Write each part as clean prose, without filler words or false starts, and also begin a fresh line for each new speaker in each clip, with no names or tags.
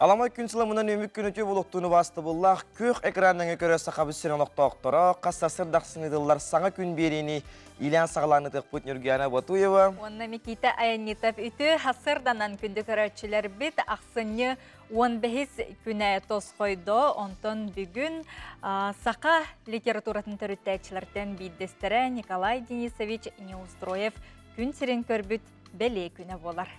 Аламай күн сыламынан өмүк күн үтүө болуктууну бастыбыллаах күөх экраннаҥы көрө сахабыт сирин олохтоохторо хас сарсырдахсын ыдыллар саҥа күн биэриини илээн саҕалаан ытыахпыт Ньургуяна Ботуева.
Уонна Микита Аянитов үтүө хасырданан күндү көрөөччүлэрбит ахсынньы 15 күнэ тосхойдо. Онтон бүгүн саха литературатын төрүттээччилэртэн биирдэстэрэ Николай Денисович Неустроев күн сирин көрбүт бэлиэ күнэ буолар.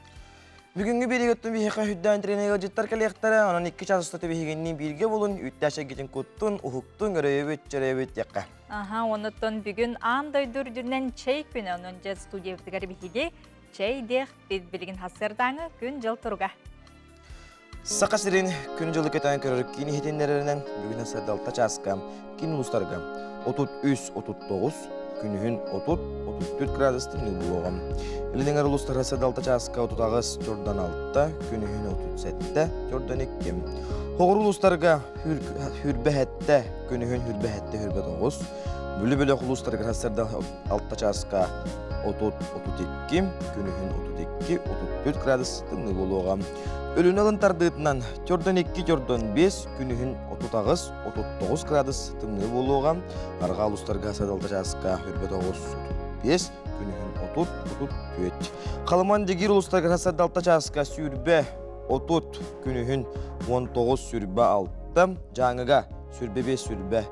Бүгүҥҥү биэриигэ оттон биһиэхэ үрдээн тренер ыалдьыттар кэлиэхтэрэ, онон 2 чаас устата биһигинниин бииргэ булун, үүттээх чэйгитин куттун, уһуктун, өрөйөбүт, чөрөйөбүт диэххэ.
Аха, оннуттан бүгүн аан дойду үрдүнэн чэй күнэ, онон дьэ студиябытыгар биһиги чэй диэх билигин хасырдааҥы күн-дьыл туруга.
Саха сирин күн-дьылы кэтээн көрөр киин иһитиннэрэринэн бүгүн сырдалта чааска киин улуустарга 33-39, күнүһүн 30-34 градус тымныы буолуоҕа. Илин эҥэр улуустарга сырдалта чааска 38, чордан 6, күнүһүн 37, чордан 2. Хоҕур улуустарга хүрбэһэттэ, күнүһүн хүрбэһэттэ хүрбэ 9, Бүлүү бөлөх улуустарыгар сарсыарда 6 чааска 30-32, күнүһүн 32-34 градус тымныы буолуоҕа. Өлүнэ ылын тардыытынан чордон 2, чордон 5, күнүһүн 38, 39 градус тымныы буолуоҕа. Арҕаа улуустарга садалта чааска 29, 35, күнүһүн 30, 34. Халыман Дигир улуустарга садалта чааска сүүрбэ 30, күнүһүн 19, сүүрбэ 6, Дьааҥыга сүүрбэ 5, сүүрбэ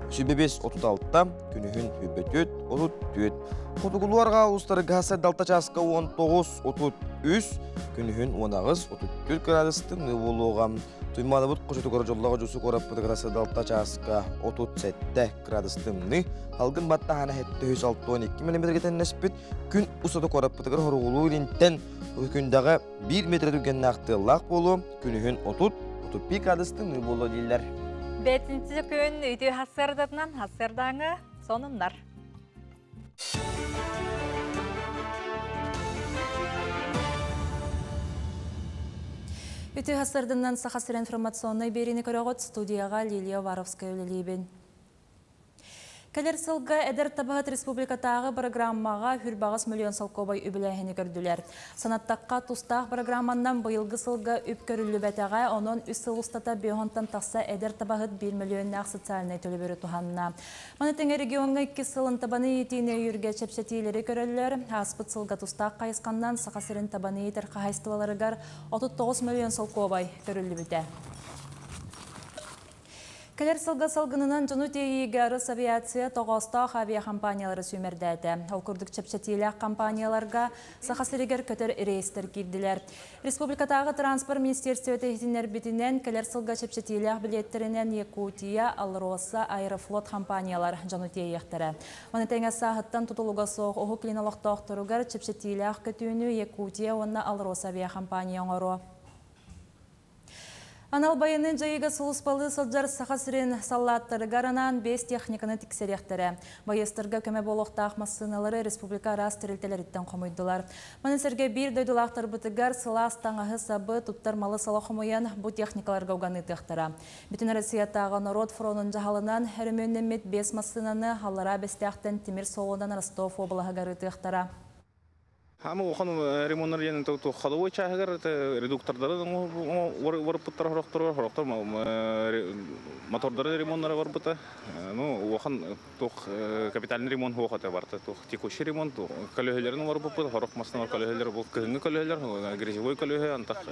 25 36, күнүһүн 24, 34. Хотугулуу арҕаа улуустарга садалта чааска 19, 33, күнүһүн 18, 34 градус тымныы буолуоҕа. Туймаадабыт хочотугар дьоллоох дьусу куораппытыгар садалта чааска 37 градус тымныы, халгын баттаһана 762 мм тэннэспит, күн устата куораппытыгар хоругулуу илинтэн күндэҕэ 1 метр түргэннээх тыаллаах буолуо, күнүһүн 30, 35 градус тымныы буолуо дииллэр.
Бэтинчи күн үтүө хассардатынан хассардааҥы сонуннар.
Үтүө хассардынан Саха сирин информационнай биэриини көрөҕүт, студияҕа Лилия Уваровская үлэлиибин. Кэлэр сылга Эдэр табаһыт республикатааҕы программаҕа хүрбаҕас миллион солкуобай үбүлээһини көрдүлэр. Санаттахха, тустаах программаннан быйылгы сылга үп көрүллүбэтэҕэ, онон үс сыл устата биэһонтон тахса эдэр табаһыт биир миллионнаах социальнай төлөбүрү туһанна. Маны тэҥэ региоҥҥа иккис сылын табаны иитиини өйүүргэ чэпчэтиилэри көрөллөр. Ааспыт сылга тустаах хайысханнан Саха сирин табаны иитэр хаһаайыстыбаларыгар 39 миллион солкуобай көрүллүбүтэ. Кэлэр сылга салгынынан дьону тиэйиигэ Росавиация тоҕоостоох авиахампаниялары сүүмэрдээтэ. Ол курдук чэпчэтиилээх компанияларга Саха сиригэр көтөр рейстэр киирдилэр. Республикатааҕы транспорт министерствота иһитиннэрбитинэн, кэлэр сылга чэпчэтиилээх билиэттэринэн Якутия, Алроса, Аэрофлот компаниялар дьону тиэйиэхтэрэ. Маны тэҥэ сааһыттан тутулуга суох Уһук Илин олохтоохторугар чэпчэтиилээх көтүүнү Якутия уонна Алроса авиахампания оҥоруо. Анал байыаннай дьайыыга сулууспалыы сылдьар Саха сирин саллааттарыгар анаан биэс техниканы тиксэриэхтэрэ. Байыастарга көмө буолуохтаах массыыналары республика араас тэрилтэлэриттэн хомуйдулар. Маны сэргэ биир дойдулаахтарбытыгар сылаас таҥаһы-сабы, туттар малы-салы хомуйан бу техникаларга уган ыытыахтара. Бүтүн Россиятааҕы норуот фронун дьаһалынан өрөмүөннэммит биэс массыынаны Аллараа Бэстээхтэн тимир суолунан Ростов уобалаһыгар ыытыахтара.
Ама улахан ремоннар диэн ходовой чааһыгар редуктордары барыппыттар хорохторугар, хорохтор мотордары ремоннара барбыта. Ну, улахан туох капитальный ремонт суох этэ барыта. Туох текущий ремонт көлөһөлөрүн барбыппыт, хорох мастанар көлөһөлөр бу кыһыҥҥы көлөһөлөр, грязевой көлөһө, антах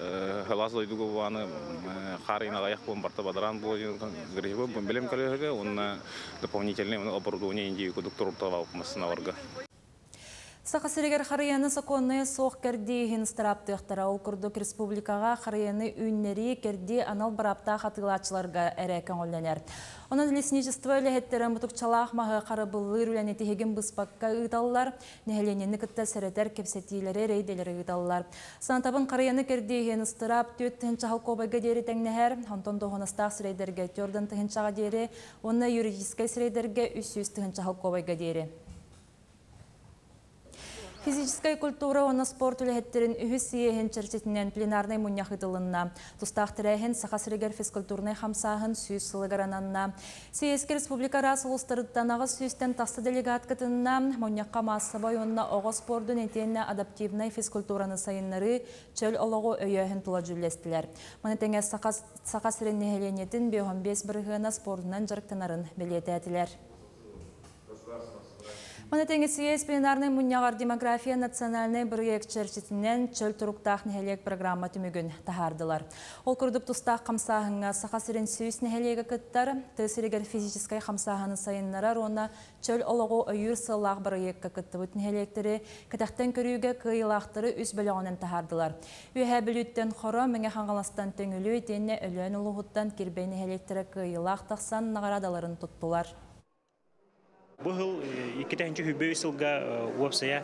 халаас дойдуга буаны хаар аҕыйах буон барта бадараан буо грязевой билим көлөһөгө уонна дополнительный оборудование индии кудук турукталаабыт массыналарга.
Саха сиригэр харыйаны сокуоннайа суох кэрдии иһин ыстарааптыахтара. Ол курдук республикаҕа харыйаны үүннэрии, кэрдии анал бырааптаах атыылааччыларга эрэ көҥүллэнэр. Онон лесничество үлэһиттэрэ мутукчалаах маһы харабыллыыр үлэни тиһигин быспакка ыыталлар, нэһилиэнньэни кытта сэрэтэр кэпсэтиилэри, рейдэлэри ыыталлар. Санатабын харыйаны кэрдии иһин ыстыраап 4 тыһыынча холкуобайга диэри тэҥнэһэр, онтон дуоһунастаах сирэйдэргэ 4 тыһыынчаҕа диэри уонна юридическай сирэйдэргэ 300 тыһыынча холкуобайга диэри. Физическай культура уонна спорт үлэһиттэрин үһүс съеһин чэрчитинэн пленарнай мунньах ыытылынна. Тустаах тэрээһин Саха сиригэр физкультурнай хамсааһын 100 сылыгар ананна. Съезкэ республика араас улуустарыттан 800-тэн тахса делегат кытынна. Мунньахха маассабай уонна оҕо спордун итиэннэ адаптивнай физкультураны сайыннарыы, чөл олоҕу өйөөһүн тула дьүүллэстилэр. Маны тэҥэ Саха сирин нэһилиэнньэтин 55 бырыһыана спордунан дьарыктанарын бэлиэтээтилэр. Маны тэҥэ съезд пленарнай мунньаҕар Демография национальнай бырайыак чэрчитинэн чөл туруктаах нэһилиэк программа түмүгүн таһаардылар. Ол курдук тустаах хамсааһыҥҥа Саха сирин 100 нэһилиэгэ кыттар, тыа сиригэр физическай хамсааһыны сайыннарар уонна чөл олоҕу өйүүр сыаллаах бырайыакка кыттыбыт нэһилиэктэри кэтэхтэн көрүүгэ кыайыылаахтары үс бөлөҕүнэн таһаардылар. Үөһээ Бүлүүттэн Хоро, Мэҥэ Хаҥаластан Төҥүлү итиэннэ Өлөөн улууһуттан Кирбэй нэһилиэктэрэ кыайыылаах тахсан наҕараадаларын туттулар.
Бу сыл 2023 сылга уопсайа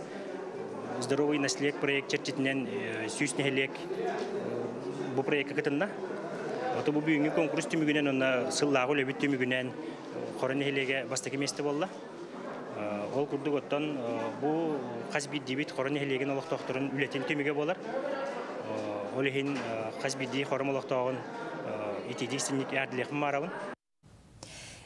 Здоровый наследие проект чэрчитинэн 100 нэһилиэк бу проекка кытынна. Ото бу бүгүҥҥү конкурс түмүгүнэн уонна сыллааҕы үлэбит түмүгүнэн Хоро нэһилиэгэ бастакы миэстэ буолла. Ол курдук оттон бу хас биирдиибит Хоро нэһилиэгин олохтоохторун үлэтин түмүгэ буолар. Ол иһин хас биирдии Хором олохтооҕун итиитик истиҥник эҕэрдэлиэхпин баҕарабын.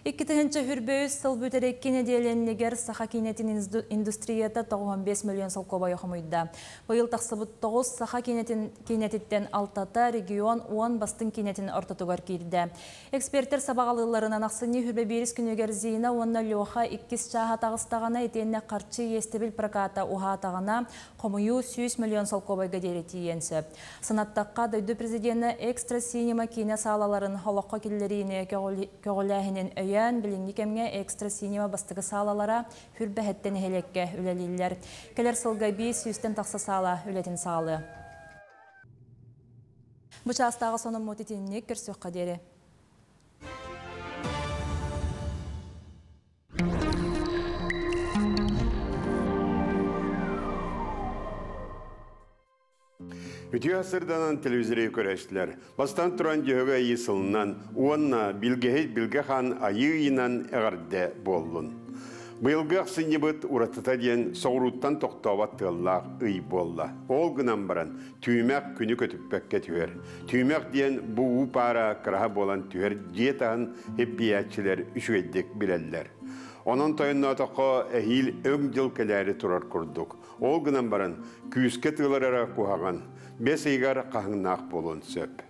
2023 сыл бүтэр икки нэдиэлэннигэр саха киинэтин индустрията 95 миллион солкуобайы хомуйда. Быйыл тахсыбыт 9 саха киинэтин киинэтиттэн алтата регион 10 бастыҥ киинэтин ортотугар киирдэ. Экспертэр сабаҕалыылларынан ахсынньы 21 күнүгэр Зина уонна Леха иккис чааһа таҕыстаҕына итиэннэ харчы иэстэбил проката уһаатаҕына хомуйуу 100 миллион солкуобайга диэри тиийиэн сөп. Санаттахха, дойду президенэ Экстра Синема киинэ саалаларын олоххо киллэриини көҕүлээһинин өйөөн, билиҥҥи кэмҥэ Экстра Синема бастакы саалалара 27 нэһилиэккэ үлэлииллэр. Кэлэр сылга 500-тэн тахса саала үлэтин саҕалыа. Бу чаастааҕы сонуммут итинник, көрсүөххэ диэри.
Үтүө сырданан телевизоры көрөчтүлэр. Бастан туран дьөһөгө айыы сылынан уонна билгэһит Билгэ Хаан айыы ыйынан эҕэрдэ буоллун. Быйылгы ахсынньыбыт уратыта диэн соҕурууттан тохтообот тыаллаах ый буолла. Ол гынан баран түүмэх күнү көтүппэккэ түһэр. Түүмэх диэн бу уу паара кыраһа буолан түһэр дьиэ таһын иппийээччилэр үчүгэйдик билэллэр. Онон тойонноотоххо эһиил өҥ дьыл кэлээри турар курдук. Ол гынан баран күүскэ тыалар эрэ куһаҕан, бэс ыйыгар хаһыҥнаах буолуон сөп.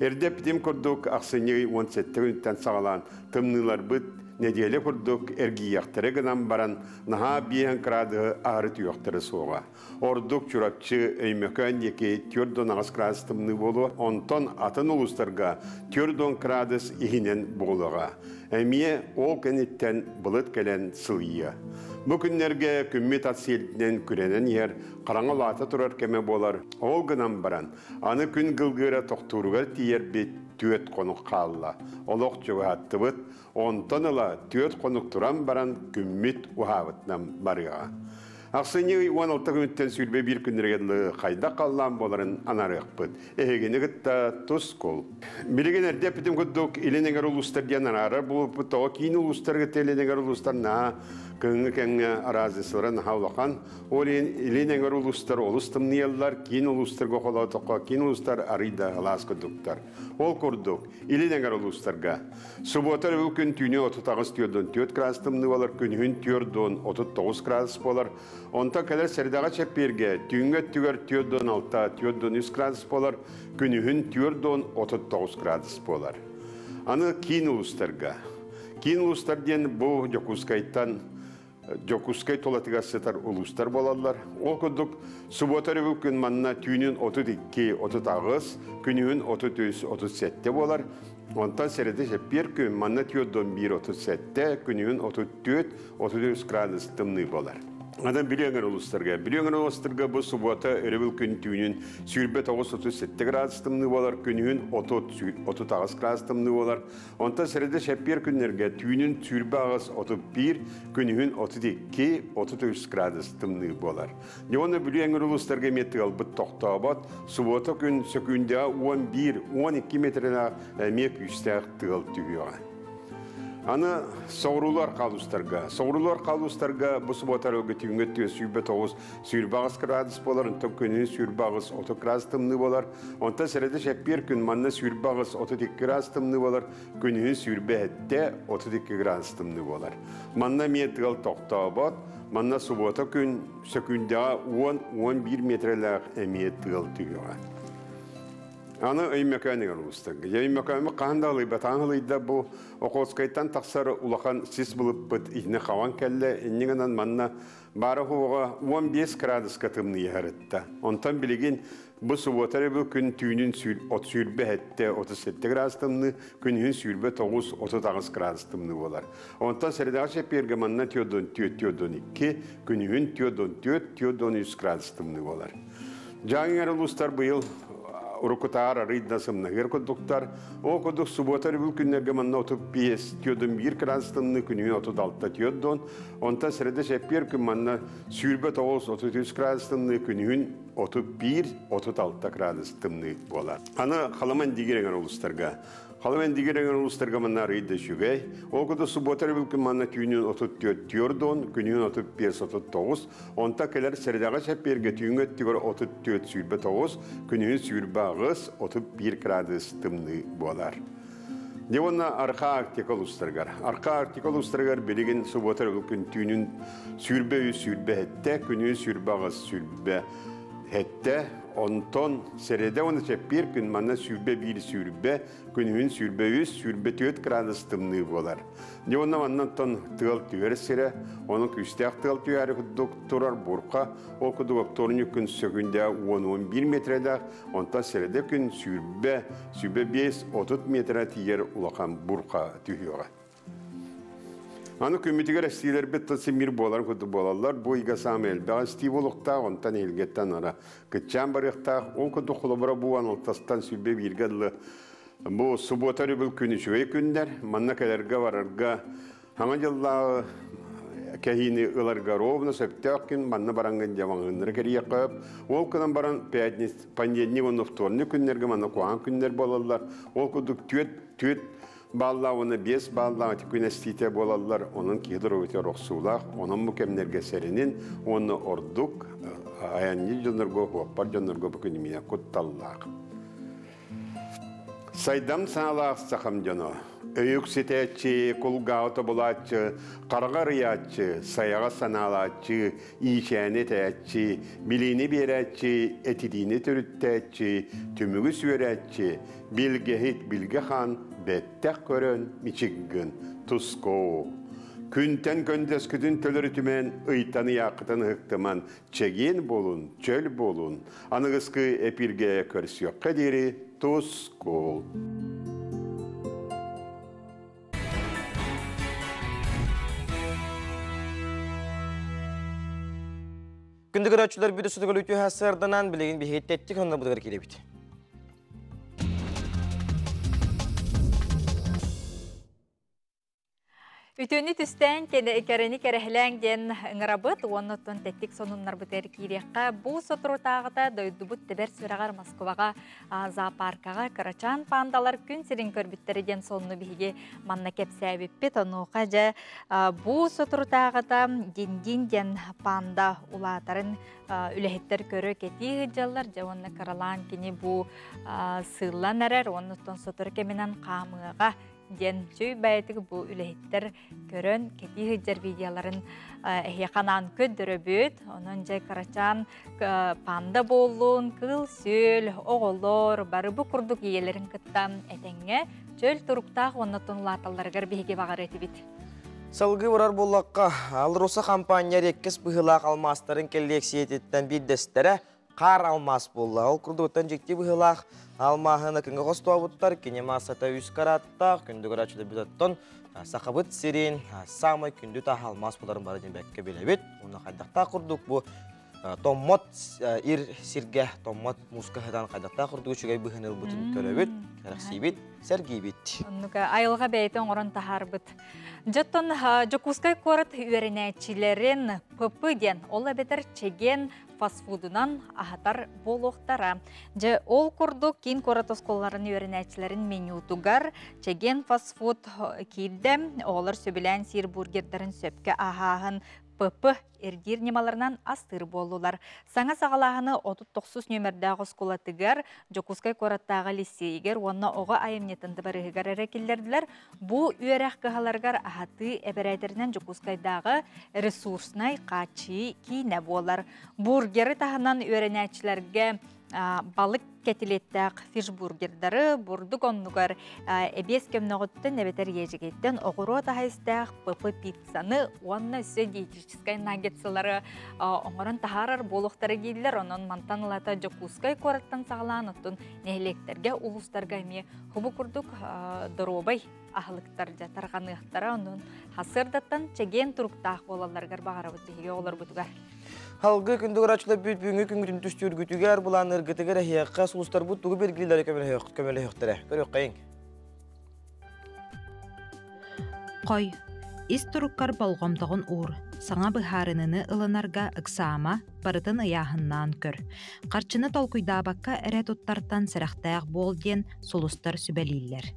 Эрдэ эппитим курдук, ахсынньы ый 17 күнүттэн саҕалаан тымныыларбыт нэдиэлэ курдук эргийиэхтэрэ гынан баран, наһаа биэһэн кыраадыһы аһары түһүөхтэрэ суоҕа. Ордук Чурапчы, Өймөкөөн диэки 48 градус тымныы буолуо, онтон атын улуустарга 40 градус иһинэн буолуоҕа. Эмиэ ол кэнниттэн былыт кэлэн сылыйыа. Бу күннэргэ күммүт ат сиэлтинэн күрэнэн иһэр, хараҥа улаата турар кэмэ буолар. Ол гынан баран, аны күн кылгыыра тохтууругар тиийэрбит 4 хонук хаалла. Олох чугаһаттыбыт, онтон ыла 4 хонук туран баран күммүт уһаабытынан барыаҕа. Ахсынньы ый 16 күнүттэн 21 күннэригэр дылы хайдах халлаан буоларын анаарыахпыт. Эһигини кытта тускул. Билигин эрдэ эппитим курдук, илин эҥэр улуустар диэн араарар буолбуппут. Тоҕо киин улуустарга илин эҥэр улуустар наһаа кыһыҥҥы кэмҥэ разницалара наһаа улахан. Ол иһин илин эҥэр улуустар олус тымныйаллар, киин улуустарга холоотоххо киин улуустар арый да алаас курдуктар. Ол курдук, илин эҥэр улуустарга субуота өрөбүл күн түүнү 38-44 градус тымныы буолар, күнүһүн 4-39 градус буолар. Онтон кэлэр сэрэдэҕэ чэппиэргэ түүҥҥү өттүгэр 4-6, 4-3 градус буолар, күнүһүн 4-39 градус буолар. Аны киин улуустарга. Киин улуустар диэн бу Дьокуускайтан Дьокуускай тулатыгар сытар улуустар буолаллар. Ол курдук субуота өрөбүл күн манна түүнүн 32-38, күнүһүн 33-37 буолар. Онтон сэрэдэ чэппиэр күн манна 41-37, күнүһүн 34-33 градус тымныы буолар. Аны Бүлүү эҥэр улуустарга. Бүлүү эҥэр улуустарга бу субуота өрөбүл күн түүнүн 29-37 градус тымныы буолар, күнүһүн 30-38 градус тымныы буолар. Онтон сэрэдэ чэппиэр күннэргэ түүнүн 28-31, күнүһүн 32-33 градус тымныы буолар. Дьэ Бүлүү эҥэр улуустарга эмиэ тыалбыт тохтообот, субуота күн сөкүүндэҕэ 11-12 метринээх эмиэ күүстээх тыал түһүөҕэ. Аны соҕуруулар хаалустарга. Соҕуруулар хаалустарга бу субуота өрөбүлгэ түүҥҥү өттүгэр 29 28 градус буолар, онтон күнүһүн 28 30 градус тымныы буолар. Онтон сэрэдэ чэппиэр күн манна 28 32 градус тымныы буолар, күнүһүн 27 32 градус тымныы буолар. Манна эмиэ тыал тохтообот, манна субуота күн сөкүүндэҕэ 10-11 метрэлээх эмиэ тыал түһүөҕэ. Аны Өймөкөөнүгэр улуустарга. Өймөкөөмү хаһан да ылыйбатаҕын ылыйда бу Охотскайтан тахсар улахан сис былыппыт итини хаван кэллэ. Инньэ гынан манна баара хуоҕа 15 градуска тымныйа Онтон билигин бу субуота эрэ күн түүнүн от сүүрбэ сэттэ 37 градус тымныы, күнүһүн 29 38 градус тымныы буолар. Онтон сэрэдэҕэ чэппиэргэ манна түөрт 4 42, күнүһүн 44 43 градус тымныы буолар. Дьааҥы улуустар быйыл уруккутаар арыйда сымнаһыар курдуктар. Ол курдук субуота өрөбүл күннэргэ манна 35 41 градус тымныы, күнүһүн 36 4 Онтон сэрэдэ чэппиэр күн манна 29 33 градус тымныы, күнүһүн 31 36 градус тымныы буолар. Аны Халыма Индигир эҥэр улуустарга. Халыма Индигир эҥэр улуустарга манна арыйда үчүгэй. Ол курдук субуота өрөбүл күн манна түүнүн 34 4 күнүһүн 35 39, онта кэлэр сэрэдэҕэ чэппиэргэ түүҥҥү өттүгэр 34 29, күнүһүн 28 31 градус тымныы буолар. Дьэ уонна Арҕаа Арктика улуустарыгар. Арҕаа Арктика улуустарыгар билигин субуота өрөбүл күн түүнүн 23 27, күнүһүн 28 27, онтон сэрэдэ уонна чэппиэр күн манна 21 20, күнүһүн 23 24 градус тымныы буолар. Дьэ уонна маннантан тыал түһэр сирэ, онон күүстээх тыал түһээри курдук турар бурха, ол курдук оптуорунньук күн сөкүндэ 10-11 метрэлээх, онтон сэрэдэ күн 20 25 30 метрэ тиийэр улахан бурха түһүөҕэ. Аны күммүтүгэр эстиилэрбит тыл симмир буолар курдук буолаллар. Бу ыйга саамай элбэх эстии буолуохтаах, онтон эһилгэттэн ара кыччаан барыахтаах. Ол курдук холобура бу алтастан сүүрбэ бииргэ дылы бу субуота өрөбүл күн үчүгэй күннэр. Манна кэлэргэ барарга саҥа дьыллааҕы кэһиини ыларга ровно сөптөөх күн манна бараҥҥын дьамаҥыннары кэрийиэххэ сөп. Ол гынан баран пятница, понедельник уонна вторник күннэргэ манна куһаҕан күннэр буолаллар. Ол курдук түөрт баллаах уонна 5 баллаах ити күн эстиитэ буолаллар. Онон киһи доруобуйатыгар охсуулаах. Онон бу кэмнэргэ сэрэнин уонна ордук айанньыт дьоннорго, хуоппар дьоннорго бу күн эмиэ кутталлаах. Сайдам саҥалаах сахам дьоно, өйүк ситээччи, кулгааҕы тобулааччы, хараҕа арыйааччы, сайаҕа санаалааччы, иичээни этээччи, билиини биэрээччи, этитиини төрүттээччи, түмүгү сүөрээччи, билгэһит Билгэ хаан бэттэх көрөн мичиггин тускоо. Күнтэн көндөскүтүн төлөрүтүмэн, ыйтан ыйааххытын ыһыктыман, чэгиэн буолун, чөл буолун. Аныгыскы эпиргэ көрсүөххэ диэри тускул.
Күндү көрөөччүлэр бүдү сутугал үтүө сырданан билигин биһиги тэттик онно бұдыгар кииребит.
Үтүөнү түстээн кэрэни кэрэһилээн диэн ыҥырабыт, уоннуттан тэттик сонуннарбытыгар киириэххэ. Бу соторутааҕыта дойдубут тэбэр сүрэҕэр Москваҕа зоопаркаҕа кырачаан пандалар күн сирин көрбүттэрэ диэн сонуну биһиги манна кэпсээбиппит. Онуоха дьэ бу соторутааҕыта Диндин диэн панда улаатарын үлэһиттэр көрө кэтии сылдьаллар. Дьэ уонна кыралаан кини бу сыыллан эрэр, уоннуттан сотору кэминэн хаамыаҕа диэн чүй бэйэтик бу үлэһиттэр көрөн кэтии сылдьар видеоларын эһиэхэ көрдөрөбүт. Онон дьэ кырачаан панда буоллун, кыл сүөл, оҕолор бары бу курдук ийэлэрин кытта этэҥҥэ чөл туруктаах уонна улааталларыгар биһиги баҕар этибит.
Салгыы барар буоллахха, Алроса компания реккес быһыылаах алмаастарын коллекциятыттан биирдэстэрэ хаар алмаас буолла. Ол курдуктан дьикти быһыылаах алмааһын кыҥа хостообуттар, кини массата үс караттаах, күндү көрөөччүлэр бүтөттөн сахабыт сирин самай күндү таа алмаас буларын бары диэн бэккэ билэбит. Уонна хайдахтаах курдук бу Томмот ир сиргэ томмот мууска сытан хайдахтаах курдук үчүгэй быһыыны ылбытын көрөбүт, кэрэхсиибит, сэргиибит.
Оннука айылҕа бэйэтэ оҥорон таһаарбыт. Дьоттон Дьокуускай куорат үөрэнээччилэрин ПП диэн, ол эбэтэр чэгиэн фастфудунан аһатар буолуохтара. Дьэ, ол курдук киин куорат оскуолаларын үөрэнээччилэрин менютугар чэгиэн фастфуд киирдэ. Оҕолор сөбүлээн сиир бургердарын сөпкө аһааһын ПП эргиир ньымаларынан астыыр буоллулар. Саҥа саҕалааһыны 39 нүөмэрдээх оскуолатыгар, Дьокуускай куораттааҕы лиссиэйигэр уонна оҕо айымньытын дыбарыһыгар эрэ киллэрдилэр. Бу үөрэх кыһаларыгар аһатыы эбэрээтэринэн Дьокуускайдааҕы ресурснай хааччыйыы киинэ буолар. Бургеры таһынан үөрэнээччилэргэ балык кэтилиэттээх фишбургердары бурдук оннугар эбиэс көмнөҕүттэн эбэтэр иэдьэгэйттэн оҕуруот аһа истээх ПП пиццаны уонна өссө диетическай наггетсылары оҥорон таһаарар буолуохтара дииллэр. Онон мантан ылата Дьокуускай куораттан саҕалаан оттон нэһилиэктэргэ, улуустарга эмиэ хубу курдук доруобай аһылыктар дьэ тарҕаныахтара. Онон хасыардаттан чэгиэн туруктаах буолалларыгар баҕарабыт биһиги оҕолорбутугар.
Халгы күндүгэр бүт бүгүҥҥү күҥҥүтүн түстүүргүтүгэр, былаанныргытыгар эһиэхэ сулустарбыт тугу белгилилэри көмөлөһүөхтэрэ. Көрүөххэйиҥ.
Хой, ис туруккар болҕомтоҕун уур, саҥа быһаарыныыны ылынарга ыксаама, барытын ыйааһыннаан көр. Харчыны толкуйдаабакка эрэ туттартан сэрэхтээх буол диэн сулустар сүбэлииллэр.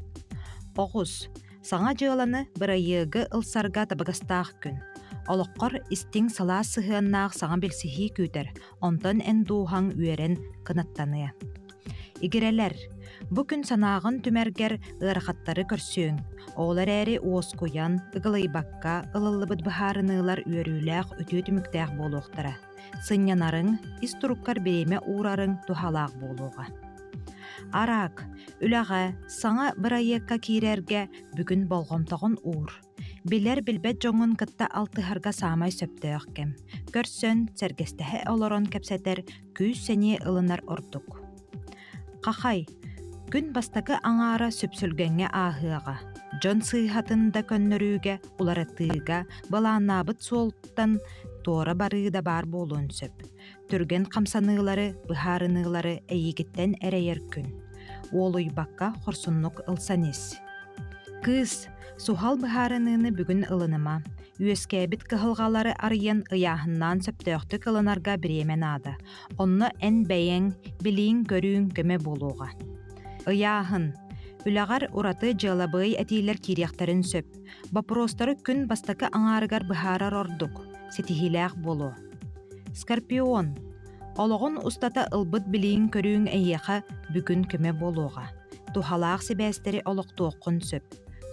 Оҕус, саҥа дьыаланы, бырайыагы ылсарга табыгастаах күн. Олоххор истиҥ сылаас сыһыаннаах саҥа билсиһии күүтэр, онтон эн дууһаҥ үөрэн кынаттаныа. Игирэлэр, бу күн санааҕын түмэргэр ыарахаттары көрсүөҥ. Ол эрээри уоскуйан, ыгылыйбакка ылыллыбыт быһаарыныылар үөрүүлээх үтүө түмүктээх буолуохтара. Сынньанарыҥ, ис туруккар бириэмэ уурарыҥ туһалаах буолуоҕа. Араак, үлэҕэ, саҥа бырайыакка киирэргэ бүгүн болҕомтоҕун уур. Билэр-билбэт дьоҥҥун кытта алтыһарга саамай сөптөөх кэм. Көрсөн, сэргэстэһэ олорон кэпсэтэр, күүс-сэниэ ылынар ордук. Хахай, күн бастакы аҥаара сүпсүлгэҥҥэ ааһыаҕа. Дьон сыыһатын да көннөрүүгэ, уларытыыга, былааннаабыт суолтан туора барыы да баар буолуон сөп. Түргэн хамсаныылары, быһаарыныылары эйигиттэн эрэйэр күн. Уолуйбакка хорсуннук ылсан ис. Кыыс, суһал быһаарыныыны бүгүн ылыныма. Үөскээбит кыһалҕалары арыйан ыйааһыннаан сөптөөхтүк ылынарга бириэмэ наада. Онно эн бэйэҥ, билииҥ-көрүүҥ көмө буолуоҕа. Ыйааһын. Үлэҕэр ураты дьыалабыай этиилэр киириэхтэрин сөп. Боппуруостары күн бастакы аҥаарыгар быһаарар ордук, ситиһиилээх буолуо. Скорпион. Олоҕун устата ылбыт билииҥ-көрүүҥ эйиэхэ бүгүн көмө буолуоҕа. Туһалаах сибээстэри олохтуоххун сөп.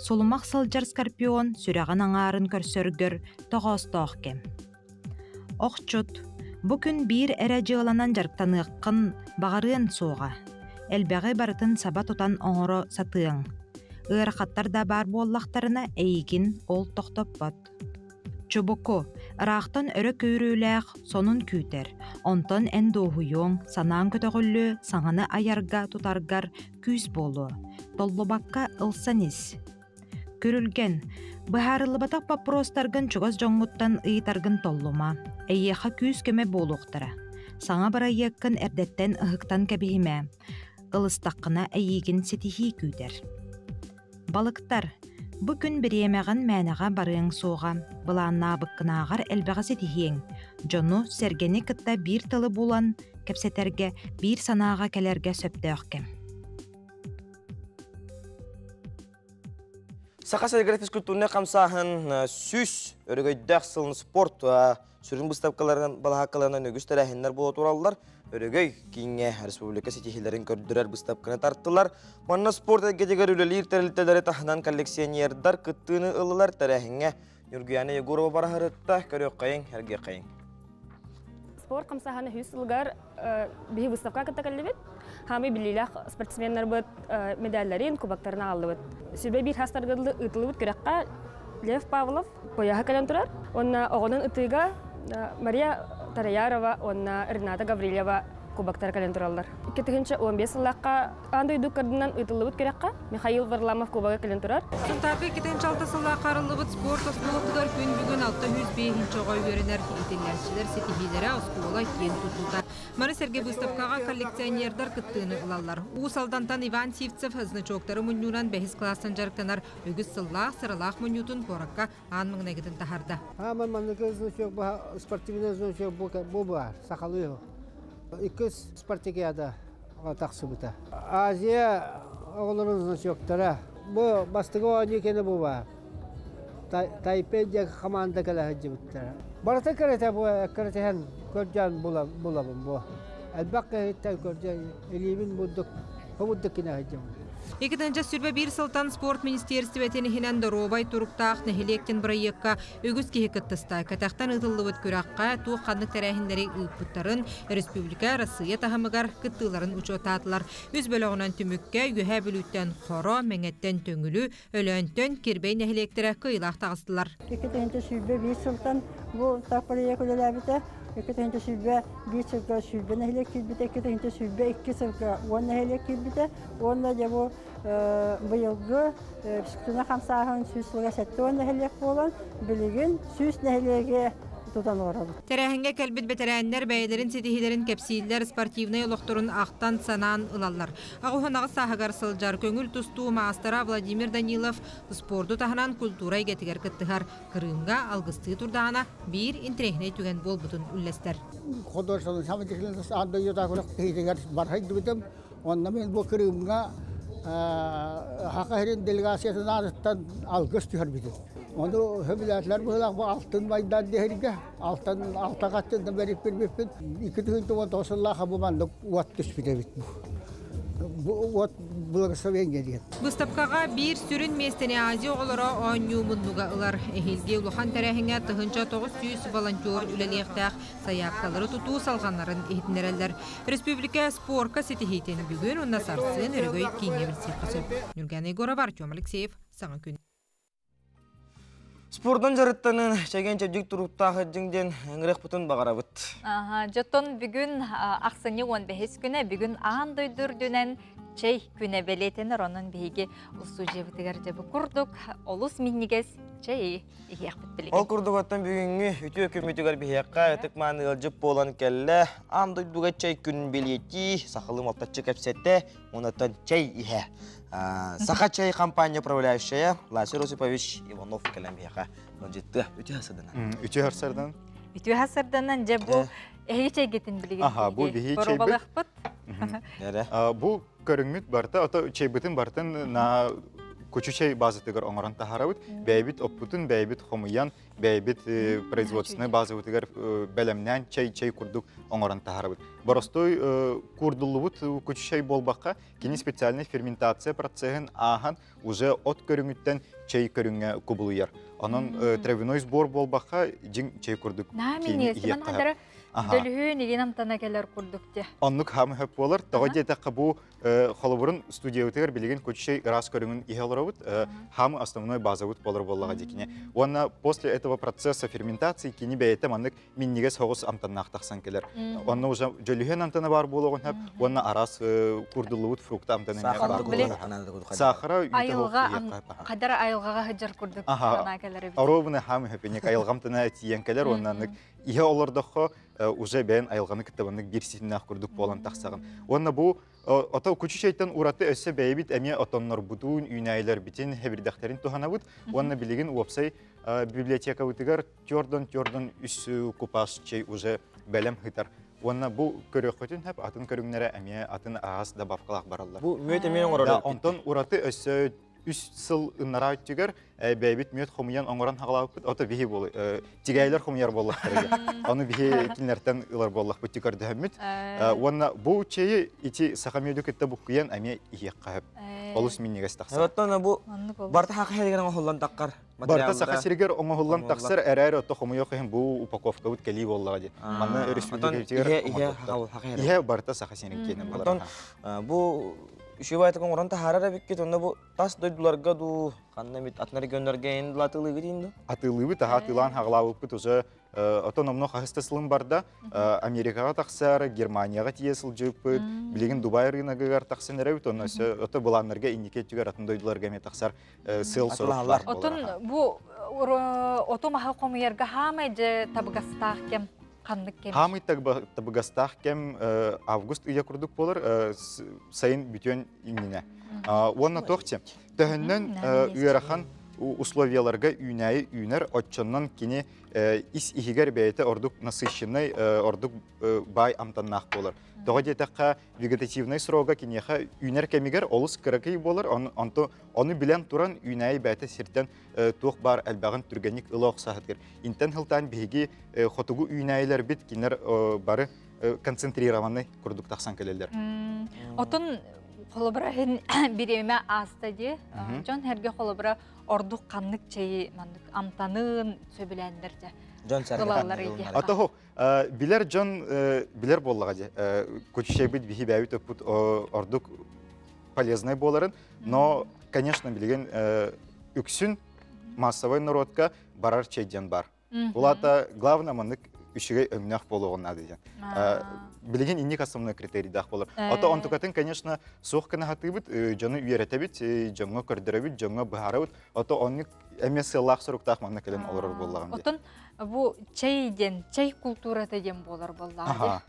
Сулумах сылдьар Скорпион сүрэҕин аҥаарын көрсөргөр тоҕоостоох кэм. Охчут, бу күн биир эрэ дьыаланан дьарыктаныаххын баҕарыан суоҕа. Элбэҕи барытын саба тутан оҥоро сатыаҥ. Ыарахаттар да баар буоллахтарына эйигин ол тохтоппот. Чубуку, ыраахтан өрө күүрүүлээх сонун күүтэр, онтон эн дуоһуйуоҥ, санааҥ көтөҕүллүө, саҥаны айарга, тутаргар күүс буолуо. Толлубакка ылсан ис. Күрүлгэн, быһаарыллыбатах боппуруостаргын чугас дьоҥҥуттан ыйытаргын толлума, эйиэхэ күүс-көмө буолуохтара. Саҥа бырайыаккын эрдэттэн ыһыктан кэбиһимэ, ылыстаххына эйиигин ситиһии күүтэр. Балыктар, бу күн бириэмэҕин мээнэҕэ барыаҥ суоҕа, былааннаабыккынааҕар элбэҕи ситиһиэҥ. Дьону, сэргэни кытта биир тылы булан кэпсэтэргэ, биир санааҕа кэлэргэ сөптөөх кэм.
Саха сиригэр физкультурнай хамсааһын 100 өрөгөйдөөх сылын спорт сүрүн быыстапкаларынан балаһааккаларынан үгүс тэрээһиннэр буола тураллар. Өрөгөй кииҥҥэ республика ситиһиилэрин көрдөрөр быыстапканы тартылар. Манна спорт эйгэтигэр үлэлиир тэрилтэлэри таһынан коллекционердар кыттыыны ыллылар. Тэрээһиҥҥэ Ньургуяна Егорова бараһырытта көрүөххэйиҥ, эргиэххэйиҥ.
Спорт хамсааһына үһүс сылыгар биһи выставка кытта кэллибит. Хаамый биллиилээх спортсменнарбыт медалларын, кубоктарын аҕаллыбыт. Сүбэ биир хастарга ыытыллыбыт күрэххэ Лев Павлов пояһа кэлэн турар. Уонна оҕонон ытыыга Мария Тараярова уонна Рената Гаврильева. кубоктара кэлэн тураллар. 2015 сыллаахха аан дойду кырдынан ыытыллыбыт күрэххэ Михаил Варламов кубога кэлэн турар.
Сунтаарга 2006 сыллаахха арыллыбыт спорт оскуолатыгар күн бүгүн 605 оҕо үөрэнэр. Иитиллээччилэр ситиһиилэрэ оскуола киэн тутуута. Маны сэргэ быыстапкаҕа коллекционердар кыттыыны ылаллар. Уус Алдантан Иван Сивцев значоктары мунньуунан бэһис класстан дьарыктанар үгүс сыллаах сыралаах мунньуутун куоракка аан маҥнайгытын таһаарда.
Хааман манныгы значок спортивный значок бу баар, сахалыы. Иккис спартакиада тахсыбыта. Азия оҕолорун значоктара. Бу бастакы оонньуу кэнэ бу баар. Тайпей диэн команда кэлэ сылдьыбыттара. Барыта кэрэтэ бу кэрэтиһэн көрдөөн булабын бу. Элбэх киһиттэн көрдөөн илиибин бурдук хобурдук кинэ сылдьабын.
2021 сылтан спорт министиэристибэтин иһинэн доруобай туруктаах нэһилиэктин бырайыакка үгүс киһи кыттыста. Кэтэхтэн ыытыллыбыт күрэххэ туох ханнык тэрээһиннэри ыыппыттарын республика Россия таһымыгар кыттыыларын учуоттаатылар. Үс бөлөҕүнэн түмүккэ Үөһээ Бүлүүттэн Хоро, Мэҥэттэн Төҥүлү, Өлөөнтөн Кирбэй нэһилиэктэрэ кыайыылаах таҕыстылар.
2021 сылтан бу проект үлэлээбитэ. 2021 сылга 120 нэһилиэк киирбитэ, 2022 сылга 10 нэһилиэк киирбитэ. Уонна дьэ бу быйылгы физкультурнай хамсааһын 100 сылга 70 нэһилиэк буолан, билигин 100 нэһилиэги тутан олоробут.
Тэрээһиҥҥэ кэлбит бэтэрээннэр бэйэлэрин ситиһиилэрин кэпсииллэр, спортивнай олохторун ахтан-санаан ылаллар. Аҕыс сааһыгар сылдьар көҥүл тустуу маастара Владимир Данилов спорду таһынан культура эйгэтигэр кыттыһар. Крымга алгыстыы турдаҕына биир интэриэһинэй түгэн буолбутун үллэстэр.
Художественный самодеятельность аан дойдутааҕы киһитигэр барһайдыбытым. Онно мен бу Крымга Хака сирин делегациятын аатыттан алгыс түһэрбитим. Ону хөбүлээтилэр быһылаах бу алтын майдан диһиргэ алтан алта хаттын бэриппин 2019 сыллаах бу маннык уот түспүт эбит бу. Бу уот благословение диэн.
Быыстапкаҕа биир сүрүн миэстэни Азия оҕолоро оонньуу муннуга ылар. Эһиилги улахан тэрээһиҥҥэ 1900 волонтер үлэлиэхтээх сайаапкалары тутуу салҕанарын иһитиннэрэллэр. Республика спорка ситиһиитин бүгүн уонна сарсын Өрөгөй кииҥҥэ билсиэххэ сөп. Нюргана Егорова, Артем Алексеев, Саҥа күн.
Спордун дьарыктанын чэгиэн-чэбдик туруктаах дьиҥ диэн ыҥырыахпытын баҕарабыт.
Дьоттон бүгүн ахсынньы 15 күнэ бүгүн аан дойду үрдүнэн чэй күнэ бэлиэтэнэр. Онон биһиги устуудьуйабытыгар дьэ бу курдук олус минньигэс чэй иһиэхпит билигин.
Ол курдук оттон бүгүҥҥү үтүө күммүтүгэр биһиэхэ ытык мааны ыалдьыт буолан кэллэ. Аан дойдуга чэй күн бэлиэтии, сахалыы малтаччы кэпсэтэ, онтон чэй иһэ. Саха чай компания управляющая Ласер Осипович Иванов кэлэн биһиэхэ ыалдьыттыа. Үтүө харсарданан.
Үтүө харсардан.
Үтүө харсарданан дьэ бу эһиги чэйгитин билигин
Аха, бу биһи чэйбит. Бу көрүҥмүт барыта, ото чэйбитин барытын на кучу чэй базатыгар оҥорон таһаарабыт. Бэйбит оппутун, бэйбит хомуйан, бэйбит производственный базабытыгар бэлэмнээн чэй-чэй курдук оҥорон таһаарабыт. Боростуой куурдуллубут кучу чэй буолбакка, кини специальный ферментация процеһын ааһан уже от көрүҥүттэн чэй көрүҥҥэ кубулуйар. Онон травяной сбор буолбакка, дьиҥ чэй курдук
кини иһиэххэ. Дөлүһүн игин амтана кэлэр курдук те.
Оннук хаамы хөп буолар. Тоҕо диэтэххэ бу холобурун студиябытыгар билигин куччай ыраас көрүҥүн иһэ олоробут. Хаамы основной базабыт болор буоллаҕа дикини. Уонна после этого процесса ферментации кини бэйэтэ маннык минньигэс соҕус амтаннаах тахсан кэлэр. Онно уже дьөлүһүөн амтана баар буолуоҕун хөп, уонна араас курдуллубут фрукта амтана
баар
буолар. Сахара
айылҕа хадара айылҕаҕа сылдьар курдук санаа кэлэр эбит.
Оруобуна хаамы хөпүнек айылҕамтана тиийэн кэлэр уонна иһэ олордоххо уже бэйэн айылҕаны кытта маннык биир ситимнээх курдук буолан тахсаҕын. Уонна бу ото кучу чэйтэн ураты өссө бэйэбит эмиэ отоннорбутун, үүнээйилэрбитин, хэбирдэхтэрин туһанабыт. Уонна билигин уопсай библиотекабытыгар тёрдон-тёрдон үс купаас чэй уже бэлэм хытар. Уонна бу көрүөххүтүн хэп атын көрүҥнэрэ эмиэ атын араас добавкалаах бараллар.
Бу мүөт эмиэ оҥорор.
Онтон ураты өссө үс сыл ыннараа өттүгэр бэйэбит мүөт хомуйан оҥорон хаҕалаабыппыт. Ото биһи буол тигээйлэр хомуйар буоллахтар. Ону биһи кинилэртэн ылар буоллахпыт көрдөһөммүт. Уонна бу чэйи ити саха мүөдү кытта буккуйан эмиэ иһиэххэ сөп. Олус минньигэс тахсар.
Оттон бу барта хаха сиригэр оҥоһуллан таххар.
Барта саха сиригэр оҥоһуллан тахсар эрээр ото хомуйуох иһин бу упаковкабыт кэлии буоллаҕа дии. Манна өрөспүүбүлүкэбитигэр иһэ барыта саха сирин киэнэ буолар.
Бу Үчүгэй баайтык оҥорон таһаарар эбиккит, онно бу тас дойдуларга дуу, ханна эмит атын регионнарга эн атыылыыгыт иин дуу?
Атыылыыбыт, аха атыылаан хаҕалаабыппыт уже отон omно хаһыс сылым барда. Америкаҕа тахсар, Германияҕа тиийэ сылдьыппыт, билигин Дубай рыногыгар тахсан эрэбит, онно ото былааннарга инники өттүгэр атын дойдуларга эмиэ тахсар сыал-сорук баар
Отон бу оту маһы хомуйарга хаамай же табыгастаах кем ханнык кем?
Хаамый табыгастаах кем август ыйа курдук болар, сайын бүтүөн иннинэ. Уонна туох төһөннөн ыарахан условияларга үүнээйи үүнэр, оччоннон кини ис иһигэр бэйэтэ ордук насыщенный, ордук баай амтаннаах буолар. Тоҕо диэтэххэ, вегетативный срога киниэхэ үүнэр кэмигэр олус кыракый буолар, онто ону билэн туран үүнээйи бэйэтэ сиртэн туох баар элбэҕин түргэнник ыла охсаһытыгар. Интэн хылтаан биһиги хотугу үүнээйилэрбит кинилэр бары концентрированный курдук тахсан кэлэллэр.
Отон холобура бириэмэ ааста дии. Дьон herге холобура ордук ханнык чэйи маннык амтанын сөбүлээннэр дьэ.
Дьон
сэргэ.
Атоһу билер дьон билер буоллаҕа дьэ. Куччайбыт биһи бэйбит өппут ордук полезный буоларын, но, конечно, билигин үксүн массовый народка барар чэй диэн бар. Улата главное маннык үчүгэй өҥнөөх буолуоҕун наада диэн. Билигин инник основной критерийдаах болар. Ото онтукатын, конечно, суох гына хатыыбыт, дьону үөрэтэбит, дьоҥҥо көрдөрөбүт, дьоҥҥо быһаарабыт. Ото оннук эмиэ сыаллаах соруктаах манна кэлэн олорор буоллаҕым.
Отон бу чэй диэн, чэй култуурата диэн буолар буоллаҕа.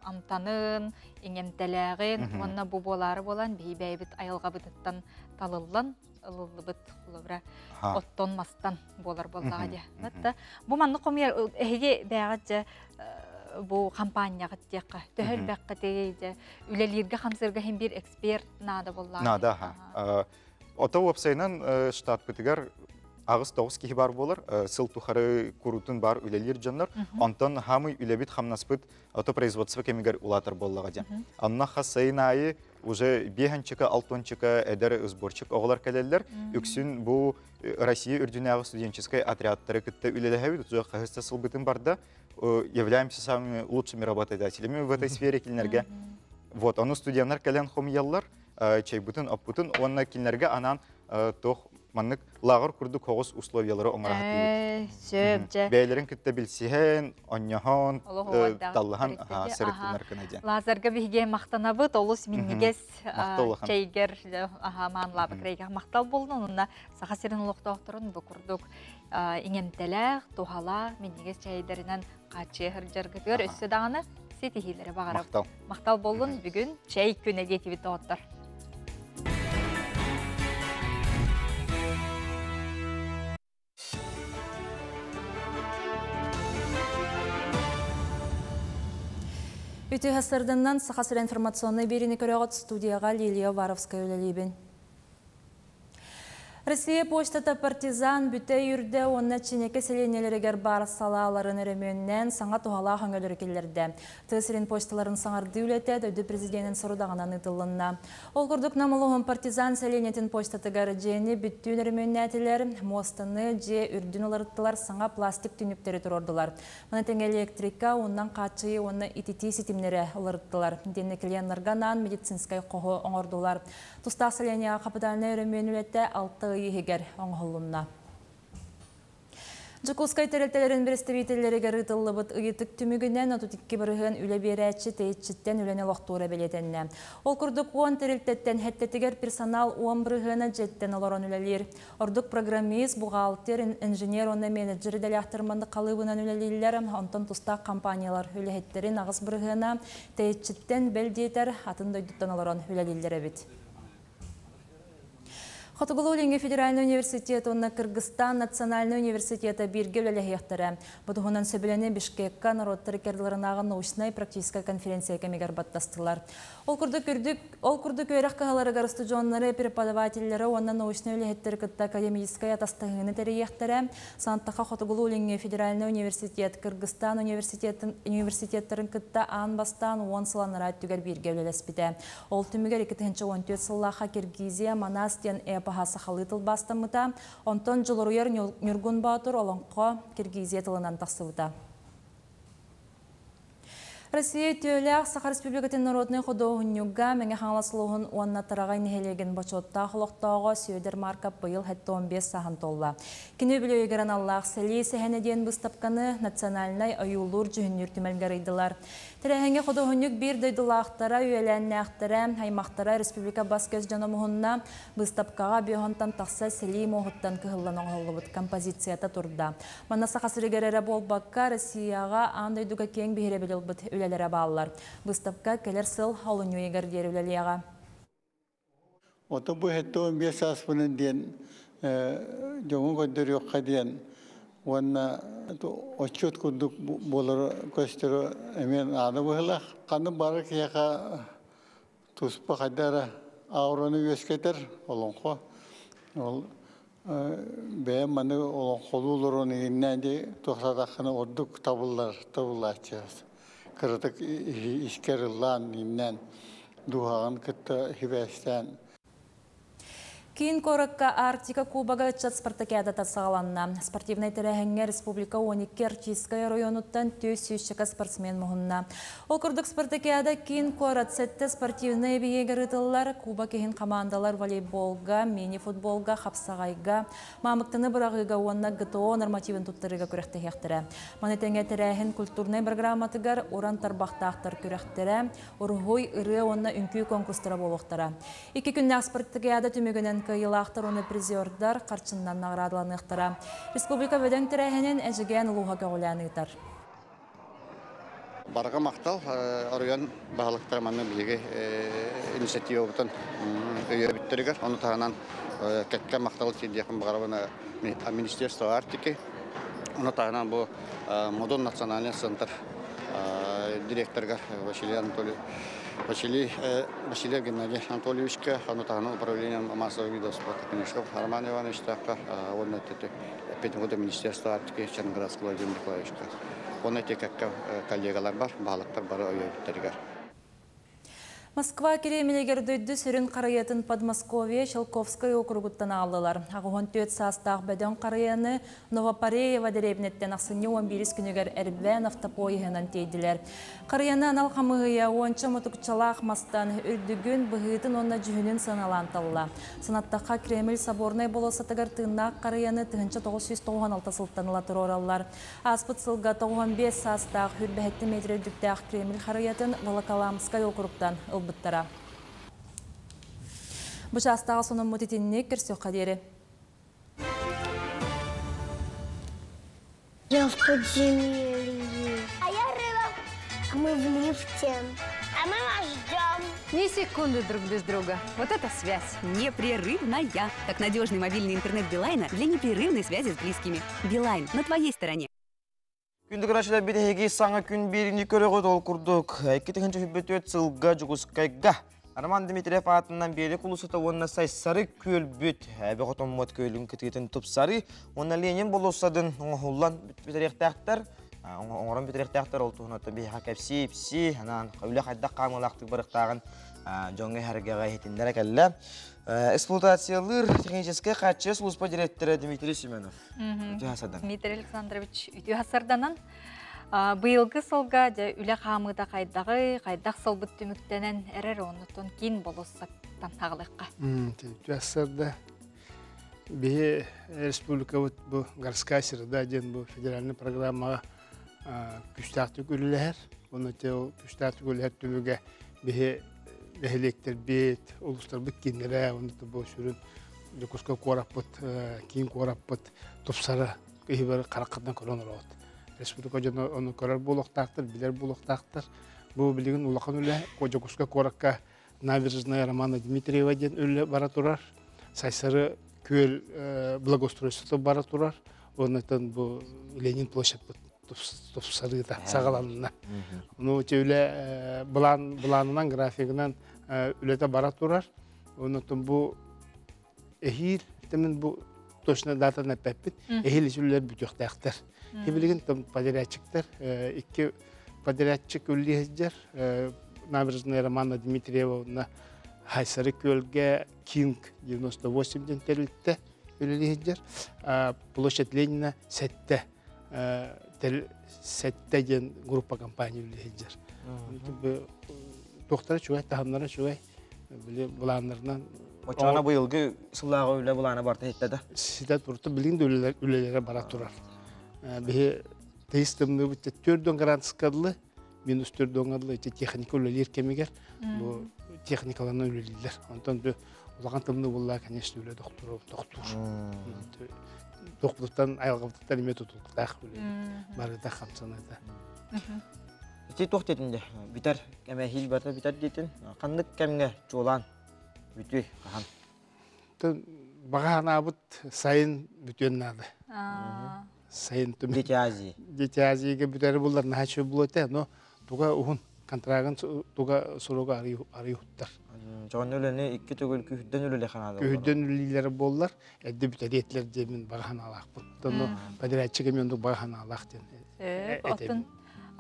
Амтанын, иҥэмтэлээҕин уонна бу буолаары буолан биһи бэйэбит айылҕабытыттан талыллан ылыллыбыт холобура оттон мастан буолар буоллаҕа дии. Батта бу маннык хомуйар эһиги бэйэҕит дьэ бу хампаанньаҕыт диэххэ төһө элбэххитий дьэ үлэлииргэ хамсыырга иһин биир эксперт наада буоллаҕа.
Наада аха. Ото уопсайынан штатпытыгар 8-9 киһи бар буолар, сыл тухары курутун бар үлэлиир дьоннор. Онтон хамый үлэбит хамнаспыт ото производство кэмигэр улаатар буоллаҕа дьэ. Онно хас сайын аайы уже биэһэнчика, алтончика эдэр сборщик оҕолор кэлэллэр. Үксүн бу Россия үрдүнээҕи студенческой отрядтары кытта үлэлэһэбит, уже хаһыста сылбытын барда. Являемся самыми лучшими работодателями в этой сфере кинилэргэ. Вот, ону студенттар кэлэн хомуйаллар, чайбытын, оппутун, уонна кинилэргэ анаан туох маннык лааҕыр курдук хоҕус условиялары оҥоро
Сөп дьэ.
Бэйэлэрин кытта билсиһэн, онньоһон, таллаһан сырыттынар кына диэн.
Лазарга биһиги махтанабыт, олус минньигэс чэйгэр маанлаабыт рейгэх махтал болдун, онна Саха сирин олохтоохторун бу курдук иҥэмтэлээх, туһалаах, минньигэс чэйдэринэн хааччыйа сылдьаргытыгар өссө даҕаны ситиһиилэри баҕарабыт. Махтал боллун бүгүн чэй күнэ диэтибит доҕоттор.
Үтүө сарданнан Саха сир информационнай биэриини көрөҕүт, студияға Лилия Варовская үлэлиибин. Россия почтата Партизан Бүтэй Үрдэ уонна Чинэкэ сэлиэнньэлэригэр баар салааларын өрөмүөннээн саҥа туһалаах өҥөлөрү киллэрдэ. Тыа сирин почталарын саҥардыы үлэтэ дойду президенин сорудаҕынан ыытыллынна. Ол курдук Нам улууһун Партизан сэлиэнньэтин почтатыгар дьиэни бүттүүн өрөмүөннээтилэр, муостаны, дьиэ үрдүн уларыттылар, саҥа пластик түннүктэри туруордулар. Маны тэҥэ электрика, уоннан хааччыйыы уонна ититии ситимнэрэ уларыттылар. Итиэннэ клиеннарга анаан медицинскэй хоһу оҥордулар. Тустаах сэлиэнньэҕэ капитальнай өрөмүөн үлэтэ 6 ый иһигэр оҥоһуллунна. Дьокуускай тэрилтэлэрин бэрэстэбиитэллэригэр ыытыллыбыт ыйытык түмүгүнэн 32 бырыһыан үлэ биэрээччи тэйиччиттэн үлэни олохтуура бэлиэтэннэ. Ол курдук 10 тэрилтэттэн хэттэтигэр персонал 10 бырыһыана дьиэттэн олорон үлэлиир. Ордук программист, бухгалтер, инженер уонна менеджер идэлээхтэр маннык халыыбынан үлэлииллэр. Онтон тустаах компаниялар үлэһиттэрин 8 бырыһыана тэйиччиттэн бэл диэтэр атын дойдуттан олорон үлэлииллэр эбит. Хотугулуу-Илиҥҥи федеральнай университет уонна Кыргызстан национальнай университета бииргэ үлэлэһиэхтэрэ. Бу туһунан сөбүлэни Бишкекка норуоттар иккардыларынааҕы научнай практическай конференция кэмигэр баттастылар. Ол курдук үрдүк, ол курдук үөрэх кыһаларыгар устудьуоннары, преподавателлэри уонна научнай үлэһиттэри кытта академическай атастаһыыны тэрийиэхтэрэ. Сантаха Хотугулуу-Илиҥҥи федеральнай университет Кыргызстан университетын университеттарын кытта аан бастаан 10 сыл анараа өттүгэр бииргэ үлэлэспитэ. Ол түмүгэр 2014 сыллаахха Киргизия Манас диэн эпоһа сахалыы тылбаастаммыта, онтон Дьулуруйар Ньургун Боотур олоҥхо Киргизия тылынан тахсыбыта. Россия үтүөлээх Саха Республикатын народнай худуоһунньуга Мэҥэ Хаҥалас улууһун уонна Тараҕай нэһилиэгин бочуоттаах олохтооҕо Сүөдэр Марков быйыл 75 сааһын туолла. Кини үбүлүөйүгэр аналлаах Сэлии сэһэнэ диэн быыстапканы Национальнай ойуулуур-дьүһүннүүр түмэлгэ арыйдылар. Тэрээһиҥҥэ худуоһунньук биир дойдулаахтара, үөлээннээхтэрэ, аймахтара республика бас-көс дьоно муһунна. Быыстапкаҕа биоһонтон тахса сэлии муоһуттан кыһыллан оҥоһуллубут композицията турда. Манна Саха сиригэр эрэ буолбакка, Россияҕа, аан дойдуга киэҥ биһирэбил ылбыт үлэлэрэ бааллар. Быыстапка кэлэр сыл олунньу ыйыгар диэри үлэлиэҕэ.
Ото бу 75 сааспынан диэн дьоҥу көрдөрүөххэ диэн уонна отчуот курдук буолара көстөрө эмиэ наада быһыылаах. Ханнык бары киһиэхэ туспа хайда эрэ аураны үөскэтэр олоҥхо. Ол бэйэм маны олоҥхолуу олорон иҥиннээн дии туохсаатаххына ордук табыллар табыллааччы. Кыратык искэр ыллаан иҥиннээн дууһаҕын кытта сибээстээн.
Киин куоракка Арктика Кубога ыччат спартакиадата саҕаланна. Спортивнай тэрээһиҥҥэ республика 12 Арктическай оройуонуттан 400 спортсмен муһунна. Ол курдук спартакиада киин куорат сэттэ спортивнай эбийиэгэр ыытыллар. Кубок иһин хамаандалар волейболга, мини-футболга, хапсаҕайга, маамыктаны быраҕыыга уонна ГТО нормативын туттарыыга күрэхтэһиэхтэрэ. Маны тэҥэ тэрээһин культурнай программатыгар уран тарбахтаахтар күрэхтэрэ, уруһуй, ырыа уонна үҥкүү конкурстара буолуохтара. Икки күннээх спартакиада түмүгүнэн кыайыылаахтар уонна призердар харчыннан наҕараадаланыахтара. Республика бөдөҥ тэрээһинин Эдьигээн улууһа көҕүлээн ыытар.
Барҕа махтал оройуон баһылыктара манна биһиги инициативабытын өйөөбүттэригэр. Ону таһынан кэккэ махталы тиэрдиэхпин баҕарабын Министерство Арктики. Ону таһынан бу Модун национальный центр директорыгар Василий Анатольевич Василий Василий Геннадий Анатольевичка, ону таһынан управление массовых видов спорта Конешков Роман Ивановичтаахха уонна Педагога Министерство Арктики Черноградского Владимир Николаевичка. Уонна ити кэккэ коллегалар бар, баһылыктар бары өйөөбүттэригэр.
Москва Кремлигэр дойду сүрүн харыйатын Подмосковье Щелковскай округуттан аҕаллылар. 84 саастаах бөдөҥ харыйаны Новопареево дэриэбинэттэн ахсынньы 11 күнүгэр эрбээн автопоеһынан тиэйдилэр. Харыйаны анал хамыыһыйа уонча мутукчалаах мастан үрдүгүн, быһыытын уонна дьүһүнүн сыаналаан талла. Санаттахха, Кремль соборнай болуоссатыгар тыыннаах харыйаны 1996 сылтан ыла туруораллар. Ааспыт сылга 95 саастаах хүрбэһэтти метр үрдүктээх Кремль харыйатын Волоколамскай округтан ылбыттара. Бу чаастааҕы сонуммут итинник көрсүөххэ диэри.
Я в подземелье. А я рыба. А мы в лифте. А мы вас ждем.
Ни секунды друг без друга. Вот это связь.
Непрерывная. Как надежный мобильный интернет Билайна для непрерывной связи с близкими. Билайн на твоей стороне.
Күндү көрөөччүлэр эһиги саҥа күн биэриини көрөҕүт ол курдук. 2024 сылга Дьокуускайга Роман Дмитриев аатынан Биэлик уулуссата уонна Сайсары күөлбүт эбэ хотоммут күөлүн кытыытын тупсарыы уонна Ленин болуоссатын оҥоһуллан бүтэриэхтээхтэр. Оҥорон бүтэриэхтээхтэр ол туһунан биһиэхэ кэпсии ипсии анаан үлэ хайдах хаамыылаахтык барыахтааҕын дьоҥҥо эһэргэҕэ иһитиннэрэ кэллэ. Эксплуатациялыыр техническэй хааччыйа сулууспа директора Дмитрий Семенов. Үтүө хасардан.
Дмитрий Александрович үтүө хасарданан быйылгы сылга дьэ үлэ хаамыыта хайдаҕый, хайдах сылбыт түмүктэнэн эрэр оннуттан киин болуоссаттан аҕалыахха.
Үтүө хасарда. Биһи республикабыт бу городская среда диэн бу федеральный программаҕа күүстээхтик үлэлэһэр. Онно күүстээхтик үлэлэһэр түмүгэ биһи нэһилиэктэрбит, улуустарбыт кииннэрэ, онно бу сүрүн Дьокуускай куораппыт, киин куораппыт тупсара киһи хараххытынан көрөн олоробут. Республика дьоно ону көрөр буолуохтаахтар, билэр буолуохтаахтар. Бу билигин улахан үлэ Дьокуускай куоракка набережная Романа Дмитриева диэн үлэ бара турар. Сайсары күөл благоустройствота бара турар. Оннотон бу Ленин площадьпыт тупсарыыта саҕаланна. Ну, үлэ былаан былаанынан, графигынан үлэтэ бара турар. Оннотон бу эһиил тэмин бу точно датаны эппэппит. Эһиил үлэлэр бүтүөхтээхтэр. Билигин там подрядчиктар икки подрядчик үлэлии сылдьар. Набережная Романа Дмитриевна Хайсары күөлгэ Кинг 98 диэн тэрилтэ үлэлии сылдьар. Площадь Ленина сэттэ сэттэ диэн группа компания үлэлии сылдьар. Туохтара үчүгэй, таһымнара үчүгэй. Били былааннарынан
Оччоҕуна быйылгы сыллааҕы үлэ былаана барта ситтэ да?
Ситэ турта билигин да үлэлэрэ бара турар. Биһи тыйыс тымныыбыт 4 градуска дылы, минус 4 дылы ити техника үлэлиир кэмигэр бу техникаларынан үлэлииллэр. Онтон бу улахан тымныы буолла, конечно, үлэ тохтуур. Тохтуттан айылҕабытыттан эмиэ тутулуктаах үлэ барыта хамсаныыта.
Ити туох диэтин де бүтэр кэмэ хил барыта бүтэр диэтин ханнык кэмҥэ чуолаан бүтүй хаһан?
Баҕа санаабыт сайын бүтүөн наада. Сайын түмүк.
Дети Азии.
Дети Азияга бүтәре буллар наһаа үчүгэй буолуо этэ, но туга уһун контрагын туга суруга арыйыһыттар.
Чоҕонно үлэни икки төгүл күһүрдэн үлэлэ ханаада.
Күһүрдэн үлэлиилэрэ буоллар, эрдэ бүтэриэтлэр диэмин баҕа санаалаахпын. Тону подрядчик эмиэ оннук баҕа санаалаах диэн
этэбин.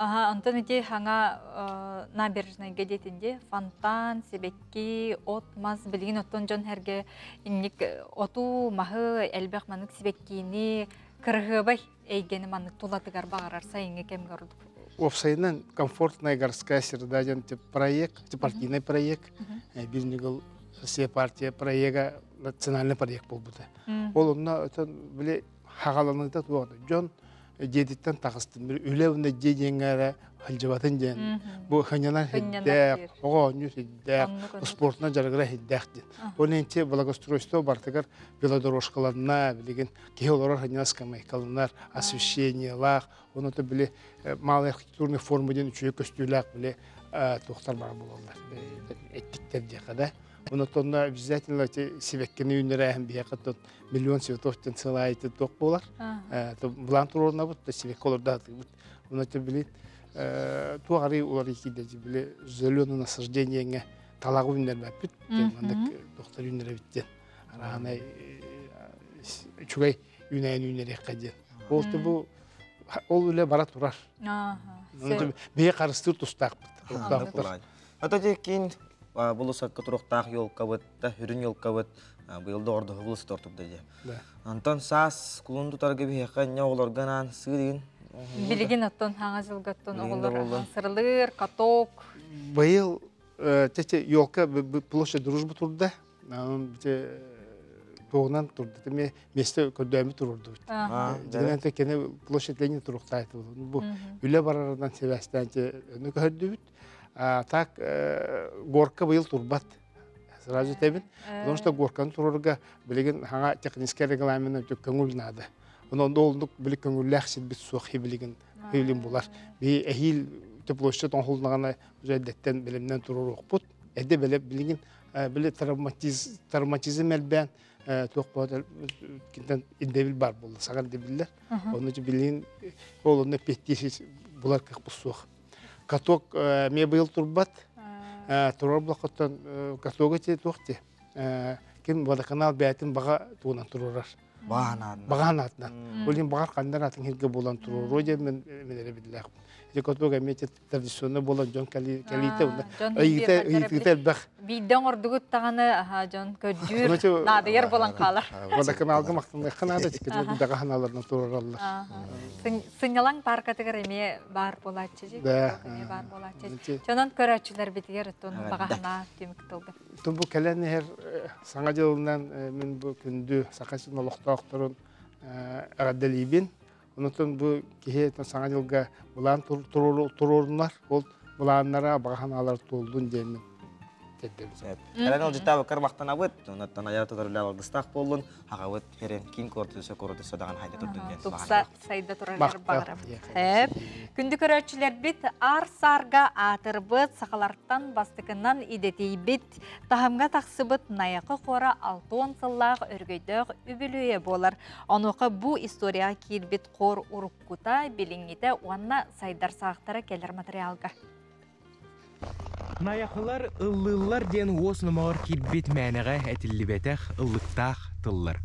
Аха, онтон ити хаҥа набережнайга диэтин фонтан, сибэкки, от, мас билигин оттон дьон хэргэ инник оту, маһы, элбэх манык сибэккини кырыһыабай эйгэни маннык тулатыгар баҕарар сайыҥҥы кэмҥэ ордук.
Уопсайынан комфортная городская среда диэн проект, партийный проект, бир ньыгыл Россия партия проега национальный проект буолбута. Ол онно били хагаланыыта туох дьон дьиэтиттэн таҕыстым. Бир үлэ уонна дьиэ диэҥҥэ эрэ сылдьыбатын диэн. Бу хынньанар сирдээх, оҕо оонньуур сирдээх, спортунан дьарыгырар сирдээх диэн. Ол иһин благоустройство барытыгар велодорожкаланна, билигин киһи олорор хынньанар скамейкаланар, освещениелаах, онон били малый архитектурный форма диэн үчүгэй көстүүлээх били туохтар баар буолаллар. Эттиктэр диэхэ да. Онон обязательно эти сибэккини үүннэрээһин биһиэхэ тут миллион цветов диэн сылаайты туох буолар. Былаан туруорунабыт, сибэкки олордоотубут. Онон били туох арый уларый киирдэ били зеленое насаждениеҥэ талаҕы үүннэрбэппит. Маннык доктор үүннэрэбит диэн. Араанай үчүгэй үүнэйин үүнэриэххэ диэн. Ол бу ол үлэ бара турар. Биһи харыстыыр тустаахпыт.
Ата киин булусакка туруктаах елкабыт, хүрүн елкабыт быйыл да ордоһу булуса тортубда дии. Антон саас кулун тутарга биһиэхэ инне оҕолорго анаан сыырыын.
Билигин оттон хаҥа жылгаттан оҕолор сырылыыр, каток.
Быйыл тете елка площадь дружбы турда. Туоҕунан турда. Теме месте көрдөөмү турурдубут. Дьигинэн кene площадь Ленин туруктаайты. Бу үлэ барарынан себәстән өнү көрдүбүт. Так горка быйыл турбат. Сразу тебин. Потому что горканы турарга билигин хаҥа технический регламент көҥүл надо. Онон олдук били көҥүллээх сирбит суох билигин хилин булар. Би эһиил площадь оҥоһулнаҕына уже билимнен туруруохпут. Эдде беле билигин били травматизм элбээн туох кинтен индебил бар болду. Саган дебиллер. Оны билигин ол онно петтиси булар кых суох. Каток ме быйыл турбат. Турар булакыттан катога те туох те. Ким водоканал бәйтин бага туунан турурар. Багаан атынан. Олин багар кандар атын хирге болан турur. Роде мен менере билер. Ити катога ме традиционный болан жон калите. Ыйыта ыйыта бах.
Биден ордугут таганы жон көдүр надыяр болан калар.
Водоканалга мактанды ханада тикет дага ханалардан турураллар.
Сынялаң паркатыгар эме бар болачы жи. Эме бар болачы. Жонон көрөчүлөр битигер тон багахана түмүк тылды.
Тун бу кэлэн иһэр саҥа дьылынан мин бу күндү саха сирин олохтоохторун эҕэрдэлиибин. Онотон бу киһи саҥа дьылга былаан туруорунар, ол былааннара багаханалар туолдун диэммин
Кэлэн ол життабыккар мактанабыт, оннуттан аяр тутар үлэ алгыстаах буоллун, хаҕабыт херен киин куортуса курутуса даҕан хайда турдун диэн.
Тупса сайда турар бағарабыт. Күндү көрөөччүлэрбит ар сарга аатырбыт, сахалартан бастыкынан идетийбит, таһымга тахсыбыт Найахы хора 60 сыллаах өргөйдөөх үбүлүөйэ буолар. Онуоха бу историяҕа киирбит хор уруккута, билиҥҥитэ уонна сайдар саахтара кэлэр материалга.
Найахылар ыллыыллар диэн уос номоҕор киирбит мээнэҕэ этиллибэтэх ыллыктаах тыллар.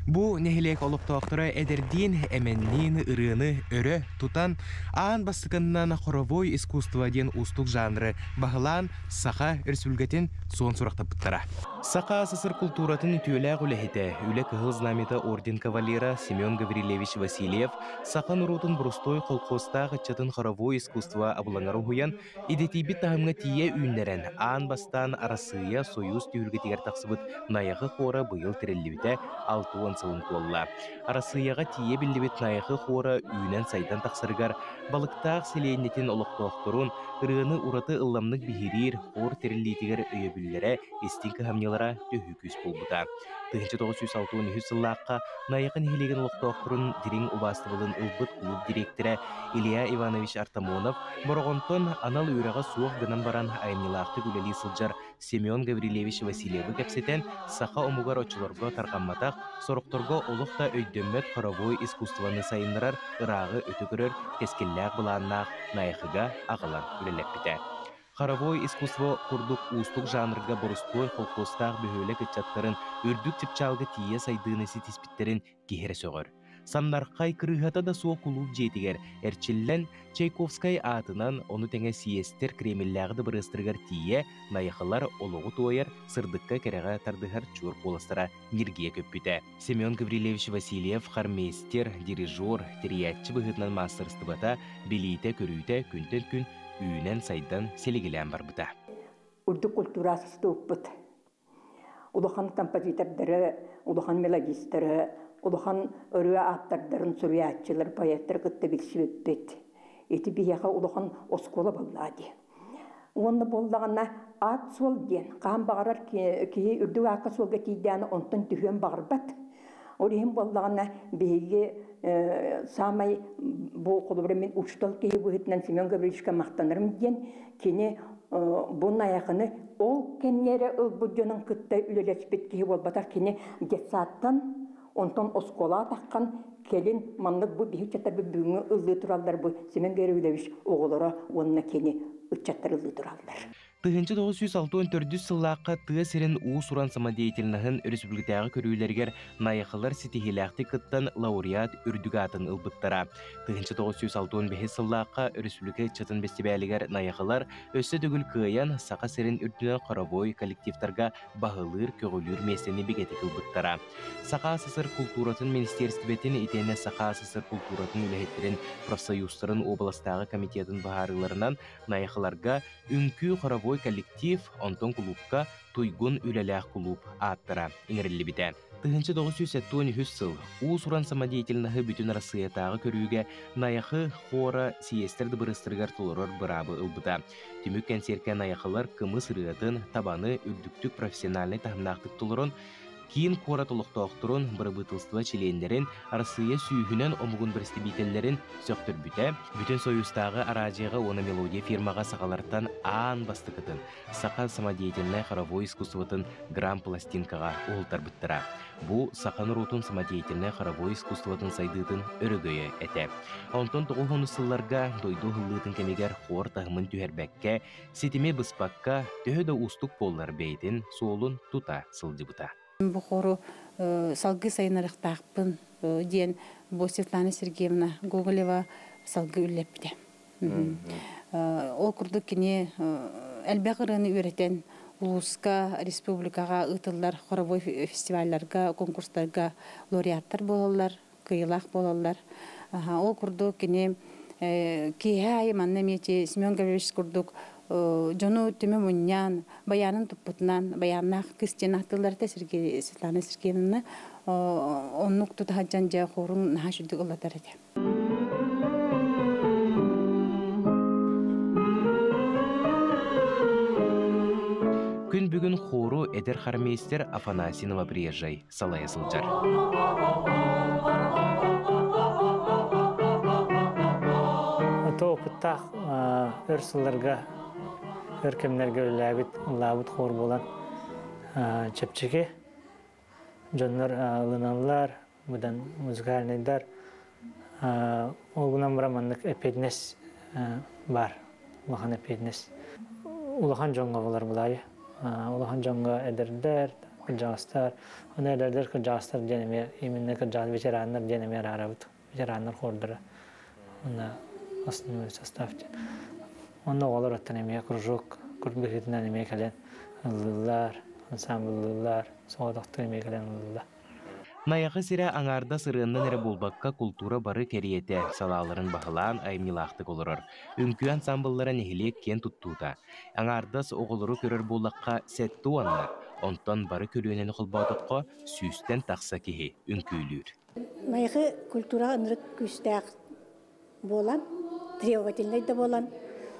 Бу нэһилиэк олохтоохторо эдэрдиин, эмэнниин ырыаны өрө тутан, аан бастакыннан хоровой искусство диэн уустук жанры баһылаан саха өрөспүүбүлүкэтин суон сурахтаппыттара. Саха АССР култууратын үтүөлээх үлэһитэ, Үлэ Кыһыл Знамята орден кавалера Семен Гаврильевич Васильев саха норуотун боростуой колхозтаах ыччатын хоровой искусство абылаҥар уһуйан, идэтийбит таһымҥа тиийэ үүннэрэн, аан бастаан Арассыыйа Союз түһүлгэтигэр тахсыбыт Найахы хора быйыл тэриллибитэ 60 сылын туолла. Арассыыйаҕа тиийэ биллибит Найахы хора үүнэн-сайдан тахсарыгар Балыктаах сэлиэнньэтин олохтоохторун ырыаны ураты ылламнык биһириир хор тэриллиитигэр өйөбүллэрэ истиҥ кыһамньылара төһүү күүс буолбута. 1963 сыллаахха Найахы нэһилиэгин олохтоохторун дириҥ убаастабылын ылбыт кулууп дириэктэрэ Илья Иванович Артамонов Бороҕонтон анал үөрэҕэ суох гынан баран айымньылаахтык үлэлии сылдьар Семен Гаврильевич Васильевы кэпсэтэн, саха омугар оччолорго тарҕамматах, сорохторго олох да өйдөммөт хоровой искусствоны сайыннарар ырааҕы өтө көрөр кэскиллээх былааннаах Найахыга аҕалан үлэлэппитэ. Хоровой искусство курдук уустук жанрга борустуой холкуостаах бөһүөлэк ыччаттарын үрдүк чыпчаалга тиийэ сайдыыны ситиспиттэрин киһи эрэ сөҕөр. Самнархай кырыыһата да суох кулууп дьиэтигэр эрчиллэн, Чайковскай аатынан, ону тэҥэ сийиэстэр Кремллээҕи дыбарыастарыгар тиийэ найахылар олоҕу туойар, сырдыкка-кэрэҕэ тардыһар чуор куоластара ньиргийэ көппүтэ. Семен Гаврильевич Васильев хормейстер, дирижер, тэрийээччи быһыытынан маастарыстыбата, билиитэ-көрүүтэ күнтэн күн үүнэн-сайдан, силигилээн барбыта.
Үрдүк культура сыстыбыппыт. Улахан композитордары, улахан мелодистары, улахан ырыа ааптардарын, суруйааччылар, поэттары кытта билсибиппит. Ити биһиэхэ улахан оскуола буоллаа дии. Уонна буоллаҕына аат суол диэн хаһан баҕарар киһи үрдүк аакка суолга тиийдэҕинэ онтон түһүөн баҕарбат. Ол иһин буоллаҕына биһиги саамай бу холобура мин учуутал киһи быһыытынан Семен Гаврильевичка махтанарым диэн кини бу Найахыны ол кэмҥэ эрэ ылбыт дьонун кытта үлэлэспит киһи буолбатах кини детсадтан онтон оскуолаҕа таххан кэлин маннык бу биһи ыччаттарбыт бүгүҥҥү ыллыы тураллар бу Семен Гаврильевич оҕолоро уонна кини ыччаттар ыллыы тураллар.
1964 сыллаахха тыа сирин уус-уран самодеятельноһын өрөспүүбүлүкэтээҕи көрүүлэригэр Найахылар ситиһиилээхтик кыттан лауреат үрдүк аатын ылбыттара. 1965 сыллаахха өрөспүүбүлүкэ ыччатын бэстибээлигэр Найахылар өссө төгүл кыайан Саха сирин үрдүнэн хоровой коллективтарга баһылыыр, көҕүлүүр миэстэни бигэтик ылбыттара. Саха СССР култууратын министиэристибэтин итиэннэ Саха СССР култууратын үлэһиттэрин профсоюзтарын уобаластааҕы комитетын быһаарыыларынан Найахыларга үҥкүү хоровой коллектив, онтон кулуупка туйгун үлэлээх кулууп ааттара иҥэриллибитэ. 1973 сыл уус-уран самодеятельноһы бүтүн Арассыыйатааҕы көрүүгэ Найахы хора сийиэстэр дыбарыастарыгар толорор быраабы ылбыта. Түмүк кэнсиэркэ Найахылар кымыс ырыатын, табаны үрдүктүк профессиональнай таһымнаахтык толорон, киин куорат олохтоохторун, бырабыыталыстыба чилиэннэрин, Арассыыйа сүүһүнэн омугун бэрэстэбиитэллэрин сөхтөрбүтэ, Бүтүн Союзтааҕы араадьыйаҕа уонна мелодия фирмаҕа сахалартан аан бастакытын саха самодеятельнай хоровой искусствотын гран-пластинкаҕа уһултарбыттара. Бу саха норуотун самодеятельнай хоровой искусствотын сайдыытын өрөгөйө этэ. Онтон тоҕус сылларга дойду ыһыллыытын кэмигэр хор таһымын түһэрбэккэ, ситими быспакка, төһө да уустук буоллар бэйэтин суолун тута сылдьыбыта.
Бу хору салгыы сайынарыахтаахпын диэн бу Светлана Сергеевна Гоголева салгыы үллэппитэ. Ол курдук кини элбэх ырыаны үөрэтэн улууска, республикаҕа ыытыллар хоровой фестивалларга, конкурстарга лауреаттар буолаллар, кыайыылаах буолаллар. Ол курдук кини киэһэ аайы манна эмиэ Семен Гаврильевич курдук дьону түмэ мунньан, баянын туппутунан, баяннаах кыыс диэн ааттыыллар этэ Сергей Светлана Сергеевна оннук тута сылдьан дьэ хорун наһаа үчүгдүк ыллатар этэ.
Күн бүгүн хору эдэр хормейстер Афанасий Новоприезжай салайа сылдьар.
Ото опыттаах өр сылларга, өр кэмнэргэ үлэлээбит, ыллаабыт хор буолан чэпчэки дьоннор ылыналлар, быдан музыкальныйдар. Ол гынан баран маннык эппиэтинэс баар, улахан эппиэтинэс. Улахан дьоҥҥо булар булаайы. Улахан дьоҥҥо эдэрдэр, кырдьаҕастар. Аны эдэрдэр кырдьаҕастар диэн эмиэ именно кырдьаҕас ветераннар диэн эмиэ араарабыт. Ветераннар хордара. Уонна основной состав диэн. Онно оҕолор оттон эмиэ кружок быһыытынан эмиэ кэлэн ыллыыллар. Ансамбллыыллар, соҕотохтуу эмиэ кэлэн ыллылар.
Найахы сирэ аҥаардас ырыаннан эрэ буолбакка култуура бары кэриэтэ салааларын баһылаан айымньылаахтык олорор. Үҥкүү ансамбллара нэһилиэк киэн туттуута. Аҥаардас оҕолору көрөр буоллахха 70-нар, онтон бары көлүөнэни холбоотоххо сүүстэн тахса киһи үҥкүүлүүр.
Найахы культура ынырык күүстээх буолан, требовательнай да буолан,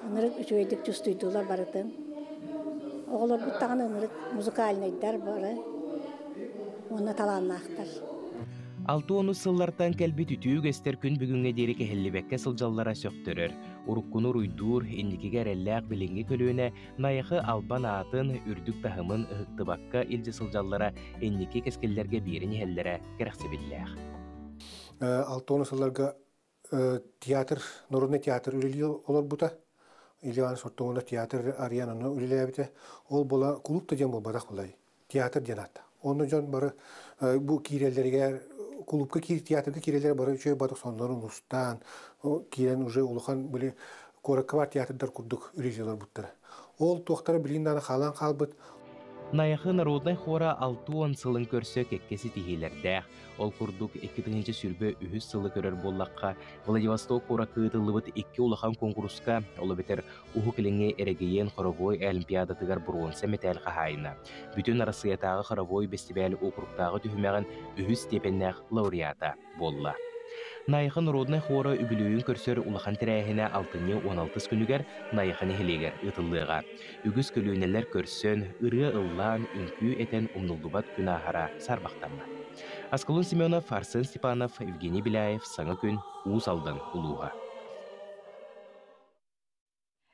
ынырык үчүгэйдик чувствуйдуулар барытын. Оҕолорбут даҕаны ынырык музыкальнайдар бары уонна талааннаахтар.
60 сыллартан кэлбит үтүө үгэстэр күн бүгүҥҥэ диэри кэһиллибэккэ сылдьаллара сөхтөрөр. Уруккуну уруйдуур, инникигэ эрэллээх билиҥҥи көлүөнэ Найахы албан аатын, үрдүк таһымын ыһыктыбакка илдьэ сылдьаллара инники кэскиллэргэ биэрэн иһэллэрэ кэрэхсэбиллээх.
60 сылларга театр, народный театр үлэлии олорбута. Илья Иванович Ортоҥуна театр арыйан онно үлэлээбитэ. Ол була кулууп да диэн буолбатах булай. Театр диэн аата. Онно дьон бары бу киирэллэригэр кулуупка киир театрга киирэллэр бары үчүгэй батык соннорун устаан киирэн уже улахан были куоракка бар театрдар курдук үлэлии олорбуттара. Ол туохтара билигин даҕаны хаалан хаалбыт.
Найахы народнай хора 60 сылын көрсө кэккэ ситиһиилэрдээх. Ол курдук, 2023 сылы көрөр буоллахха, Владивосток куоракка ыытыллыбыт икки улахан куонкуруска, ол эбэтэр Уһук Илиҥҥи эрэгийиэн хоровой олимпиадатыгар боруонса мэтээл хаһаайына, Бүтүн Арассыыйатааҕы хоровой бэстибээл уокуруктааҕы түһүмэҕин үһүс степеннээх лауреата буолла. Найахы народнай хора үбүлүөйүн көрсөр улахан тэрээһинэ алтынньы 16 күнүгэр Найахы нэһилиэгэр ыытыллыаҕа. Үгүс көлүөнэлэр көрсөн, ырыа ыллаан, үҥкүү этэн умнуллубат күн ааһара саарбахтаммат. Аскалон Семенов, Арсен Степанов, Евгений Беляев, Саҥа күн, Уус Алдан улууһа.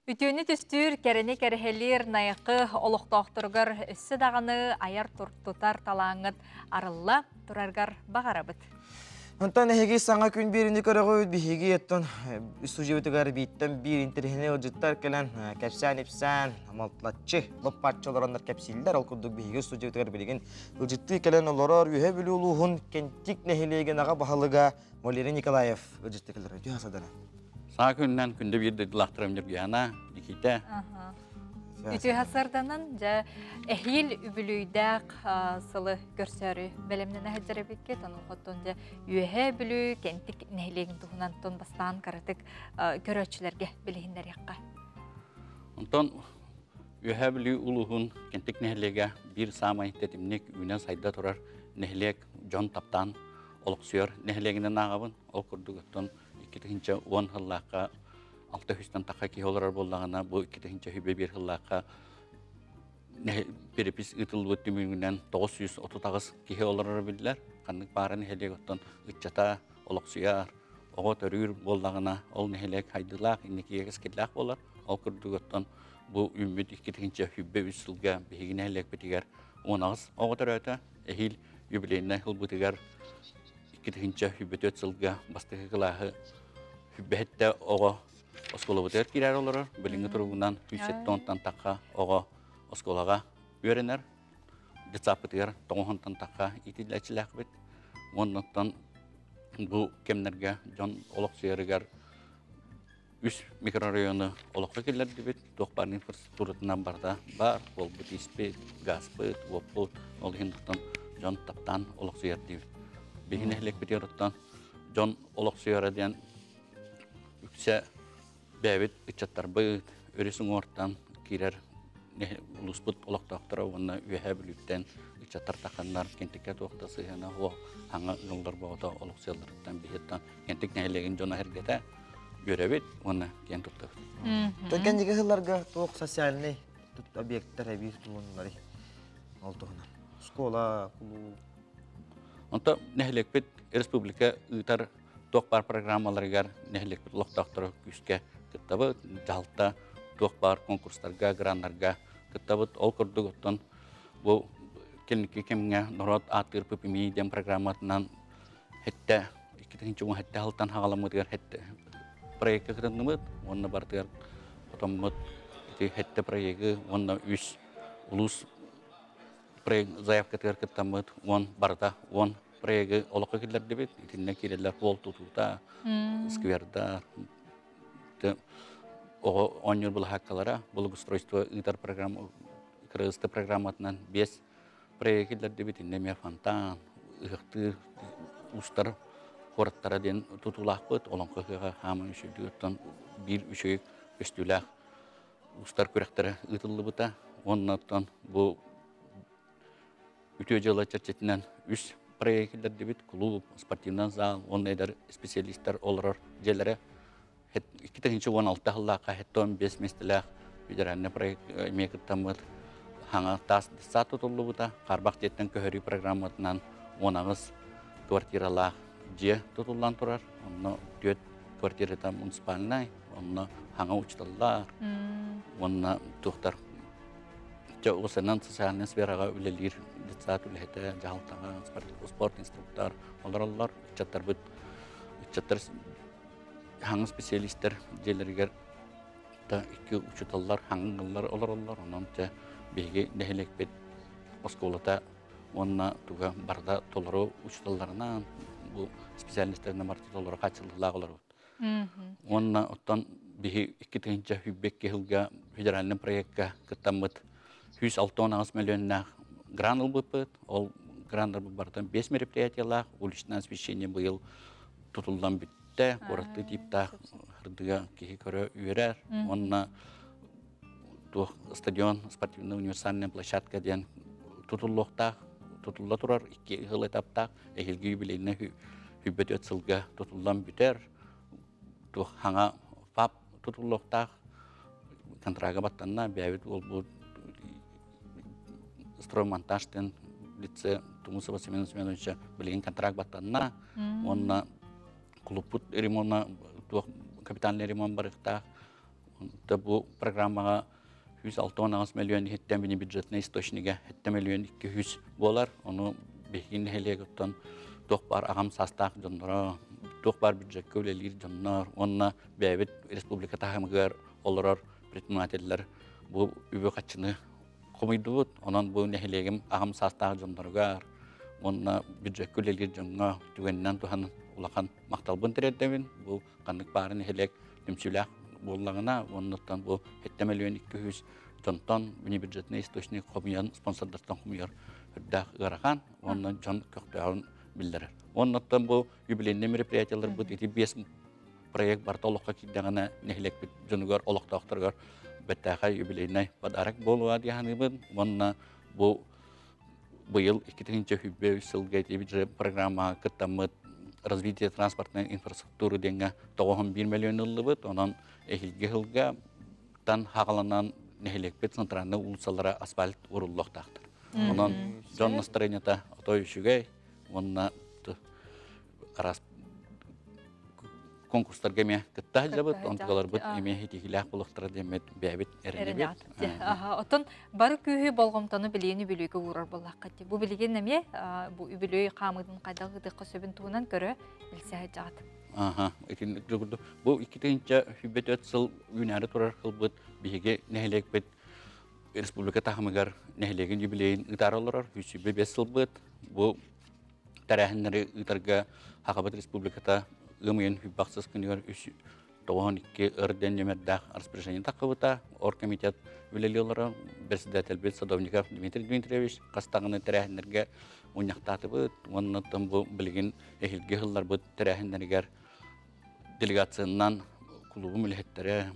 Үтүөнү түстүүр, кэрэни кэрэһэлиир Найахы олохтоохторугар өссө даҕаны айар тутар талааҥҥыт арылла тураргар баҕарабыт.
Онтон эһиги саҥа күн биэриини көрөҕүт, биһиги оттон студиябытыгар бииртэн биир интэриэһинэй ыалдьыттар кэлэн кэпсээн-ипсээн, малтылаччы, лоп-паччы олороннор кэпсииллэр. Ол курдук биһиги студиябытыгар билигин ыалдьыттыы кэлэн олорор Үөһэ Бүлүү улууһун Кэнтик нэһилиэгин аҕа баһылыга Валерий Николаев ыалдьытты кэлэр. Үтүө садана.
Саҥа күнүнэн күндү биир дойдулаахтарым Ньургуйаана, Никита.
Үтүө сарданан дьэ эһиил үбүлүйдээх сылы көрсөөрү бэлэмнэнэ сылдьар эбиккит. Онон хоттон дьэ Үөһээ Бүлүү Кэнтик нэһилиэгин туһунан тон бастаан каратык көрөөччүлэргэ билиһиннэриэххэ.
Онтон Үөһээ Бүлүү улууһун Кэнтик нэһилиэгэ биир саамай тэтимник үүнэн сайда турар нэһилиэк дьон таптаан олохсуйар нэһилиэгинэн ааҕабын. Ол курдук оттон 2010 сыллаахха 600-тан тахха киһи олорор буоллаҕына, бу 2021 сыллаахха перепись ыытыллыбыт түмүгүнэн 938 киһи олороро биллэр. Ханнык баара нэһилиэк оттон ыччата олохсуйар, оҕо төрүүр буоллаҕына, ол нэһилиэк хайдылаах, инникигэ кэскиллээх буолар. Ол курдук оттон бу үүммүт 2023 сылга биһиги нэһилиэкпитигэр 18 оҕо төрөөтө. Эһиил юбилейнай ылбытыгар 2024 сылга бастакы кылааһы хүббэһиттэ оҕо оскуолабытыгар киирэр олорор. Билиҥҥи туругунан 170-тан тахха оҕо оскуолаҕа үөрэнэр. Детсаппытыгар тоҕуһунтан тахха иитиллээччилээхпит. Уоннаттан бу кэмнэргэ дьон олохсуйарыгар үс микрорайону олоххо киллэрдибит. Туох баар инфраструктуратынан барыта баар. Буолбут испит, газпыт, уоппут. Ол иһин дьон таптаан олохсуйар диибит. Биһи нэһилиэкпитигэр оттон дьон олохсуйара диэн үксэ бэйэбит ыччаттарбыт өрүс уҥуортан киирэр улууспут олохтоохторо уонна Үөһээ Бүлүүттэн ыччаттар таханнар Кэнтиккэ туох да сыһыана суох хаҥа ыаллар боҕото олохсуйалларыттан биһиттэн Кэнтик нэһилиэгин дьоно эргэтэ үөрэбит уонна киэн туттабыт.
Кэнники сылларга туох социальный объекттар эбии тутулуннуларый? Ол туһунан. Школа, кулууп.
Онто нэһилиэкпит республика ыытар туох баар программаларыгар нэһилиэкпит олохтоохторо күүскэ кыттабыт, дьаһалта туох баар конкурстарга, граннарга кыттабыт. Ол курдук оттон бу кэнники кэмҥэ норуот ааттыыр ППМИ диэн программатынан хэтте 2017 сылтан хаҕаламмытыгар хэтте проекка кытынныбыт уонна барытыгар хотоммут ити хэтте проегы уонна үс улуус проект заявкатыгар кыттаммыт уон барыта уон проегы олоххо киллэрдибит. Итиннэ киирэллэр пол тутуута, сквердар, оҕо оонньуур былаһааккалара, благоустройство ыытар программа, кыргызты программатынан бес. проект киллэрдибит иннэ эмиэ фонтан, ыһыахтыыр уустар куораттара диэн тутуулаахпыт. Олоҥхо ыһыаҕа хааман үчүгэй оттон биир үчүгэй көстүүлээх уустар күрэхтэрэ ыытыллыбыта. Уонна оттон бу үтүө дьыала чэрчитинэн үс проект киллэрдибит. Клуб, спортивный зал уонна эдэр специалистар олорор дьиэлэрэ 2016 сыллаахха 75 миэстэлээх федеральный проект эмиэ кыттаммыт хаҥа таас саат тутуллубута. Харбах дьиэттэн көһөрүү программатынан 18 квартиралаах дьиэ тутуллан турар. Онно түөрт квартирата муниципальнай, онно хаҥа учууталлар, уонна туохтар Чэ, уусанан социальнай сфераҕа үлэлиир детсад үлэһитэ, дьаһалтаҕа спорт инструктор олороллор. Ыччаттарбыт ыччаттар хаҥы специалистар дьиэлэригэр да икки учууталлар хаҥыллар олороллор. Онон чэ биһиги нэһилиэкпит оскуолата уонна туга барыта толору учууталларынан бу специальностарынан барыта толору хааччыллыылаах олоробут. Уонна оттон биһи 2022 сылга федеральный проекка кыттаммыт 168 миллионнаах грант ылбыппыт. Ол граннарбыт барытын 5 мероприятиялаах уличное освещение быйыл тутуллан бүттэ. Куораттыы типтаах ырдыга киһи көрө үөрэр. Уонна туох стадион, спортивная универсальная площадка диэн тутуллуохтаах, тутулла турар икки сыл этаптаах эһилги юбилейный хүббэт сылга тутуллан бүтэр. Туох хаҥа ФАП тутуллуохтаах контрага баттанна, бэйэбит уолбут строймонтаж диэн лице Тумусова Семена Семеновича билигин контракт баттанна. Уонна клубпут ремонна туох капитальный ремонт барыктаах. Да бу программаҕа 168 миллион иһиттэн бини бюджетный источнига 7 миллион 200 буолар. Ону биһиги нэһилиэгиттэн туох баар аҕам саастаах дьонноро, туох баар бюджекка үлэлиир дьоннор уонна бэйэбит республика таһымыгар олорор предпринимателлэр бу үбү-хаччыны хомуйдубут. Онон бу нэһилиэгим аҕам саастаах дьонноругар уонна бюджекка үлэлиир дьоҥҥо түгэнинэн туһанан улахан махталбын тириэрдэбин. Бу ханнык баары нэһилиэк түмсүүлээх буоллаҕына, уоннаттан бу 7 миллион 200 дьонтон внебюджетный источник хомуйан, спонсордартан хомуйар үрдээх ыарахан уонна дьон көхтөөҕүн биллэрэр. Уоннаттан бу юбилейный мероприятияларбыт ити биэс проект барыта олоххо киирдэҕинэ нэһилиэкпит дьонугар, олохтоохторугар бэртээхэй юбилейный подарок буолуо дии саныыбын. Уонна бу быйыл 2023 сылга ити программаҕа кыттаммыт развитие транспортной инфраструктуры диэҥҥэ 91 миллион ыллыбыт. Онон эһиилги сылга тан хаҕаланан нэһилиэкпит центральный уулуссалара асфальт ууруллуохтаахтар. Онон дьон настроениета отой үчүгэй уонна араас конкурстарга эмиэ кытта сылдьабыт, онтугаларбыт эмиэ хитиһиилээх буолуохтара диэммит бэйэбит эрэнэбит.
Оттон бары күүһү болҕомтону билиини бүлүүгэ уурар буоллахха дии. Бу билигин эмиэ бу үбүлүөй хаамыытын хайдах ыытыахха сөбүн туһунан көрө билсэ сылдьаҕыт.
Аха, итин бу 2024 сыл үүнээри турар сылбыт биһиги нэһилиэкпит республика таһымыгар нэһилиэгин юбилейин ыытаары олорор 105 сылбыт. Бу тэрээһиннэри ыытарга Хахабыт Республиката ыам ыйын хүббахсыс күнүгэр 392 ыр диэн нүмердээх распоряжение таххыбыта. Оргкомитет үлэлии олорор председательбит Садовников Дмитрий Дмитриевич хас даҕаны тэрээһиннэргэ мунньахтаатыбыт уонна бу билигин эһиилги сылларбыт тэрээһиннэригэр делегациянан кулуубум үлэһиттэрэ,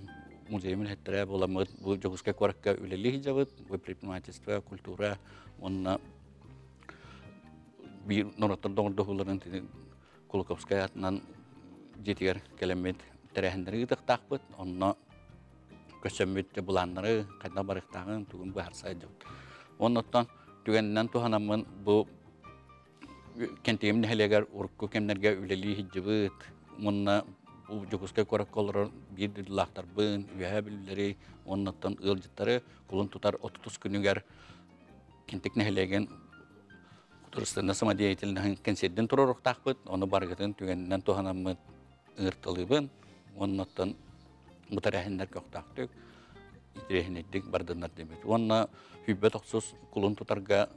музейым үлэһиттэрэ буоламмыт бу Дьокуускай куоракка үлэлии сылдьабыт. Бу предпринимательство, культура уонна биир норуоттар доҕордоһууларын Кулаковскай аатынан дьиэтигэр кэлэммит тэрээһиннэри ыытыахтаахпыт. Онно көссөммүт былааннары хайдах барыахтааҕын тугун быһаарса сылдьабыт. Оннуттан түгэнинэн туһанаммын бу Кэнтигим нэһилиэгэр урукку кэмнэргэ үлэлии сылдьыбыт уонна бу Дьокуускай куоракка олорор биир дойдулаахтарбын, үөһээ бүлүүлэри уоннаттан ыалдьыттары кулун тутар 30 күнүгэр Кэнтик нэһилиэгин художественнай самодеятельноһын кэнсиэрдин туруоруохтаахпыт. Ону барыгытын түгэнинэн туһанаммыт ыҥырталыыбын. Уоннаттан бу тэрээһиннэр көхтөөхтүк, интэриэһинэйдик бардыннар диэбит. Уонна сүүрбэ тохсус кулун тутарга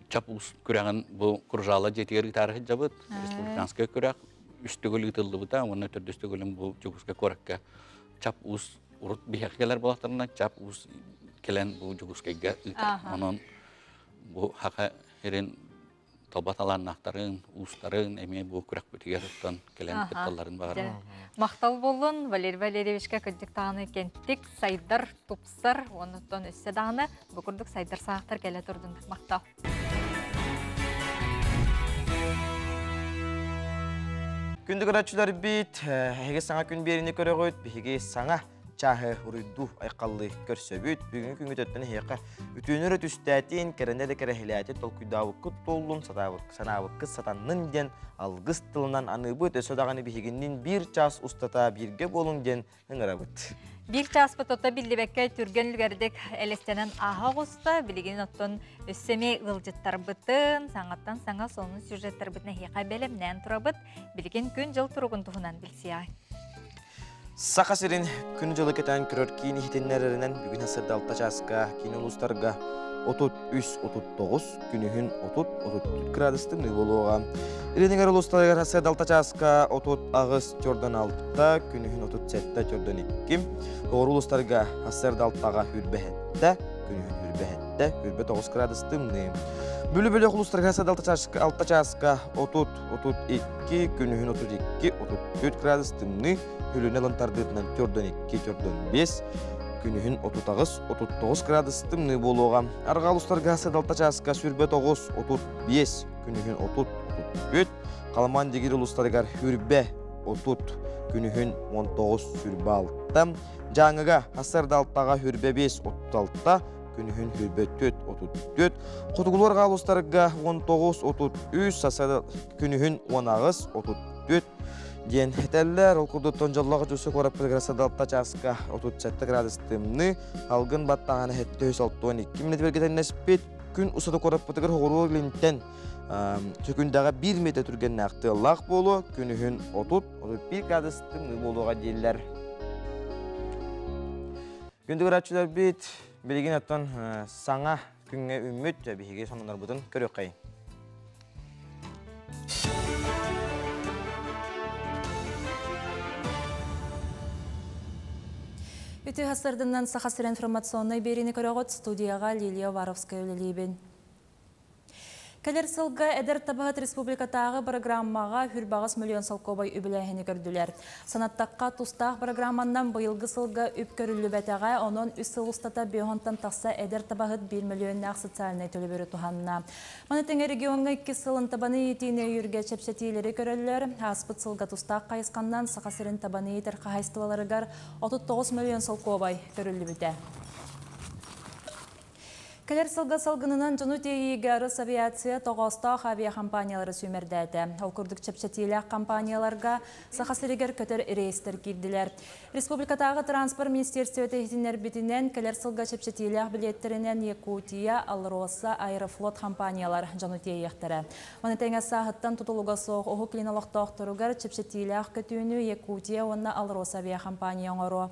Чап уус күрэҕин бу Кружало дьиэтигэр ыытаары сылдьабыт. Республиканскай күрэх үс төгүл ыытыллыбыта уонна төрдүс төгүлүн бу Дьокуускай куоракка Чап уус урут биһиэхэ кэлэр буоллахтарына Чап уус кэлэн бу Дьокуускайга ыытар. Онон Бу хака херин талба талааннаахтарын, уустарын эмиэ бу күрэхпитигэр оттон кэлэн кытталларын баҕарабын.
Махтал буоллун Валерий Валерьевичка кырдьык даҕаны кэнтик сайдар, тупсар, оннуттан өссө даҕаны бу курдук сайдар саахтар кэлэ турдун. Махтал.
Күндү көрөөччүлэрбит, эһиги саҥа күн биэриини көрөҕүт, биһиги саҥа чааһы уруйдуу айхаллыы көрсөбүт. Бүгүҥҥү күҥҥүт өттүн эһиэхэ үтүөнү эрэ түстээтин, кэрэни эрэ кэрэһилээтин, толкуйдаабыккыт туоллун, санаабыккыт сатаннын диэн алгыс тылынан аныыбыт. Өссө даҕаны биһигинниин биир чаас устата бииргэ буолуҥ диэн ыҥырабыт.
Биир чааспыт ото биллибэккэ түргэн үлүгэрдик элэстэнэн ааһа оҕуста. Билигин оттон өссө эмиэ ыалдьыттарбытын, саҥаттан саҥа сонун сюжеттарбытын эһиэхэ бэлэмнээн турабыт. Билигин күн-дьыл туругун туһунан билсиэҕиҥ.
Саха сирин күн-дьылы кэтээн көрөр киин иһитиннэрэринэн бүгүн сырда 6 чааска киин улуустарга 33-39, күнүһүн 30-34 градус тымныы буолуоҕа. Илиниҥэр улуустарыгар сырда 6 чааска 38 төрдөн 6, күнүһүн 37 төрдөн 2. Оҕур улуустарга сырда 6-га хүрбэһэттэ, күнүһүн хүрбэһэттэ, хүрбэ 9 градус тымныы. Бүлү-бүлү улуустарга сырда 6 чааска 30 32, күнүһүн 32, 34 градус тымныы, Өлүнэ ылан тардыытынан 4-2, 4-5, күнүһүн 38, 39 градус тымныы буолуоҕа. Арҕаа улуустарга сыдалта чааска 29, 35, күнүһүн 30, 34, Халамаан Дигир улуустарыгар Хүрбэ 30, күнүһүн 19, Сүрбэ 6, Дьааҥыга Ассарда алтаҕа Хүрбэ 5, 36, күнүһүн Хүрбэ 4, 34, Хотугулуу арҕаа улуустарга 19, 33, күнүһүн 18, 34, диэн этэллэр. Ол курдуктан дьоллоох дьусу куораппытыгар садалта чааска 37 градус тымныы, алгын баттаҕана 762 минут бэргэтэннэспит. Күн усата куораппытыгар хоҕуруо илинтэн сөкүндэҕэ 1 метр түргэннээх тыаллаах буолуо, күнүһүн 30-31 градус тымныы буолуоҕа дииллэр. Күндү көрөөччүлэрбит, билигин оттон саҥа күҥҥэ үүммүт биһиги сонуннарбытын көрүөххэйиҥ.
Үтүө сарсыарданан Саха сирэ информационнай биэриини көрөҕүт. Студияҕа Лилия Уваровская үлэлиибин. Кэлэр сылга Эдэр табаһыт республикатааҕы бырагырааммаҕа хүрбаҕас миллион солкуобай үбүлээһини көрдүлэр. Санаттахха, тустаах бырагырааманнан быйылгы сылга үп көрүллүбэтэҕэ, онон үс сыл устата биэһонтон тахса эдэр табаһыт биир мөлүйүөннээх социальнай төлөбүрү туһанна. Маны тэҥэ региоҥҥа иккис сылын табаны иитиини өйүүргэ чэпчэтиилэри көрөллөр. Ааспыт сылга тустаах хайысханнан Саха сирин табаны иитэр хаһаайыстыбаларыгар 39 мөлүйүөн солкуобай көрүллүбүтэ. Кэлэр сылга салгынынан дьону тиэйиигэ Росавиация тоҕоостоох авиахампаниялары сүүмэрдээтэ. Ол курдук чэпчэтиилээх компанияларга Саха сиригэр көтөр рейстэр киирдилэр. Республикатааҕы транспорт министиэристибэтэ иһитиннэрбитинэн, кэлэр сылга чэпчэтиилээх билиэттэринэн Якутия, Алроса, Аэрофлот компаниялар дьону тиэйиэхтэрэ. Маны тэҥэ сааһыттан тутулуга суох Уһук Илин олохтоохторугар чэпчэтиилээх көтүүнү Якутия уонна Алроса авиахампаанньа оҥоруо.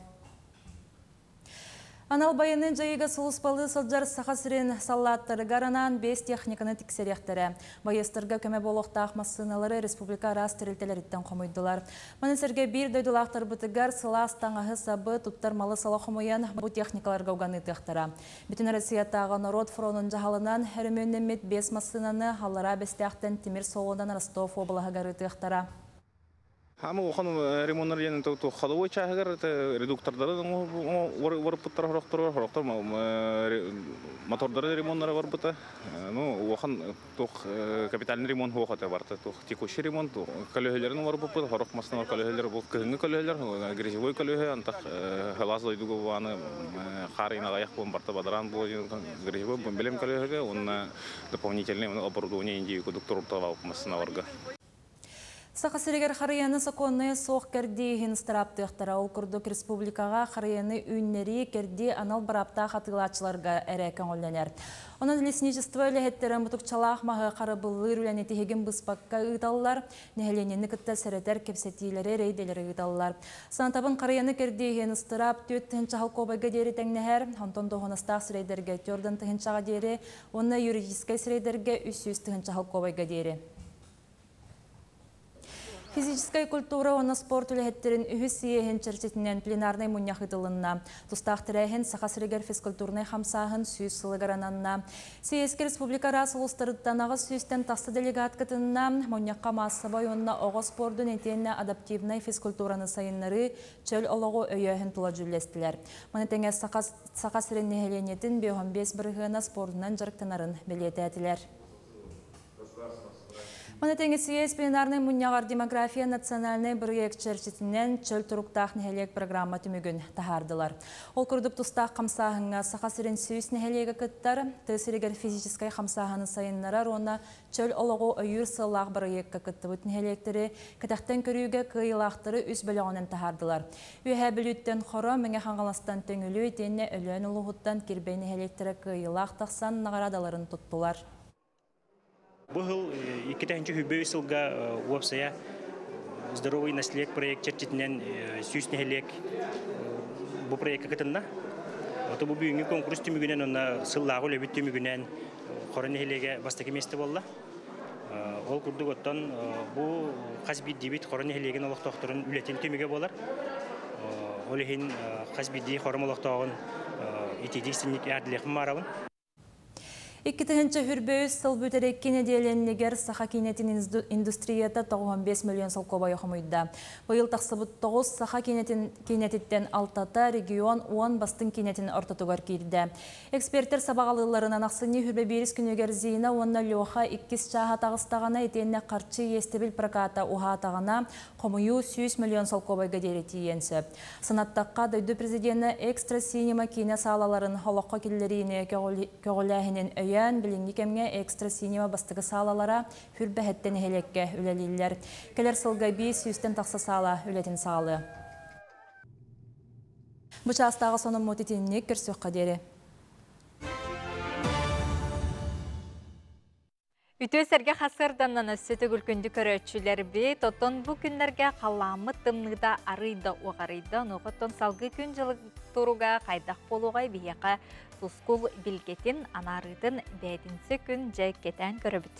Анал байыаннай дьайыыга сулууспалыы сылдьар Саха сирин саллааттарыгар анаан биэс техниканы тиксэриэхтэрэ. Байыастарга көмө буолуохтаах массыыналары республика араас тэрилтэлэриттэн хомуйдулар. Маны сэргэ биир дойдулаахтарбытыгар сылаас таҥаһы-сабы, туттар малы-салы хомуйан бу техникаларга уган ыытыахтара. Бүтүн Россиятааҕы норуот фронун дьаһалынан өрөмүөннэммит биэс массыынаны Аллараа Бэстээхтэн тимир суолунан Ростов уобалаһыгар ыытыахтара.
Ама улахан ремоннар диэн ходовой чааһыгар редуктордары барыппыттар хорохторугар, хорохтор мотордары ремоннара барбыта. Ну, улахан туох капитальный ремонт суох этэ барыта туох текущий ремонт көлөһөлөрүн барбыппыт, хорох мастанар көлөһөлөр бу кыһыҥҥы көлөһөлөр, грязевой көлөһө, антах хылаас дойдуга буаны хаар аҕыйах буон барта бадараан буо грязевой билим көлөһөгө уонна дополнительный оборудование индии кудук турукталаабыт массыналарга.
Саха сиригэр харыйаны сокуоннайа суох кэрдии иһин ыстырааптыахтара. Ол курдук республикаҕа харыйаны үүннэрии, кэрдии анал бырааптаах атыылааччыларга эрэ көҥүллэнэр. Онон лесничество үлэһиттэрэ мутукчалаах маһы харабыллыыр үлэни тиһигин быспакка ыыталлар, нэһилиэнньэни кытта сэрэтэр кэпсэтиилэри, рейдэлэри ыыталлар. Санатабын харыйаны кэрдии иһин ыстыраап 4 тыһыынча диэри тэҥнэһэр, онтон дуоһунастаах сирэйдэргэ 4 тыһыынчаҕа диэри уонна юридическай сирэйдэргэ 300 тыһыынча диэри. Физическай культура уонна спорт үлэһиттэрин үһүс съеһин чэрчитинэн пленарнай мунньах ыытылынна. Тустаах тэрээһин Саха сиригэр физкультурнай хамсааһын 100 сылыгар ананна. Съезкэ республика араас улуустарыттан 800-тэн тахса делегат кытынна. Мунньахха маассабай уонна оҕо спордун итиэннэ адаптивнай физкультураны сайыннарыы, чөл олоҕу өйөөһүн тула дьүүллэстилэр. Маны тэҥэ Саха сирин нэһилиэнньэтин 55 бырыһыана спордунан дьарыктанарын бэлиэтээтилэр. Маны тэҥэ съезд пленарнай мунньаҕар «Демография» национальнай бырайыак чэрчитинэн чөл туруктаах нэһилиэк программа түмүгүн таһаардылар. Ол курдук тустаах хамсааһыҥҥа Саха сирин 100 нэһилиэгэ кыттар, тыа сиригэр физическэй хамсааһыны сайыннарар уонна чөл олоҕу өйүүр сыаллаах бырайыакка кыттыбыт нэһилиэктэри кэтэхтэн көрүүгэ кыайыылаахтары үс бөлөҕүнэн таһаардылар. Үөһээ Бүлүүттэн Хоро, Мэҥэ Хаҥаластан Төҥүлү итиэннэ Өлөөн улууһуттан Кирбэй нэһилиэктэрэ кыайыылаах тахсан наҕараадаларын туттулар.
Бу сыл 2023 сылга уопсайа «Здоровый наследие» проект чэрчитинэн 100 нэһилиэк бу проекка кытынна. Ото бу бүгүҥҥү конкурс түмүгүнэн уонна сыллааҕы үлэбит түмүгүнэн Хоро нэһилиэгэ бастакы миэстэ буолла. Ол курдук оттон бу хас биирдиибит Хоро нэһилиэгин олохтоохторун үлэтин түмүгэ буолар. Ол иһин хас биирдии хором олохтооҕун итиитик истиҥник эҕэрдэлиэхпин баҕарабын.
2023 сыл бүтэр икки нэдиэлэннигэр саха киинэтин индустрията 95 миллион солкуобайы хомуйда. Быйыл тахсыбыт 9 саха киинэтин киинэтиттэн алтата регион 10 бастыҥ киинэтин ортотугар киирдэ. Экспертэр сабаҕалыылларынан ахсынньы 21 күнүгэр Зина уонна Леха иккис чааһа таҕыстаҕына итиэннэ харчы иэстэбил проката уһаатаҕына хомуйуу 100 миллион солкуобайга диэри тиийиэн сөп. Санаттахха, дойду президенэ Экстра Синема киинэ саалаларын олоххо киллэриини көҕүлээһинин өйөөн, билиҥҥи кэмҥэ Экстра Синема бастакы саалалара Хүрбэһэттэн нэһилиэккэ үлэлииллэр. Кэлэр сылга 500-тэн тахса саала үлэтин саҕалыа. Бу чаастааҕы сонуммут итинник, көрсүөххэ диэри.
Үтүө сэргэ хасыарданнан өссө төгүл күндү көрөөччүлэрбит, оттон бу күннэргэ халлааммыт тымныыта арыйда уҕарыйда, онуоха оттон салгыы күн дьылы туруга хайдах буолуоҕай биһиэхэ тускул билгэтин, анаарыытын бээтинсэ күн дьэ кэтээн көрөбүт.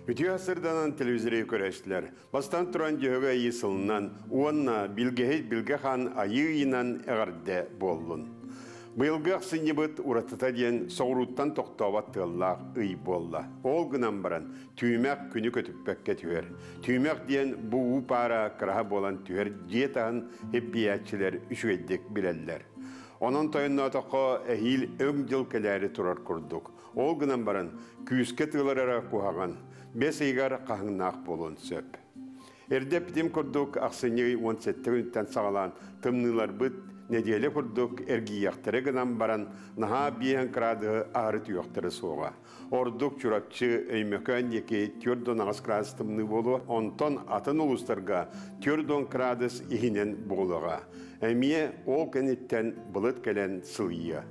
Үтүө сырданан телевизоры көрөчтүлэр. Бастан туран дьөһөгө айыы сылынан уонна билгэһит Билгэ хаан айыы ыйынан эҕэрдэ буоллун. Быйылгы ахсынньыбыт уратыта диэн соҕурууттан тохтообот тыаллаах ый буолла. Ол гынан баран түүмэх күнү көтүппэккэ түһэр. Түүмэх диэн бу уу паара кыраһа буолан түһэр дьиэ таһын һиппийээччилэр үчүгэйдик билэллэр. Онон тойонноотоххо эһиил өҥ дьыл кэлээри турар курдук. Ол гынан баран, күүскэ тыылар эрэ куһаҕан, бэс ыйыгар хаһыҥнаах буолуон сөп. Эрдэ эппитим курдук, ахсынньы ый 17 күнүттэн саҕалаан тымныыларбыт нэдиэлэ курдук эргийиэхтэрэ гынан баран, наһаа биэһэн кыраадыһы аһары түһүөхтэрэ суоҕа. Ордук Чурапчы, Өймөкөөн диэки 4-8 градус тымныы буолуо, онтон атын улуустарга 4 градус иһинэн буолуоҕа. Эмиэ ол кэнниттэн былыт кэлэн сылыйыа.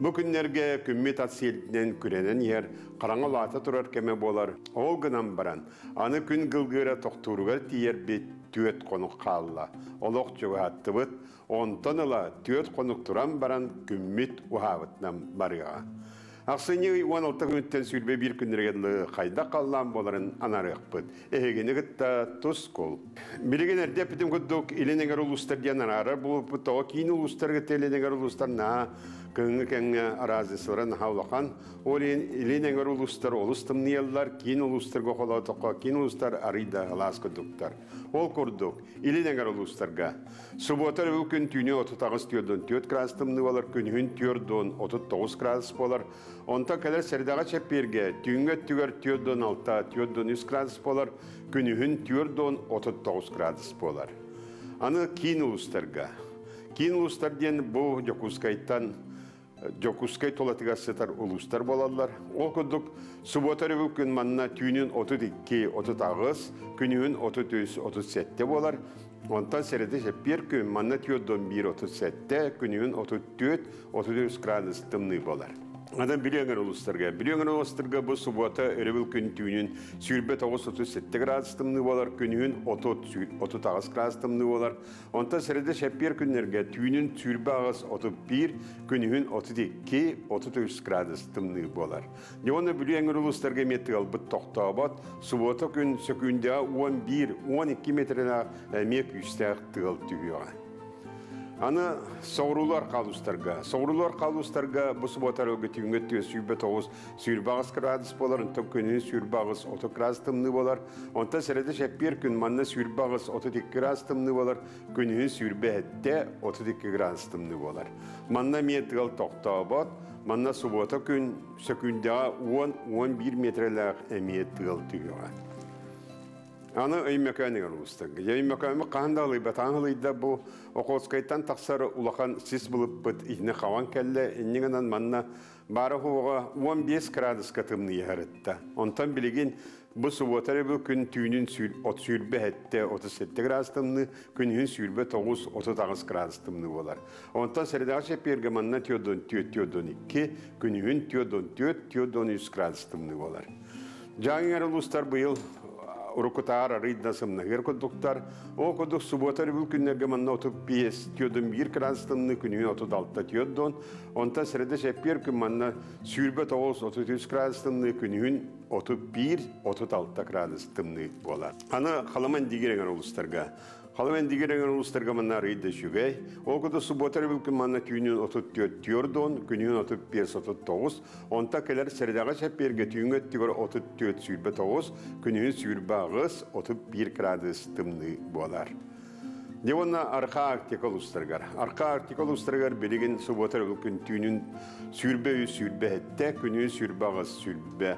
Бу күннэргэ күммүт ат сиэлтинэн күрэнэн иһэр, хараҥа улаата турар кэмэ буолар. Ол гынан баран, аны күн гылгыыра тохтууругар тиийэрбит түөрт хонук хаалла. Олох чугаһаттыбыт, онтон ыла түөрт хонук туран баран күммүт уһаабытынан барыаҕа. Ахсынньы ый 16 күнүттэн 21 күннэригэр дылы хайдах халлаан буоларын анаарыахпыт. Эһигини кытта тускул. Билигин эрдэ эппитим курдук, илин эҥэр улуустар диэн араарар буолбуппут. Тоҕо киин улуустарга илин эҥэр улуустар наһаа кыһыҥҥы кэмҥэ араазысылара наһаа улахан. Ол иһин илин эҥэр улуустар олус тымныйаллар, киин улуустарга холоотоххо киин улуустар арый да алаас курдуктар. Ол курдук, илин эҥэр улуустарга Субуота өрөбүл күн түүнү 38 4 градус тымныы буолар, күнүһүн 4 39 градус буолар. Онтон кэлэр сэрдэҕэ чэппиэргэ түүҥҥү өттүгэр 4 6 4 3 градус буолар, күнүһүн 4 39 градус буолар. Аны киин улуустарга. Киин улуустар диэн бу Дьокуускайтан Дьокуускай тулатыгар сытар улуустар буолаллар. Ол курдук, субуота өрөбүл күн манна түүнүн 32-38, күнүһүн 33-37 буолар. Онтон сэрэдэ сэппиэр күн манна 4-1-37, күнүһүн 34-33 градус тымныы буолар. Адам билиэҥэр улустарга. Билиэҥэр улустарга бу субуота өрөбүл күн түүнүн 29-37 градус тымныы болар, күнүһүн 30-38 градус тымныы болар. Онтон среда шеппиэр күннэргэ түүнүн 28-31, күнүһүн 32-33 градус тымныы болар. Дьоно билиэҥэр улустарга метыалбыт тохтообот, субуота күн сөкүүндэ 11-12 метрена эмиэ күүстээх тыал түһүөҕэ. Аны соғырулар қалустарға. Соғырулар қалустарға бұ субботар өгі түйінгі түйе сүйбе 9 сүйірбағыз градус болар, онтан күнін сүйірбағыз 30 градус тымны болар. Онтан сәреде шәппер күн манна сүйірбағыз 32 градус тымны болар, күнін сүйірбе әтте 32 градус тымны болар. Манна метгал тоқтабат, манна суббота күн сөкүндә 10-11 метреләк әмиет тыгал түйеға. Аны өймөкөнүгөр улустарга. Өймөкөнү каандалы батаанылыйда бу Охотскайтан тахсар улахан сис булыппыт ихне хаван келле иннигенен манна бары хуга 15 градуска тымны ярытта. Онтон билигин бу субботары бу күн түүнүн от сүүрбэ хетте 37 градус тымны, күнүн сүүрбэ 9 39 градус тымны болар. Онтон средага шеперге манна тёдон тёт тёдон 2, күнүн тёдон тёт тёдон 3 градус тымны болар. Жаңы улустар быйыл урукутаар арыйда сымнагыр кодуктар, о кодук субботар бул күннерге манна 35 тёдон 1 градустымны күнүн 36 тёдон, онта среде шеппер күн манна сүүрбэ 9 33 градустымны күнүн 31 36 градустымны болар. Аны халаман дигереген улустарга. Халаман дигереген улустарга манна арыйда шүгей, о кодук субботар бул күн манна түйүнүн 34 тёрдон, күнүн 35 39, онта келер средага шепперге түйүнгө тигер 34 сүүрбэ 9, күнүн сүүрбэ ағыз 31 градус тымны болар. Девонна арқа Арктика улустаргар. Арқа Арктика улустаргар билигин субботар күн түйүнүн сүүрбэ үс сүүрбэ хетте, күнүн сүүрбэ ағыз сүүрбэ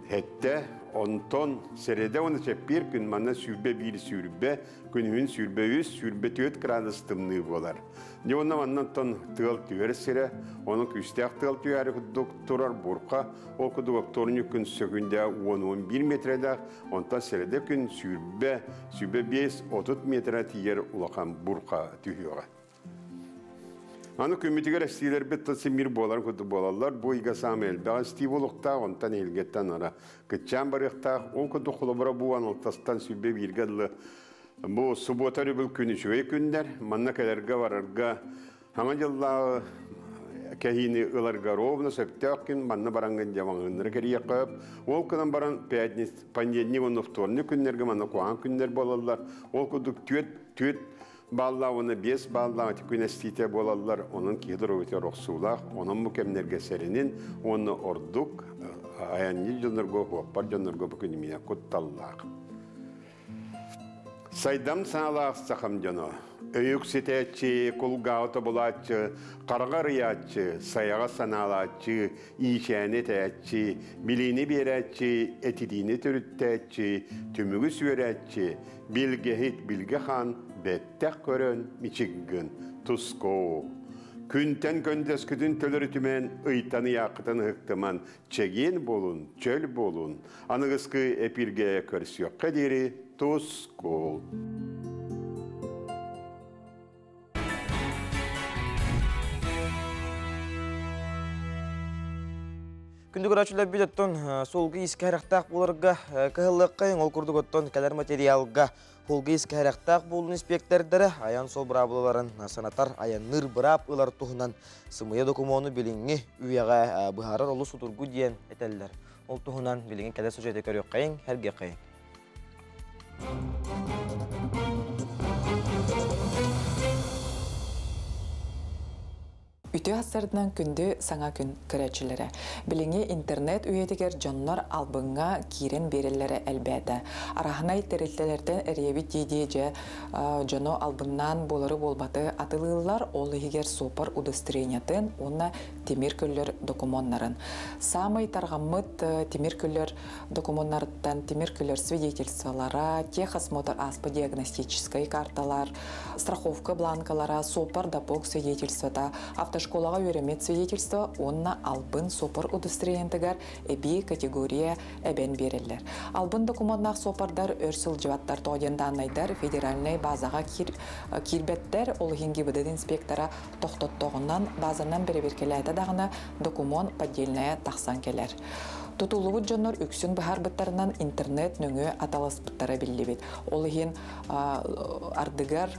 хетте, онтон середе оны чеппир күн манна сүүрбэ бир сүүрбэ, күнүн сүүрбэ үс сүүрбэ төт градус тымны болар. Девонна маннан тыал түйер сире, оның күстәк тыал түйәрі күддік турар бурқа, ол күдік опторны күн сөкүндә 10-11 метреде, онтан середе күн сүүрбэ, сүүрбэ 5-30 метре тиер улақан бурқа түйеға. Аны күмітігер әстейлер бет мир болар күді болалар, бұ иға самел. Бәға істей болуқта, онтан елгеттен ара. Күтчан барықта, ол күді құлыбыра бұ анылтастан сүбе биргәдлі. Бұ суббота рүбіл күні шуэй күндер, манна кәлерге барырға, хаңа жылла кәхини ыларга ровно сөптәк күн, манна барангын жаваңыннары керие қойып, ол күнін баран пятниц, понедельник, оны вторник күндерге, манна қуан күндер болалар. Ол күді төт, балла оны 5 балла күн әстите болалар, оның кедір өте рохсулақ, оның мүкемнерге сәрінен, оны ордук, аянни жонырго, хуаппар жонырго бүкініміне құтталлақ. Сайдам саалаах сахам жоно. Өйүк ситээччи, кулгааута булааччы, карга рыяаччы, саяга санаалааччы, иичээни тээччи, билиини биэрээччи, этидиини төрүттээччи, түмүгү сүөрээччи, билгехит билге хан, бэттэх көрөн мичиггин тускоо. Күнтен көндөскүтүн төлөрүтүмен ыйтаны яқытын ыктыман чеген болун, чөл болун. Аныгыскы эпирге көрсөккө дири тускул.
Күндү көрәчүләр бит оттон солгы иске характаах буларга кыһыллыкка ол курдук оттон кэлэр материалга холгы иске характаах булун инспектордары аян сол бырабыларын санатар аянныр бырап ылар туһунан сымыя документу билиңи үйәгә быһарар олу сутургу диэн этеллер. Ол туһунан билиңи кэлэр сюжети көрүк кайын herге кайын.
Үтө асырдынан күндү саңа күн көрәчилere. Билиңи интернет үйетигер жоннор албыңга кирен береллере әлбәді. Араханай терилтелерден эриеби тиди же жоно албыннан болары болбаты атылыылар ол егер сопар удостоверениятын, онна темир көллөр документнарын. Самый таргаммыт темир көллөр документнарыттан темир көллөр свидетельстволара, техосмотр аспа диагностической карталар, страховка бланкалара, сопар допок свидетельствота, автошкола Оскуолаҕа үөрэммит свидетельство уонна албын суоппар удостоверениетыгар эбии категория эбэн биэрэллэр. Албын докумуоннаах суоппардар өр сылдьыбаттар, тоҕо диэн дааннайдар федеральнай базаҕа киирбэттэр, ол иһин ГИБДД инспектора тохтоттоҕунан базанан бэрэбиэркэлээтэ даҕаны докумуон поддельная тахсан кэлэр. Тутуллубут дьоннор үксүн быһаарбыттарынан интернет нөҥүө аталаспыттара биллибит. Ол иһин ардыгар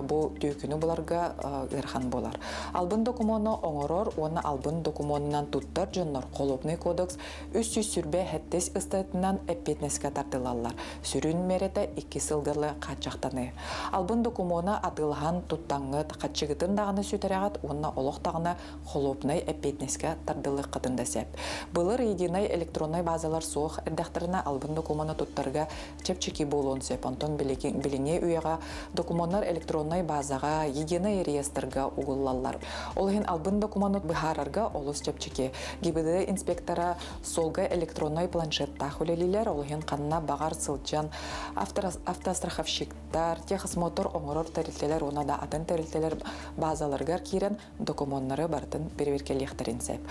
бу түөкүнү буларга ыарахан буолар. Албын докумуону оҥорор уонна албын докумуонунан туттар дьоннор Холуобунай кодекс 327 ыстатыйатынан эппиэтинэскэ тардылаллар. Сүрүн миэрэтэ 2 сылгалы хааччахтаныы. Албын докумуону атыылаһан туттаҥҥыт, хаччыгытын даҕаны сүтэрэҕит уонна олох даҕаны холуобунай эппиэтинэскэ тардылыаххытын да сөп. Былыр единай электроннай базалар суох эрдэхтэринэ албын докумуону туттарга чэпчэки буолуон сөп. Онтон билиҥҥи үйэҕэ докумуоннар электроннай базаҕа, единай реестрга угуллаллар. Ол иһин албын докумуону быһаарарга олус чэпчэки. ГИБДД инспектора суолга электроннай планшеттаах үлэлиилэр, ол иһин ханна баҕар сылдьан автостраховщиктар, техосмотр оҥорор тэрилтэлэр уонна да атын тэрилтэлэр базаларыгар киирэн докумуоннары барытын бэрэбиэркэлиэхтэрин сөп.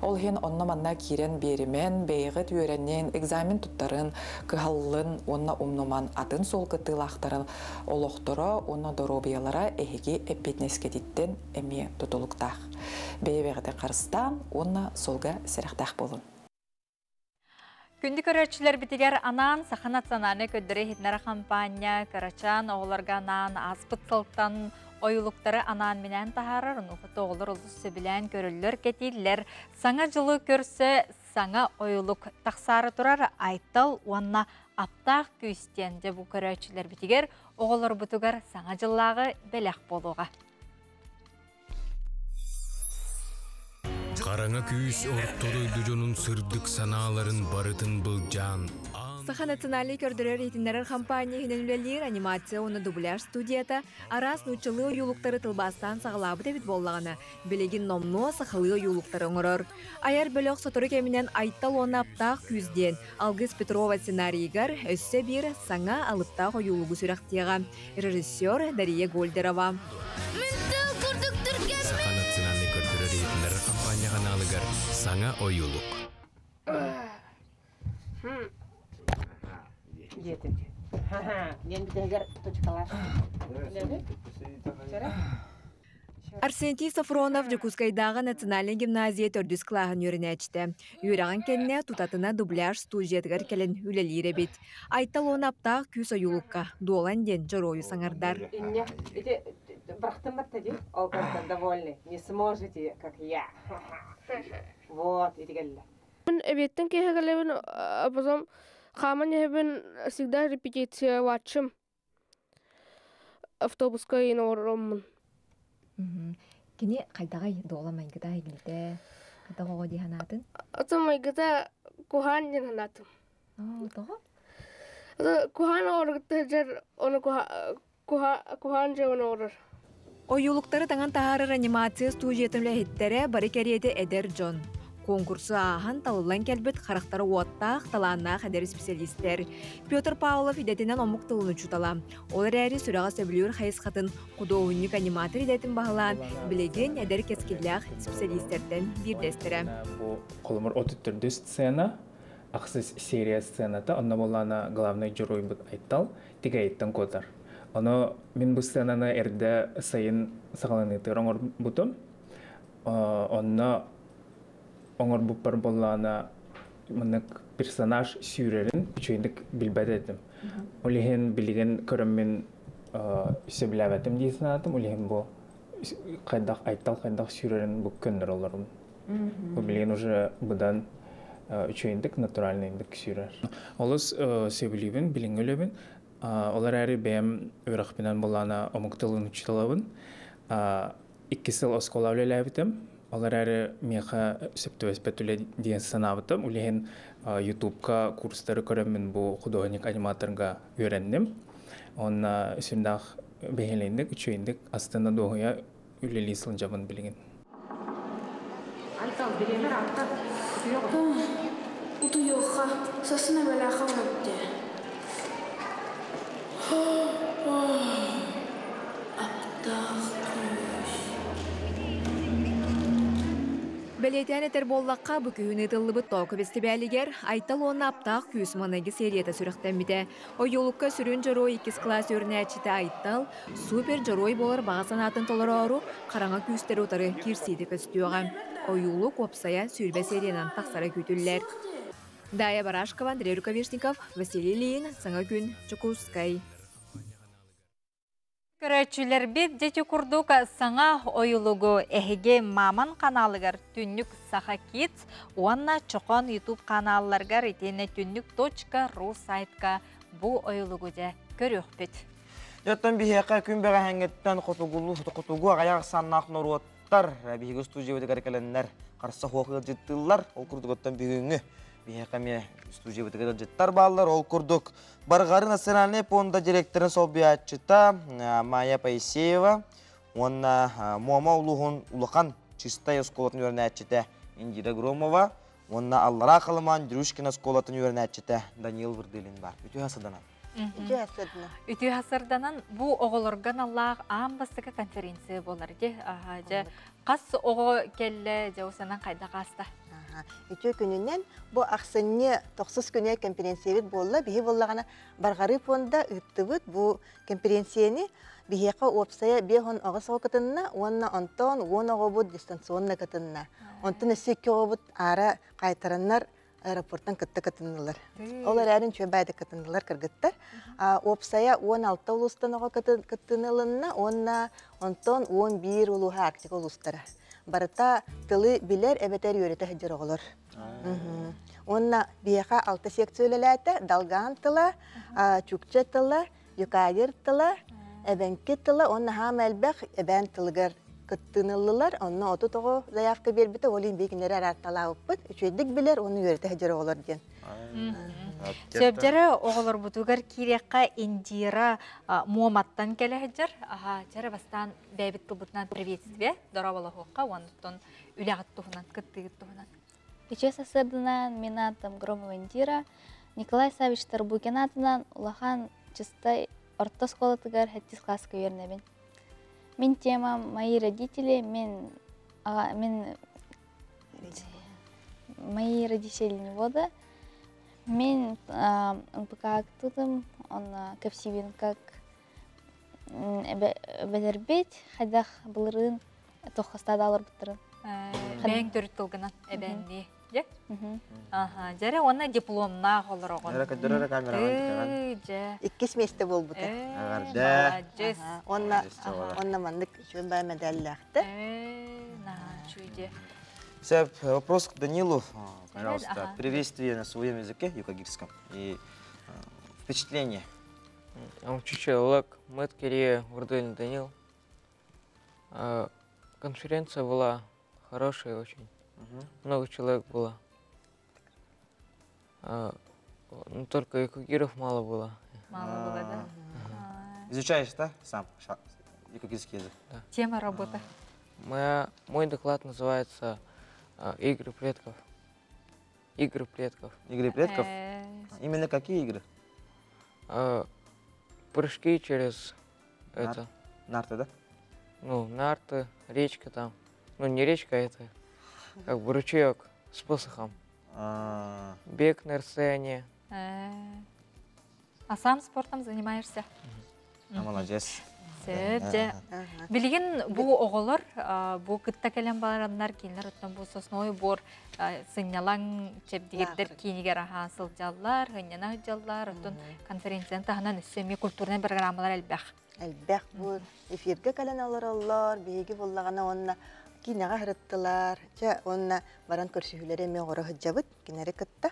Ол иһин онно-манна киирэн биэримэн, бэйэҕит үөрэнин, экзамен туттарын, кыһаллын уонна умнуман атын суол кыттыылаахтарын олохторо уонна доруобуйалара эһиги эппиэтинэскититтэн эмиэ тутулуктаах. Бэйэ-бэйэҕитин харыстаан уонна суолга сэрэхтээх буолун.
Күндү көрөөччүлэрбитигэр анаан Саха национальнай көрдөрүү иһитиннэрэр хампаанньа кырачаан оҕолорго анаан ааспыт сылтан ойуулуктары анаан-минээн таһаарар, онуоха оҕолор олус сөбүлээн көрөллөр, кэтииллэр. Саҥа дьылы көрсө саҥа ойуулук тахсаары турар Айтал уонна Аптаах күүс диэн дьэ бу көрөөччүлэрбитигэр, оҕолорбутугар саҥа дьыллааҕы бэлэх буолуоҕа.
Хараҥа күүс орто дойду дьонун сырдык санааларын барытын былдьаан,
Саха национальнай көрдөрөр иһитиннэрэр хампаанньа иһинэн үлэлиир анимация уонна дубляж студията араас нууччалыы ойуулуктары тылбаастаан саҕалаабыт эбит буоллаҕына, билигин номнуо сахалыы ойуулуктары оҥорор. Айар бөлөх сотору кэминэн Айтал уонна Аптаах күүс диэн Алгыс Петрова сценарийыгар өссө биир саҥа алыптаах ойуулугу сүрэхтиэҕэ. Режиссер Дария Гольдерова.
Саха национальнай көрдөрөр иһитиннэрэр хампаанньа ханаалыгар саҥа ойуулук.
Арсентий Софронов Дьокуускайдааҕы национальнай гимназия төрдүс кылааһын үөрэнээччитэ. Үөрэҕин кэннэ тутатына дубляж студиятыгар кэлэн үлэлиир эбит. Айтал уонна аптаах күүс ойуулукка Дуолан диэн дьоруойу саҥардар.
Инне, ити бырахтыммат ди, ол довольны, не сможете, как я. Вот, ити кэллэ.
Эбиэттэн киэһэ кэлэбин, а потом хааман иһэбин, всегда репетиция ватчым. Автобуска иин олороммун.
Кини хайдаҕай дуола майгыта игилитэ хайдах оҕо дии санаатын?
Ото майгыта куһаан диэн санаатым.
Тоҕо?
Куһаан оҕоргутта сылдьар, ону куһаан дьоҕун оҕорор.
Ойуулуктары таҥан таһаарар анимация студиятын үлэһиттэрэ бары кэриэтэ эдэр дьон. Куонкурсу ааһан талыллан кэлбит харахтара уоттаах, талааннаах эдэр исписэлиистэр. Петр Павлов идэтинэн омук тылын учуутала. Ол эрээри сүрэҕэ сөбүлүүр хайысхатын худуоһунньук-аниматор идэтин баһылаан, билигин эдэр кэскиллээх исписэлиистэртэн биирдэстэрэ.
Бу холомор 34 сцена, ахсыс серия сцената, онно буоллаана главный дьоруойбут Айтал тигэйиттэн куотар. Ону мин бу сценаны эрдэ сайын саҕаланыытыгар оҥорбутум. Онно оҥорбуппар буоллаана маннык персонаж сүүрэрин үчүгэйдик билбэт этим. Ол иһин билигин көрөммүн сөбүлээбэтим дии санаатым. Ол иһин бу хайдах Айтал хайдах сүүрэрин бу көннөрө олорум. Бу билигин уже быдан үчүгэйдик натуральныйдык сүүрэр. Олус сөбүлүүбүн, билиҥҥи үлэбин. Ол эрээри бэйэм үөрэхпинэн буоллаана омук тылын учууталабын. 2 сыл оскуола үлэлээбитим. Ол эрээри миэхэ сөп түбэспэт үлэ диэн санаабытым. Ол иһин Ютубка курстары көрөммүн бу художник-аниматорга үөрэнним. Уонна сүрдээх бэһиэлэйдик, үчүгэйдик астына дуоһуйа үлэлии сылдьабын билигин.
Айтал, бириэмэр аатта.
Утуйуохха, сарсын эбэлээххэ барабыт Аптаах күүс.
Бэлиэтээн этэр буоллахха, бу күһүн ыытыллыбыт Тооку бэстибээлигэр Айтал уонна Аптаах күүс маҥнайгы серията сүрэхтэммитэ. Ойуулукка сүрүн дьоруой иккис кылаас үөрэнээччитэ Айтал супер дьоруой буолар баҕа санаатын толороору хараҥа күүстэри утары киирсиитэ көстүөҕэ. Ойуулук уопсайа 20 сериянан тахсара күүтүллэр. Дая Барашкова, Андрей Рукавишников, Василий Ильин, Саҥа күн, Дьокуускай.
Көрөөччүлэрбит дьэти курдук саҥа ойулугу эһиги Маман каналыгар Түннүк Саха Kids уонна Чохоон YouTube каналларгар итиэннэ түннүк.ру сайтка бу ойулугу дьэ көрүөхпүт.
Оттон биһиэхэ күн бэҕэһээҥҥиттэн хотугулуу хотугу аҕыйах ахсааннаах норуоттар биһиги студиябытыгар кэлэннэр харса суох ыалдьыттыыллар. Ол курдук оттон бүгүҥҥү биһиэхэ эмиэ студиябытыгар ыалдьыттар бааллар. Ол курдук Барҕары национальнай пуонда директорын солбуйааччыта Майя Поисеева уонна Муома улууһун улахан Чистай оскуолатын үөрэнээччитэ Индира Громова уонна Аллараа Халымаан Дрюшкин оскуолатын үөрэнээччитэ Даниил Вырдылин бар. Үтүө саданан.
Үтүө сарданан. Үтүө сарданан бу оҕолорго аналлаах аан бастакы конференция буолар дии. Дьэ хас оҕо кэллэ, дьэ усанан хайдах ааста?
Үтүө күнүнэн бу ахсынньы тохсус күнэ конференциябит буолла. Биһи буоллаҕына Барҕарыы пуонда ыыттыбыт бу конференцияны биһиэхэ уопсайа 58 оҕо кытынна уонна онтон 10 оҕобут дистанционно кытынна. Онтон өссө икки оҕобут аара хаайтараннар аэропорттан кытта кытыннылар. Ол эрээрин үчүгэй баайда кытыннылар кыргыттар. Уопсайа 16 улуустан оҕо кыттыыны ылынна уонна онтон 11 улууһа Арктика улуустара. Барыта тылы билэр эбэтэр үөрэтэ сылдьар оҕолор. Уонна биһиэхэ алта секция үлэлээтэ. Долган тыла, чукча тыла, юкагир тыла, эбэҥки тыла уонна хаама элбэх эбээн тылыгар кыттыыны ыллылар. Онно 30 оҕо заявка биэрбитэ, ол иһин биһиги араарталаабыппыт. Үчүгэйдик билэр уонна үөрэтэ сылдьар оҕолор диэн.
Сөбдөрө оҕолорбутугар киириэххэ Индира Муоматтан кэлэ сылдьар. Аха, дьэрэ бастаан бэйэбит тылбытынан приветствие, дорооболоһуохха, уоннуттан үлэҕит туһунан, кыттыыгыт туһунан.
Үчүгэй сарсыарданан мин аатым Громова Индира. Николай Саввич Тарбукин аатынан улахан чистай орто оскуолатыгар сэттис класска үөрэнэбин. Мин темам «Мои родители», мин, мин «Мои родители не вода». Мин НПК тутум, онно кэпсиибин как Эбэлэрбит хайдах былырыын туоххастаада олорбуттарын.
Бэйэҥ төрүт тылгынан эбээннии. Дьэ? Аха, дьэрэ уонна дипломнаах олороҕун.
Дьэ. Иккис миэстэ буолбута.
Эҕэрдэ.
Молодец.
Уонна уонна маннык үчүгэй баай мэдээллээхтэр.
Наһаа
Сөп, вопрос к Данилу, пожалуйста. Приветствие на своем языке, юкагирском, и впечатление.
Амчуча Мэтт Кирия, Вурдылин Данил. Конференция была хорошая очень. Много человек было. Ну, только юкагиров мало было.
Мало было, да?
Изучаешь, да, сам юкагирский язык?
Да.
Тема работы?
Моя, мой доклад называется «Игры предков». Игры предков.
Игры предков? Именно какие игры?
Прыжки через это.
Нарты, да?
Ну, нарты, речка там. Ну, не речка, а это как бы ручеек с посохом. Бег на расстояние.
А сам спортом занимаешься?
Молодец.
Сөп, Билигин бу оҕолор бу кытта кэлэн бараннар кинилэр оттон бу сосновой бор сынньалаҥ чэбдигирдэр киинигэр аһаан сылдьаллар, сынньана сылдьаллар, оттон конференцияны таһынан өссө эмиэ культурнай программалар элбэх.
Элбэх бу эфиргэ кэлэн олороллор, биһиги буллаҕына уонна киинэҕэ сырыттылар, чэ уонна баран көрсүһүүлэри эмиэ оҥоро сылдьабыт кинилэри кытта.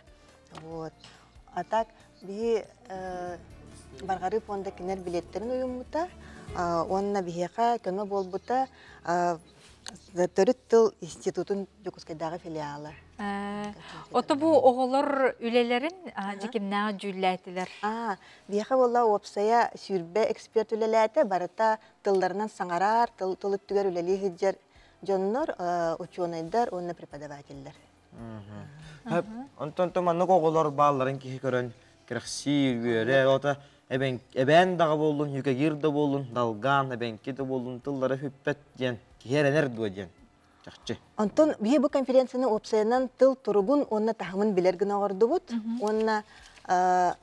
Вот. А так биһи Барҕарыы пуонда кинилэр билиэттэрин уйуммута уонна биһиэхэ көмө буолбута Төрүт тыл институтун Дьокуускайдааҕы филиала.
Ото бу оҕолор үлэлэрин дьикимнээҕи дьүүллээтилэр.
Биһиэхэ буолла уопсайа 20 эксперт үлэлээтэ, барыта тылларынан саҥарар, тыл тыл өттүгэр үлэлии сылдьар дьоннор, учуонайдар уонна преподавателлэр.
Онтон маннык оҕолор баалларын киһи көрөн кэрэхсиир, үөрэ, ота эбээн даҕа буоллун, юкагир да буоллун, долган, эбэҥки да буоллун тыллара сүппэт диэн киһи эрэнэр дуо диэн. Чахчы.
Онтон биһи бу конференцияны уопсайынан тыл туругун уонна таһымын билэр гына оҕордубут. Уонна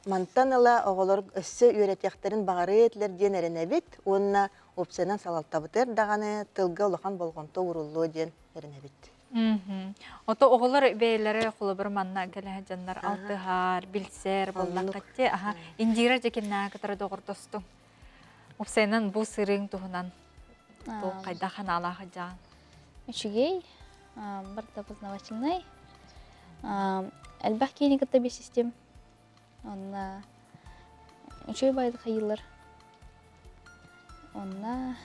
мантан ыла оҕолор өссө үөрэтиэхтэрин баҕарыа этилэр диэн эрэнэбит. Уонна уопсайынан салалтабытыгар даҕаны тылга улахан болҕомто ууруллуо диэн эрэнэбит.
Ото оҕолор бэйэлэрэ холобур манна кэлэ дьоннор алтыһар, билсэр буоллаххытти. Аха, Индира дьэ кытары доҕордостуҥ. Уопсайынан бу сырыың туһунан туох хайдах ханаалаах дьаан?
Үчүгэй, барыта познавательнай. Элбэх киини кытта билсистим. Онно үчүгэй байды хайыылар. Онно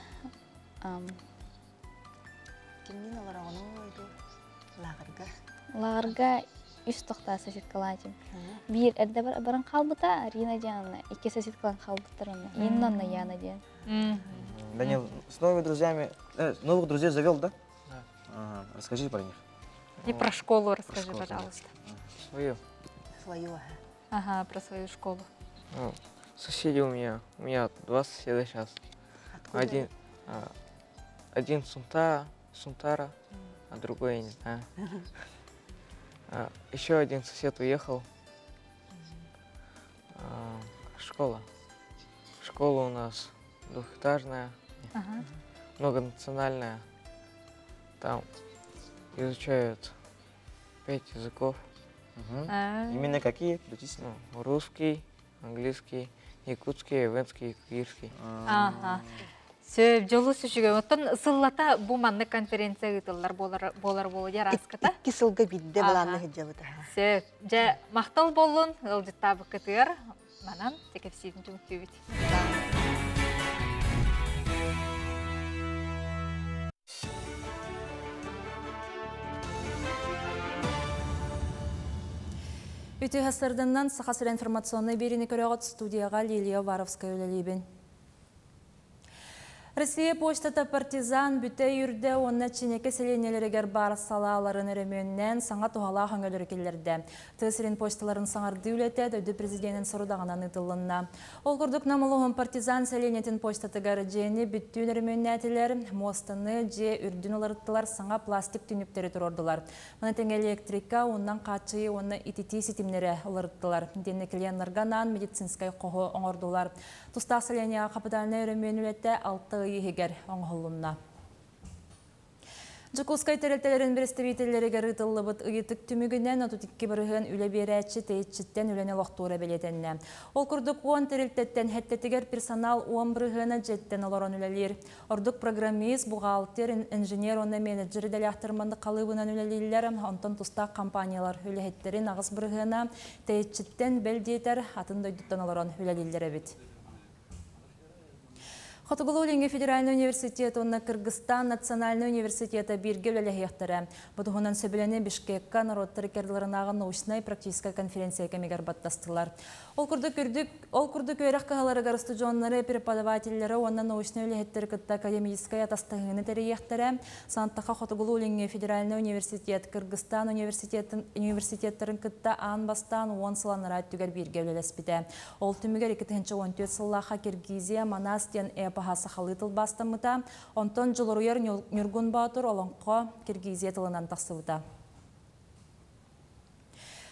Кимниин олороҕунуй лааҕырга?
Лааҕырга үс тохтаа соседкалаатым. Биир эрдэ баран хаалбыта, Арина диэн, икки соседкалан хаалбыттар онно. Инна онно Яна диэн.
Данил, с новыми друзьями, новых друзей завел, да?
Да.
Ага. Расскажи про них.
И про школу расскажи, пожалуйста.
Свою.
Свою, ага.
Ага, про свою школу.
Ну, соседи у меня. У меня два соседа сейчас.
Откуда?
Один, один Сунтара, а другой я не знаю. Еще один сосед уехал. Школа. Школа у нас двухэтажная, многонациональная. Там изучают 5 языков.
Именно какие? Перечисли.
Ну, русский, английский, якутский, эвенский, кирский.
Ага. Сөп, жолу сүшүгө. Оттон сыллата бу маннык конференция ыытыллар болар болар болу яраската.
Икки сылга бидде баланны хыджабыта.
Сөп, жа мактал боллун, ылжыттабы кытыар, манан текепсиин түмүктүүбүт.
Үтү хасырданнан Саха сир информационный берини көрөҕөт студияға Лилия Варовская үлэлиибин. Россия почтата партизан бүте үрде онна чинеке селенелерегер бар салаларын өрөмөннен саңа тухала хөңөлөрү келлерде. Тысырын почталарын саңарды үлете дөйдү президентин сорудағынан ытылынна. Ол курдук намылуғын партизан селенетін почтатыгар жени бүттүүн өрөмөннәтилер, мостыны же үрдүн оларыттылар саңа пластик түнүптери турордулар. Мына тең электрика, оннан качыы, онна итити ситимнери оларыттылар. Денне клиентларга нан медицинскай кохо оңордулар. Тустақ селения капитальный өрөмөн үлете 6 егер оңғолунна. Жакускай тәрелтелерін берестебейтелерігер ытыллыбыт ыйытык түмігінен 32 барыһын үле берәтчі тейітчіттен үлене лоқтуыра белетенне. Ол күрдік 10 тәрелтеттен хәттетігер персонал 10 барыһына жеттен олорон үлелер. Ордук программист, бухгалтер, инженер, оны менеджер дәләқтірманды қалыбынан үлелейлер, онтон тустақ компаниялар үлехеттерін ағыз барыһына тейітчіттен бәлдетер атын дойдуттан олорон үлелейлер бит. Хотугулу Ленге федеральный университет, онна Кыргызстан национальный университеті бирге үлелі Бұдығынан сөбілене Бишкекка народтары керділерінағы научная практическая конференция кемегер баттастылар. Ол күрдік өрек қағалары студионлары, преподавательлері, онна научный үлеліхеттері кытта академическая атастығыны тәрейектері. Сантақа Хотугулу Ленге федеральный университет, Кыргызстан университеттерін кытта ан бастан 10 сыланыра түгер бирге үлелеспіті. Ол түмігер 2014 сыллаға Киргизия Манас ден сахалытыл бастамыта, онтон жолоруяр Нюргун Батур олонқо Киргизия тылынан тақсыбыта.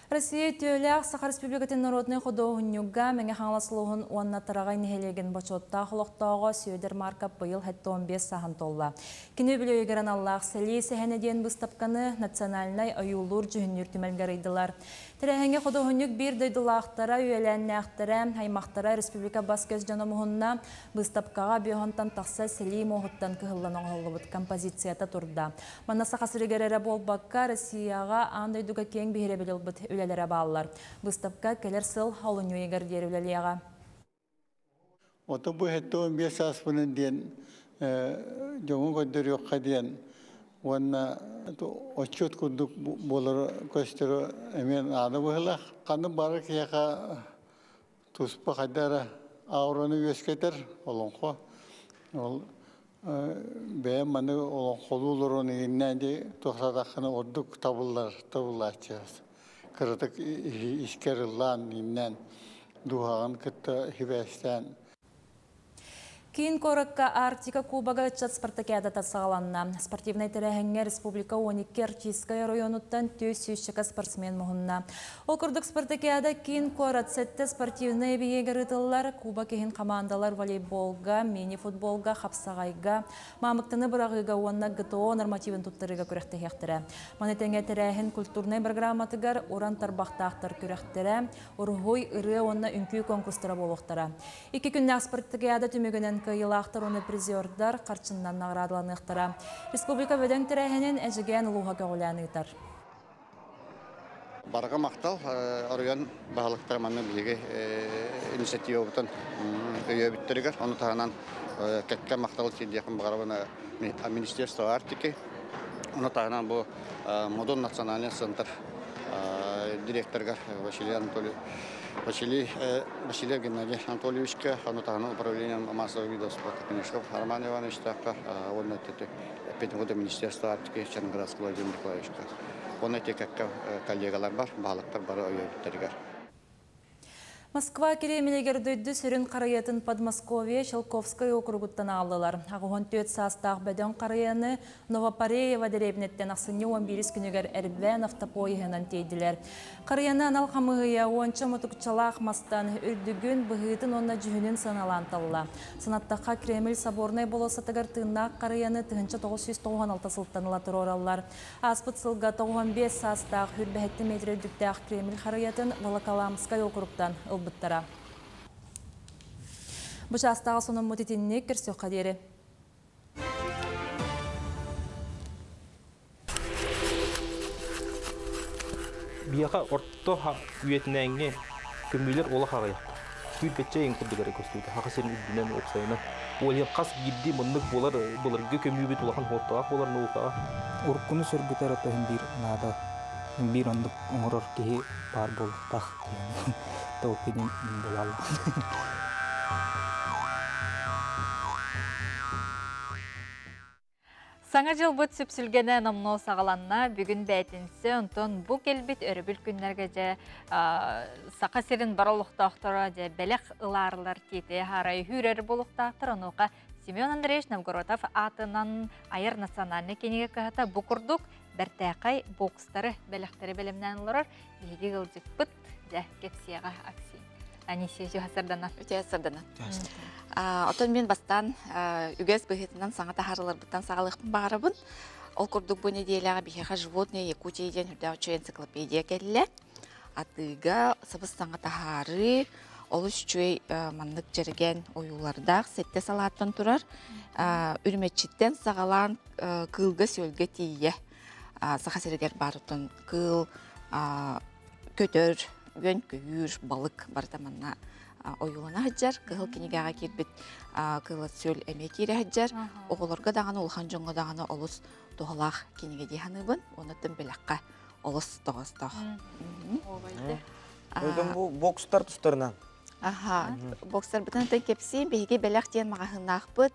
Россия төләк Саха Республикатын народный худоһунньуга меңе хаңласылуһун уонна тарагай нехелеген бочотта холохтоого сүйөдер марка быйыл хэтте 15 сахан толла. Кини бүлөйгерен Аллах сәли сәһәне диэн быстапканы национальнай аюлур жүһүннүр түмэлгәрыйдылар. Тәрәһәңге худоһунньук бир дойдулаахтара, үйэлэннээхтэрэ, аймахтара республика бас көз жономуһунна быстапкаға бүйөхонтан тахса сәли моһуттан кыһыллан оҥоһуллубут композицията турда. Манна Саха сиригэрэрэ буолбакка Россияға аан дойдуга киэҥ биһирэбил ылбыт үлэлэрэ бааллар. Быстапка кэлэр сыл олунньуйгар диэр үлэлиэҕэ.
Ото бу хеттоон бес аспынын диэн жоңун көддөрүөххэ диэн уонна отчет курдук болор көстөрө эмен ааны быһылах. Ханны бары киһиэхэ туспа хайдара аураны үөскетер олоҥхо. Ол бэйэм маны олоҥхолуулорун ииннээн ди тухсатаххына ордук табыллар табыллааччы. Кыратык искер ыллаан ииннээн дуһаҕын кытта хибээстээн.
Киин куоракка Арктика Кубога ыччат спартакиадата саҕаланна. Спортивнай тэрээһиҥҥэ республика 12 Арктическай оройуонуттан 400 спортсмен муһунна. Ол курдук спартакиада киин куорат сэттэ спортивнай эбийиэгэр ыытыллар. Кубок иһин хамаандалар волейболга, мини-футболга, хапсаҕайга, маамыктаны быраҕыыга уонна ГТО нормативын туттарыыга күрэхтэһиэхтэрэ. Маны тэҥэ тэрээһин культурнай программатыгар уран тарбахтаахтар күрэхтэрэ, уруһуй, ырыа уонна үҥкүү конкурстара буолуохтара. Икки күннээх спартакиада түмүгүнэн кыайыылаахтар уонна призердар харчыннан наҕараадаланыахтара. Республика бөдөҥ тэрээһинин Эдьигээн улууһа көҕүлээн ыытар.
Барҕа махтал оройуон баһылыктара манна биһиги инициативабытын өйөөбүттэригэр. Ону таһынан кэккэ махтал тиэрдиэхпин баҕарабын Министерство Арктики. Ону таһынан бу Модун национальный центр директорыгар Василий Анатольевич Василий Василий Геннадий Анатольевичка, ону таһынан управление массовых видов спорта Конешков Роман Ивановичтаахха уонна эппитин Министерство Арктики Черноградского Владимир Николаевичка. Уонна кэккэ коллегалар бар, баһылыктар бары өйөөбүттэригэр.
Москва Кремлигэр дойду сүрүн харыйатын Подмосковье Щелковскай округуттан аҕаллылар. 84 саастаах бөдөҥ харыйаны Новопареево дэриэбинэттэн ахсынньы 11 күнүгэр эрбээн автопоеһынан тиэйдилэр. Харыйаны анал хамыыһыйа уонча мутукчалаах мастан үрдүгүн, быһыытын уонна дьүһүнүн сыаналаан талла. Санаттахха, Кремль Соборнай болуоссатыгар тыыннаах харыйаны 1996 сылтан ыла туруораллар. Ааспыт сылга 95 саастаах хүрбэһэтти метр үрдүктээх Кремль харыйатын Волоколамскай округтан ылбыттара. Бу чаастааҕы сонуммут итинник көрсүөххэ диэри.
Биһиэхэ орто үйэтинээҥҥи көмүүлэр олох аҕыйахтар. Сүүрбэччэ ыйын курдук эрэ көстүүтэ. Саха сирин үрдүнэн уопсайынан. Ол иһин хас биирдии муннук буолар былыргы көмүүбүт улахан суолталаах буолар наукаҕа.
Уруккуну сөргүтэр ото иһин биир наада биир оннук оҥорор киһи баар буолуохтаах диэн толкуйдун булаллар.
Саҥа дьылбыт сүпсүлгэнэ номнуо саҕаланна. Бүгүн бээтинсэ, онтон бу кэлбит өрөбүл күннэргэ дьэ Саха сирин бар олохтоохторо дьэ бэлэх ылаарылар тиэтэ хаарай хүүрэр буолуохтаахтар. Онуоха Семен Андреевич Новгородов аатынан айар национальнай кинигэ кыһата бу курдук бэртээхэй бокстары бэлэхтэри бэлэмнээн олорор. Биһиги ыалдьыппыт дьэ кэпсиэҕэ Аксин. Анисия Дьуһасардана.
Үтүө Отон мин бастаан үгэс быһыытынан саҥа таһаарыларбыттан саҕалыахпын баҕарабын. Ол курдук бу нэдиэлэҕэ биһиэхэ «Животные Якутии» диэн үрдээх үчүгэй энциклопедия кэллэ. Атыыга сабыс-саҥа таһаарыы, олус үчүгэй маннык дьэргэн ойуулардаах сэттэ салааттан турар. Үрүмэччиттэн саҕалаан кыылга-сүөлгэ тиийэ Саха сиригэр баар оттон кыыл көтөр, үөн-көйүүр, балык барыта манна ойуулана сылдьар. Кыһыл кинигэҕэ киирбит кыылат-сүөл эмиэ киирэ сылдьар. Оҕолорго даҕаны, улахан дьоҥҥо даҕаны олус туһалаах кинигэ дии саныыбын. Онуттан бэлэххэ олус тоҕоостоох.
Ойтон бу бокстар тустарынан.
Аха, боксарбытын кэпсиим. Биһиги бэлэх диэн маҕаһыыннаахпыт.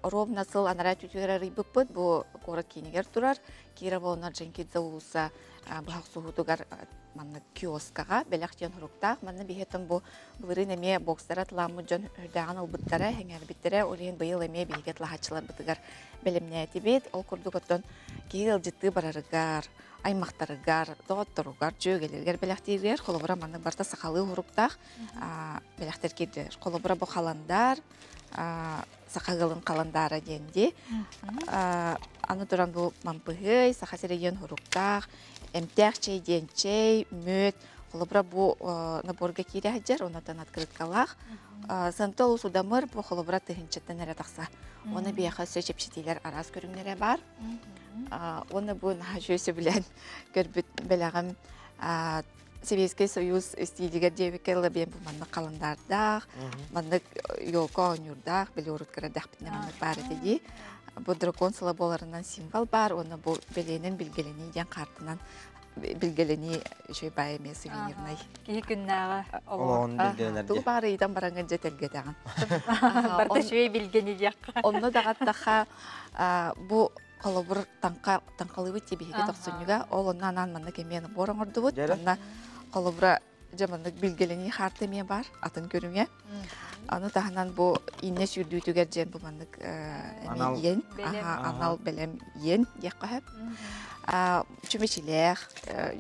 Ровно сыл анараа түтүгэр арыйбыппыт. Бу куорат киинигэр турар. Кирова уонна Джанкидзе уулусса быһах суһуутугар маннык киоскаҕа бэлэх диэн суруктаах. Манна биһиэтэн бу былырыын эмиэ бокстара атыламмыт дьон үрдээҕин ылбыттара, сэҥээрбиттэрэ. Ол иһин быйыл эмиэ биһиги атылаһааччыларбытыгар бэлэмнээтибит. Ол курдук оттон киһи ыалдьыттыы барарыгар, аймахтарыгар, доҕотторугар, дьүөгэлэригэр бэлэхтииригэр холобура маннык барыта сахалыы уһуруктаах бэлэхтэр киирдилэр. Холобура бу халандаар, саха ыалын халандаара диэн дии. Аны туран бу мампыһый, саха сирэ диэн уһуруктаах, эмтээх чэй диэн чэй, мүөт, холобура бу наборга киирэ сылдьар, оннотон открыткалаах. Сыанта олус удамыр, бу холобура тыһыынчаттан эрэ тахса. Уонна биһиэхэ өссө чэпчэтиилэр араас көрүҥнэрэ баар. Уонна бу наһаа үчүгэй сөбүлээн көрбүт бэлэҕим Сэбиэскэй Союз стилигэр диэбиккэ ыла биэн бу маннык халандаардаах, маннык елка оонньуурдаах, били урут кырадахпытына маннык баар этэ дии. Бу дракон сыла буоларынан символ баар уонна бу бэлиэнэн билгэлэнии диэн хаартынан билгэлэнии үчүгэй баай эмиэ сувенирнай.
Киһи күннээҕи
олоҕун билгэлэнэр
Тугу баар ыйытан бараҥҥын дьэ тэлгэтэҕин.
Барыта үчүгэй билгэни диэххэ.
Онно даҕаттахха бу холобур таҥха таҥхалыыбыт дии биһиги тохсунньуга ол онно анаан маннык эмиэ набор оҥордубут. Онно холобура Жаманнык билгелени харта эмиэ бар, атын көрүҥэ. Аны таһынан бу инне сүүрдүүтүгэр дьэн бу маннык иен, анал бэлэм иен диэххэ сөп. Чүмэчилээх,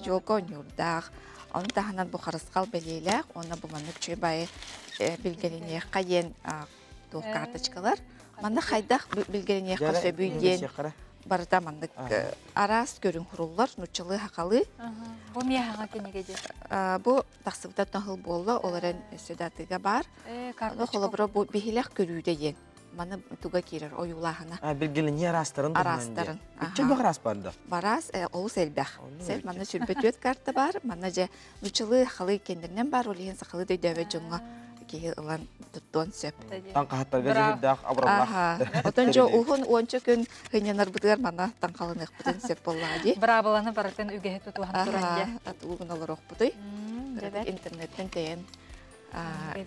жолко ньурдаах, оны таһынан бу харысхал бэлиэлээх, онно бу маннык чүй байы билгелениэххэ диэн туох карточкалар. Манна хайдах билгелениэххэ сөбүй диэн барыта маннык араас көрүҥ хуруллар, нуччалыы хакалы.
Бу миэхаҕа кинигэ дии.
Бу тахсыбыта тоһул буолла, ол эрэн өссө да атыыга бар. Ону холобура бу биһилэх көрүүдэ диэн. Маны туга киирэр ойуулааһына.
Билгелени араастарын
Араастарын.
Үччэ бөх араас бар да?
Бараас олус элбэх. Сел манна сүрбөтүөт карта бар, манна же нуччалыы халы кендеринен бар, ол иһин сахалыы дөйдөбөт дьоҥҥо киһи ылан туттуон сөп.
Таҥхаһаттарга дьүһүрдээх абыраллаах.
Отон дьо уһун уонча күн хынньанарбытыгар манна таҥхаланыахпытын сөп буоллаҕа дии.
Быраабыланы барытын үгэһи тутуһан туран дьэ.
Атылыгын олоруохпутуй. Интернеттен тэйэн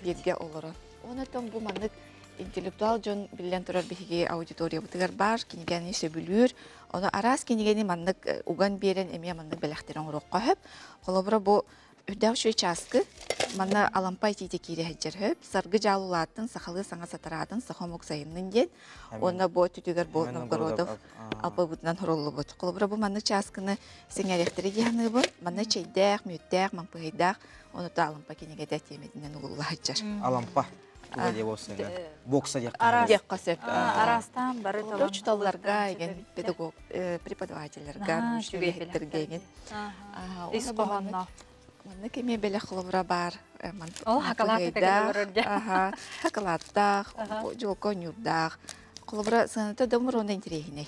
бииргэ олорон. Онотон бу маннык интеллектуал дьон биллэн турар биһиги аудиториябытыгар баар кинигэни сөбүлүүр. Ону араас кинигэни маннык уган биэрэн эмиэ маннык бэлэхтэрин оҥоруохха сөп. Холобура бу Үрдээх үчүгэй чааскы. Манна Алампа итиитэ киирэ сылдьар сөп. Саргы дьаалылаатын, сахалыы саҥа сатараатын, саха омук сайыннын диэн. Уонна бу өттүтүгэр бу Новгородов алпабытынан хоруллубут. Холобура бу маннык чааскыны сэҥээриэхтэрэ дии саныыбын. Манна чэйдээх, мүөттээх, мампыһыйдаах, ону та Алампа кинигэтэ тиэмэтинэн угулла сылдьар.
Алампа. Бокса
диэххэ сөп.
Араастаан бары
Учуталларга, еген педагог, преподавательлерга, научный үлэһиттэргэ еген.
Ис хоһоонноох.
Манна кэмиэ бэлэх холобура бар.
Ол хакалааты
Аха, хакалааттаах, дьолко ньурдаах. Холобура сыаната да муруона интэриэһинэй.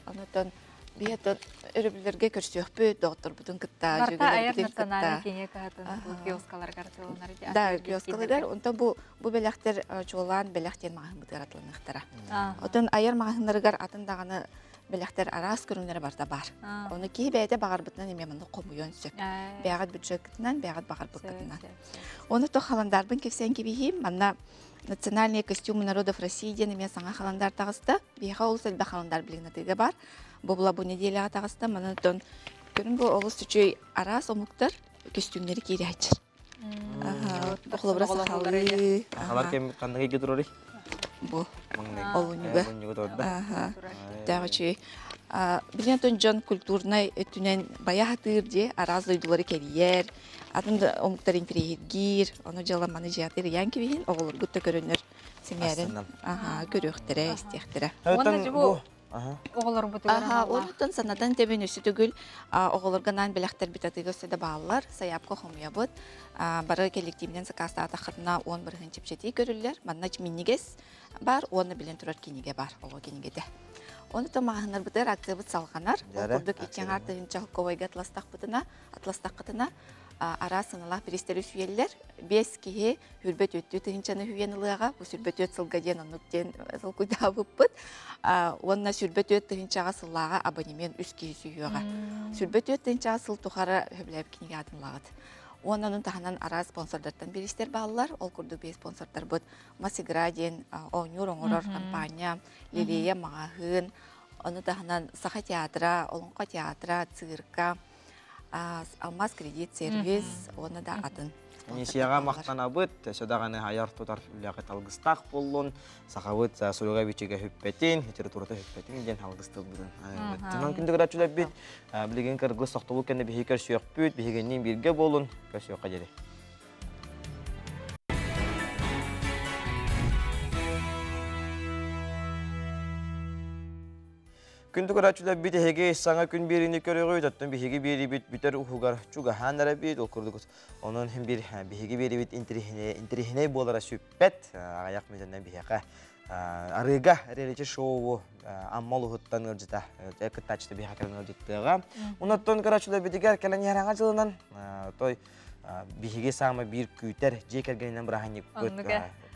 Онотон биһиэтон өрөбүллэргэ көрсүөхпүт, доҕотторбутун кытта,
Барта айар национальный кинигэ кыһатын киоскаларыгар атыыланар.
Да, киоскаларыгар. Онтон бу бу бэлэхтэр чуолаан бэлэх диэн маҕаһыыммытыгар атыланыахтара. Отон айар маҕаһыыннарыгар атын даҕаны бэлэхтэр араас көрүҥнэрэ барыта баар. Ону киһи бэйэтэ баҕарбытынан эмиэ манна хомуйуон сөп. Бэйэҕит бюджеккытынан, бэйэҕит баҕарбыккытынан. Ону то халандарбын кэпсээн кэбиһиим. Манна Национальные костюмы народов России диэн эмиэ саҥа халандар таҕыста. Биһиэхэ олус элбэх халандар билигин атыыга бар. Бу була бу неделяҕа таҕыста. Манан оттон көрүн бу олус үчүгэй араас омуктар көстүүмнэри киирээччир. Бу холобура сахалыы.
Сахалар кэм ханнык ыйга турарый?
Бу олунньуга.
Олунньуга турда.
Тээх үчүгэй. Билин отон дьон культурнай өттүнэн бая хатыыр дии, араас дойдулары кэрийэр, атын да омуктар интэриэһиргиир, ону дьыала маны дьиэтир ыйаан кэбиһин, оҕолоргут да көрөннөр сэҥээрэн көрүөхтэрэ, истиэхтэрэ.
Уонна дьэ бу оҕолорбутугар
Онуттан санатан тэбин өссө төгүл оҕолорго анаан бэлэхтэрбит атыыга өссө да бааллар. Сайаапка хомуйабыт. Бары коллективинэн сакаастаатаххытына 10% чэпчэтии көрүллэр. Манна минньигэс бар уонна билэн турар кинигэ бар, оҕо кинигэтэ. Ону то маҕаһыыннарбытыгар акциябыт салҕанар. Ол курдук икки аҥаар тыһыынча холкуобайга атластахпытына, атластаххытына араас сыаналаах бириистэри сүүйэллэр. Биэс киһи хүрбэ түөттүү тыһыынчаны сүүйэн ылыаҕа. Бу сүрбэ түөт сылга диэн оннук диэн толкуйдаабыппыт. Уонна 24 тыһыынчаҕа сыллааҕы абонемент үс киһи сүүйүөҕэ. 24 тыһыынчаҕа сыл тухары сөбүлээбит кинигэ аатын ылаҕыт. Уонна онун таһынан араас спонсордартан бириистэр бааллар. Ол курдук биир спонсордарбыт Масигра диэн оонньуур оҥорор компания, Лилия маҕаһыын, ону таһынан Саха театра, Олоҥхо театра, цирка, Алмаз кредит сервис уонна да атын.
Анисияҕа махтанабыт, өссө даҕаны айар тутар үлэҕит алгыстаах буоллун, сахабыт суруга бичигэ хүппэтин, литературата хүппэтин диэн алгыс тылбытын. Тынан күндү көрөөччүлэрбит, билигин кыргыз тохтобул кэннэ биһиги көрсүөхпүт, биһигинниин бииргэ буолун, көрсүөххэ диэри. Күндү көрөөччүлэрбит эһиги саҥа күн биэриини көрөҕүт, оттон биһиги биэрибит бүтэр уһугар чугаһаан эрэ ол курдук онон бир биһиги биэрибит интириһинэй буолара сүппэт, аҕыйах мүнүүтэнэн биһиэхэ арыыга реалити шоу Амма улуһуттан ыалдьыта кыттааччыта биһиэхэ кэлэн ыалдьыттыаҕа. Онуттан көрөөччүлэрбитигэр кэлэн иһэр дьылынан той биһиги саамай биир күүтэр дьиэ кэргэнинэн бырааһынньыкпыт.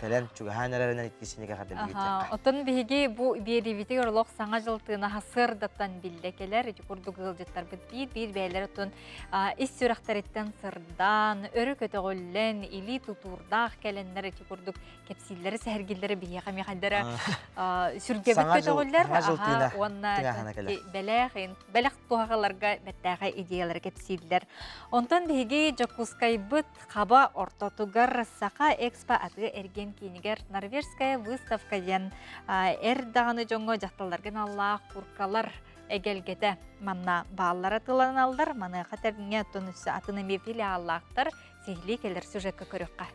кэлэн чугаһаан эрэринэн иккисинигэ хардыргыт.
Оттон биһиги бу биэриибитигэр олох саҥа дьыл тыына сырдаттан биллэ кэлэр. Ити курдук ыалдьыттарбыт биир-биир бэйэлэр оттон ис сүрэхтэриттэн сырдаан, өрө көтөҕүллэн, илии тутуурдаах кэлэннэр ити курдук кэпсииллэри, сэһэргиллэри биһиэхэ миэхэндэрэ сүргэбит көтөҕүллэр уонна бэлэх бэлэх туһаҕаларга бэртээхэй идеялары кэпсииллэр. Онтон биһиги Дьокуускайбыт хаба ортотугар Саха Экспо атыы эргиэн киинигэр Норвежская выставка диэн эр даҕаны дьоҥҥо дьахталларга аналлаах куркалар эгэлгэтэ манна бааллара тыланаллар. Маныаха тэрҥэ оттон өссө атын эмиэ филиаллаахтар сиһилии кэлэр сюжекка көрүөххэ.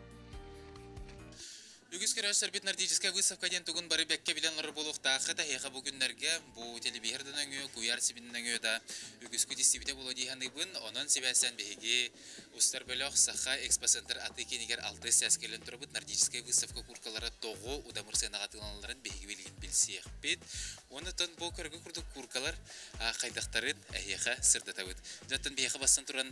Үгүс көрөөччүлэрбит Нордическая выставка диэн тугун бары бэккэ билэн олорор буолуохтааххыт. Эһиэхэ бу күннэргэ бу телевизор да нөҥүө, куйаар сибин нөҥүө да үгүскүт истибитэ буолуо дии саныыбын. Онон сибээстээн биһиги устар бөлөх Саха экспоцентр атыы киинигэр алтыс сээс кэлэн турабыт. Нордическая выставка куркалара тоҕо удамыр сыанаҕа атыыланалларын биһиги билигин билсиэхпит. Уонна бу көргө курдук куркалар хайдахтарын эһиэхэ сырдатабыт. Дьоттон биһиэхэ бастан туран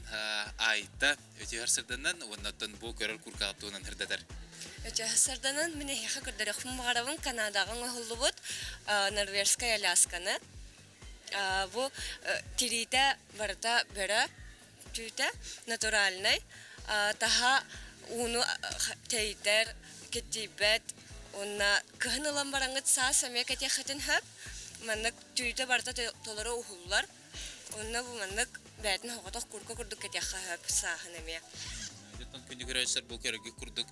Айта Өтүһэр сырданан уонна оттон бу көрөр куркаҕа туһунан ырдатар.
Өтүһэр сырданан мин эһиэхэ көрдөрүөхпүн баҕарабын Канадаҕа оҥоһуллубут норвежскай алясканы. Бу тириитэ барыта бөрө түүтэ натуральнай. Таһа ууну тэйдэр, киртийбэт уонна кыһын ылан бараҥҥыт саас эмиэ кэтиэххитин сөп. Маннык түүтэ барыта толору уһуллар. Онно бу маннык бэйэтин соҕотох курка курдук кэтиэххэ сөп сааһын эмиэ.
Дьоттон күндү көрөөччүлэр бу көрөргүт курдук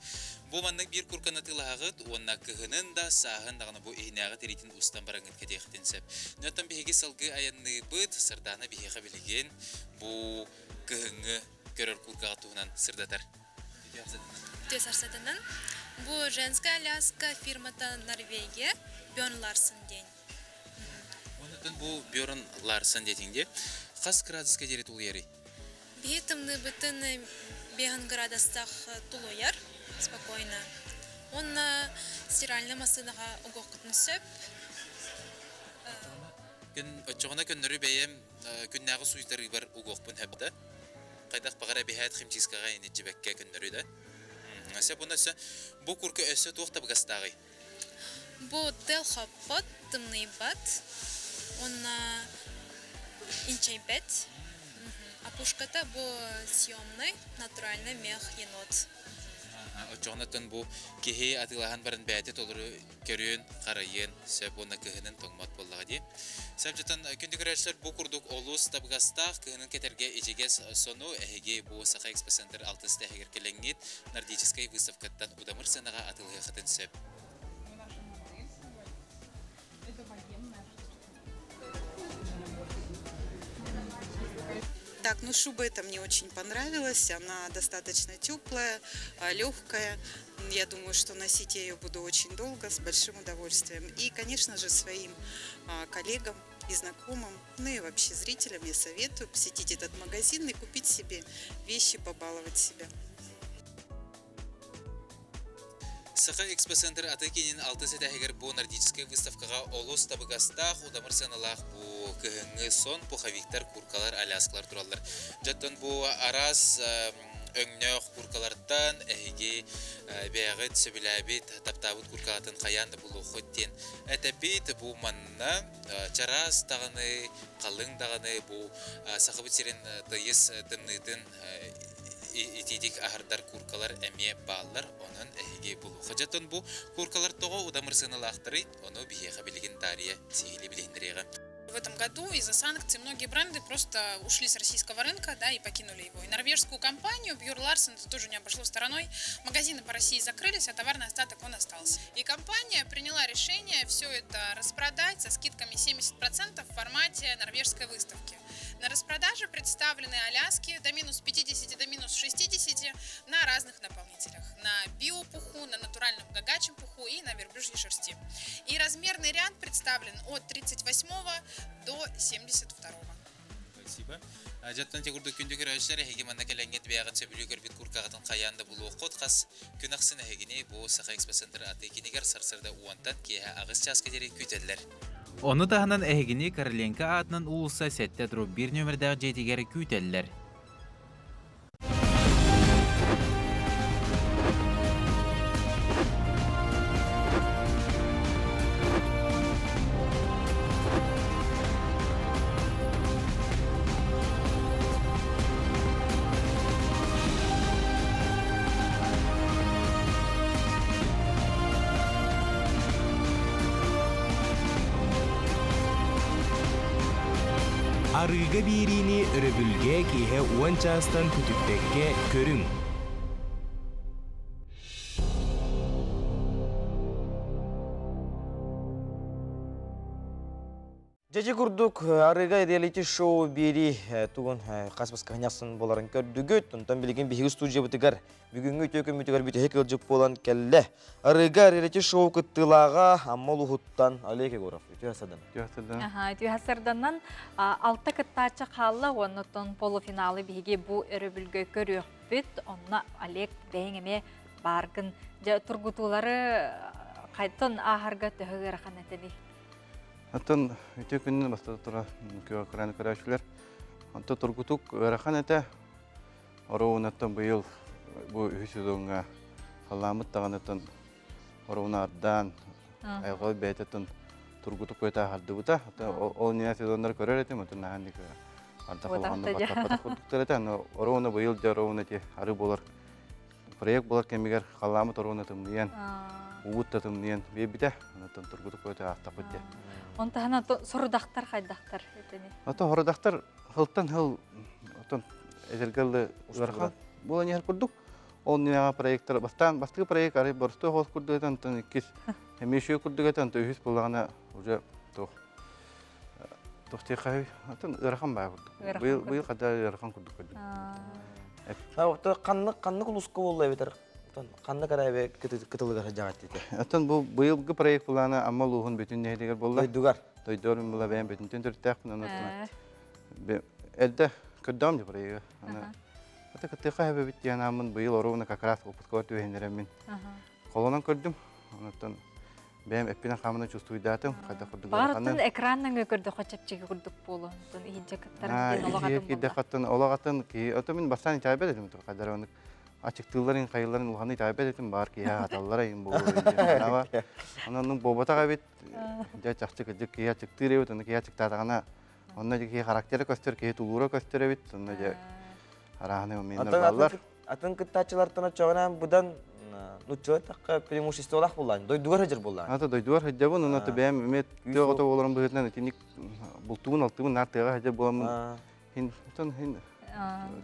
бу маннык биир курканы атыылаһаҕыт уонна кыһынын да сааһын даҕаны бу иһинээҕи тириитин устан бараҥҥыт кэтиэххитин сөп. Дьоттон биһиги салгыы айанныыбыт Сардаана биһиэхэ билигин бу кыһыҥҥы көрөр куркаҕа туһунан сырдатар.
Үтүө Бу женская аляска фирмата Норвегия Бjörn Ларсен диэн.
Онтон бу Бjörn Ларсен диэтиҥ дии. Хас градуска диэри тулуйарый?
Биһи тымныыбытын 5 градустах тулуйар спокойно. Уонна стиральный массыынаҕа угуоххутун сөп.
Күн оччоҕуна көннөрү бэйэм күннээҕи суйтарыыбар угуохпун сөп да. Хайдах баҕар эбиһээт химчисткаҕа иниддьибэккэ көннөрү да. Өссө буна өссө бу курка өссө туох табыгастааҕый?
Бу тыал хоппот, тымныйбат уонна инчэйбэт. Опушката бу съемный, натуральный мех енот.
Оччоҕунаттан бу киһи атыылаһан баран бэйэтэ толору көрүөн, харайыан сөп уонна кыһынын тоҥмот буоллаҕа дии. Сөп күндү көрөөччүлэр бу курдук олус табыгастаах кыһынын кэтэргэ ичигэс сону эһиги бу Саха Экспоцентр алтыс тэһигэр кэлэҥҥит нордическай выставкаттан удамыр сыанаҕа атыылаһыаххытын сөп.
Так, ну шуба эта мне очень понравилась. Она достаточно теплая, легкая. Я думаю, что носить я ее буду очень долго, с большим удовольствием. И, конечно же, своим коллегам и знакомым, ну и вообще зрителям я советую посетить этот магазин и купить себе вещи, побаловать себя.
Саха экспоцентр аты киинин алтыс этээһигэр бу нордическай выставкаҕа олус табыгастаах, удамыр сыаналаах бу кыһыҥҥы сон, пуховиктар, куркалар, аляскалар тураллар. Дьоттон бу араас өҥнөөх куркалартан эһиги бэйэҕит сөбүлээбит, таптаабыт куркаҕытын хайаан да булуоххут диэн этэбит. Бу манна чараас даҕаны, халыҥ даҕаны бу Сахабыт сирин тыйыс тымныытын итиитик аһардар куркалар эмиэ бааллар, онон эһиги булуохха. Дьоттон бу куркалар тоҕо удамыр сыаналаахтарый, ону биһиэхэ билигин Дарья сиһилии билиһиннэриэҕэ.
В этом году из-за санкций многие бренды просто ушли с российского рынка, да, и покинули его. И норвежскую компанию Björn Larsen это тоже не обошло стороной. Магазины по России закрылись, а товарный остаток он остался. И компания приняла решение все это распродать со скидками 70% в формате норвежской выставки. На распродаже представлены аляски до минус 50, до минус 60 на разных наполнителях. На биопуху, на натуральном гагачьем пуху и на верблюжьей шерсти. И размерный ряд представлен от 38 до 72.
Спасибо. Дьоттон те курдук күндү көрөөччүлэр эһиги манна кэлэҥҥит бэйэҕит сөбүлүү көрбүт куркаҕытын хайаан да булуоххут хас күн ахсын эһигини бу Саха Экспоцентр атыы кинигэр сарсыарда уонтан киэһэ аҕыс чааска диэри күүтэллэр. Ону таһынан эһигини Короленко аатынан уулусса сэттэ дробь биир нүөмэрдээх дьиэтигэр күүтэллэр.
Арыыга биэриини өрөбүлгэ киэһэ уон чаастан көтүппэккэ көрүҥ.
Дьэдьи курдук арыыга реалити-шоу биэрии тугун хас баскаһынньахсын буоларын көрдүгүт. Онтон билигин биһиги студиябытыгар бүгүҥҥү үтүө күммүтүгэр бүтэһик ыалдьыт буолан кэллэ. Арыыга реалити-шоу кыттыылааҕа Амма улууһуттан Олег Егоров. Үтүө сардан.
Үтүө сардан.
Үтүө сарданнан алта кыттааччы хаалла уоннаттан полуфиналы биһиги бу өрөбүлгэ көрүөхпүт. Онно Олег бэйэҥ эмиэ бааргын. Дьэ тургутуулары хайтан ааһарга төһө ыарахан этэний?
Оттон үтүө күнүн бастата тура көрөн көрөөччүлэр. Онто тургутук ыарахан этэ. Ороунаттан быйыл бу үһүс сезоҥҥа халлааммыт даҕанытын оруна ардаан айылҕа бэйэтин тургутук көтө аһардыбыта. Ол не сезоннар көрөр этим, отун наһан ардах улаханнык баттаппатах курдуктар этэ. Оруна быйыл дьэ оруна ти ары болар проект болар кэмигэр халлаамыт оруна тымныйан, уут да тымныйан биэрбитэ. Онтон тургутук көтө аахтаппыт дьэ.
Он таһынан сорудахтар хайдахтар этини?
Ото хорудахтар хылтан хыл отон эдэргэллы ыарахан буолан иһэр курдук. Ол ньыаҕа проектар бастаан бастакы проект арай боростуой хоос курдук этэ, онтон иккис эмиэ үчүгэй курдук этэ, онтон үһүс буоллаҕына уже туох туох диэххэ отон ыарахан баа курдук. Быйыл быйыл хада ыарахан курдук көрдүм.
Ханнык ханнык улууска буолла эбэтэр ханнык арай кытылыгар сылдьаҕыт диэтэ?
Оттон бу быйылгы проект былаана Амма улууһун бүтүн нэһилиэгэр буолла.
Дойдугар.
Дойдугар мин була бэйэм бүтүнтэн төрүттээхпин онон эрдэ көрдөҕүм дьэ проегы. Ата кыттыахха эбэбит диэн ааммын быйыл оруобуна как раз опыткабар түбэһиннэрэммин холонон көрдүм. Онуттан бэйэм эппинэн хаамынан чувствуйдаатым. Хайдах курдук
Баҕарыттан экраннаҥа көрдөххө чэпчэки курдук буолуо. Онтон иһирдьэ кыттарын диэн олох атын
буолла. Хаттан олох атын киһи. Ото мин бастаан итэҕэйбэт этим хайдара оннук ачыктыылларын хайылларын улаханнык итэҕэйбэт этим баар киһи аһаталлара иһин буолуо диэн. Онон буолбатах эбит. Дьэ чахчы кырдьык киһи ачыктыыр эбит, онно киһи ачыктаатаҕына Онно киһи характера көстөр, киһи тулуура көстөр эбит. Онно дьэ арааһынай умиэннэр бааллар.
Атын кыттааччылартан оччоҕунан быдан нуччалар тахха преимуществолаах буоллаан, дойдугар сылдьар буоллаан.
Ата дойдугар сылдьабын, онно бэйэм эмиэ тыа оҕото буоларым быһыытынан итинник бултугун алтыбын наар тыаҕа сылдьар буоламмын хин отон хин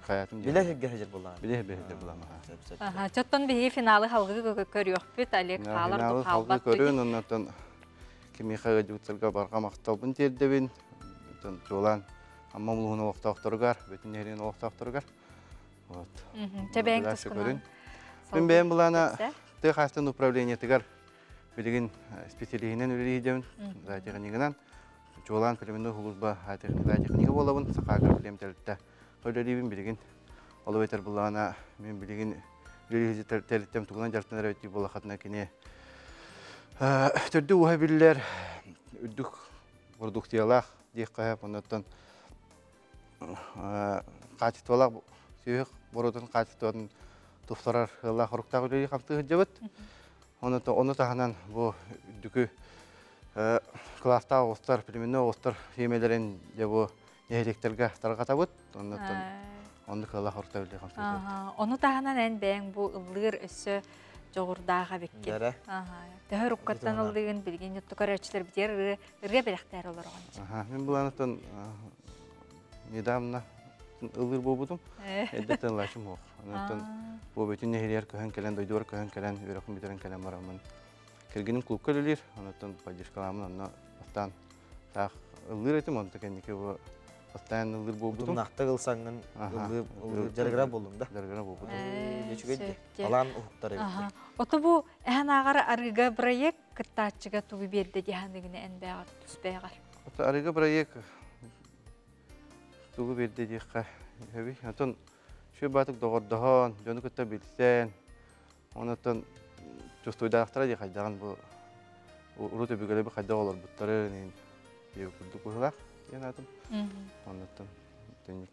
хайаатым
Билэ сиргэ сылдьар буоллаан.
Билэ сиргэ сылдьар буоллаан.
Чоттон биһиги финалы халгыы көрүөхпүт, Олег хаалар
Финалы халгыы көрүн, оннотон Кимиэхэ ыалдьыбыттарга барҕа махталбын тиэрдэбин. Оттон чуолаан Амма улууһун олохтоохторугар, бүтүн нэһилиэгин олохтоохторугар. Вот.
Чэбэҥ тускунан.
Мин бэйэм былаана тыа хаһаайыстыбатын управлениетыгар билигин специалиһинэн үлэлиирдэмин, зоотехнигынан, чуолаан племенной служба зоотехнига буолабын, Сахаагр племтэлтэ үлэлиибин билигин. Ол эбэтэр былаана мин билигин үлэлиир тэрилтэм тугунан дьарыктанар эбит буоллаххытына кини төрдү ууһа биллэр үрдүк продукциялаах диэххэ сөп оннуттан хаачыстыбалаах сүөһү боруотун хаачыстыбатын тупсарар ыаллаах хоруктаах үлэлии хамсыы сылдьабыт. Ону таһынан бу үрдүкү кылаастаах оҕустар, племенной оҕустар сиэмэлэрин дьэ бу нэһилиэктэргэ тарҕатабыт. Оннуттан оннук ыаллаах хоруктаах үлэлии хамсыы сылдьабыт.
Ону таһынан эн бэйэҥ бу ыллыыр өссө дьоҕурдаах эбиккин. Төһө руккаттан ыллыгын билигин ютту көрөөччүлэр битиэр ырыа ырыа бэлэхтээр олороҕун.
Мин былаанаттан недавно ыллыыр буолбутум. Эрдэттэн ылаачым суох. Онтон бу бүтүн нэһилиэр көһөн кэлэн, дойдубар көһөн кэлэн, үөрэхпин бүтэрэн кэлэн бараммын. Кэргэним клубка үлэлиир, онтон поддержкаламмын онно бастаан таах ыллыыр этим, онто кэнники бу бастаан ыллыыр буолбутум.
Утумнаахтык ылсаҥҥын ыллыыр дьарыгыра буоллуҥ да?
Дьарыгыра буолбутум.
Үчүгэй Талаан уһуктар эбит.
Ото бу эһэн ааҕар арыыга проект кыттааччыга тугу биэрдэ диэханыгына эн бэҕэр тус бэҕэр.
Ото арыыга проект тугу биэрдэ диэххэ сөбүй. Отон үчүгэй баатык доҕордоһон, дьону кытта билсэн, онотон чувствуйдаахтара дии хайдаҕын бу урут өбүгэлэрбит хайдах олорбуттарын иһин диэбит курдук быһыылаах диэн аатым. Оннуттан тэнник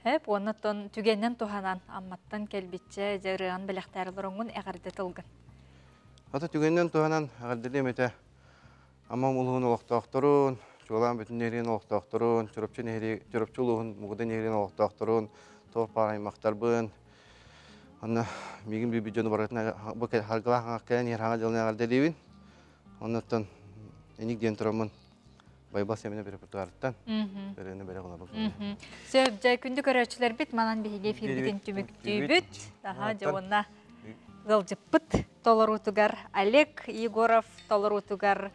Хэп уонна түгэннэн туһанан Амматтан кэлбиччэ дьэ ырыаҕын бэлэхтээр олороҥҥун эҕэрдэ тылгын.
Ата түгэннэн туһанан эҕэрдэлиэм этэ Амма улууһун олохтоохторун, чуолаан бүтүн нэһилиэгин олохтоохторун, Чурапчы нэһилиэг Чурапчы улууһун Мугуда нэһилиэгин олохтоохторун, туох баар аймахтарбын, онно миигин билбит дьону барытын бу харгылаах кэлэн иһэр хаҥа дьылын эҕэрдэлиибин. Оннуттан эник диэн тураммын. Байбал Семенов репертуарыттан ырыаны бэлэх олорбут.
Сөп, дьэ, күндү көрөөччүлэрбит, манан биһиги эфирбитин түмүктүүбүт. Аха, дьэ, уонна ыалдьыппыт толоруутугар Олег Егоров толоруутугар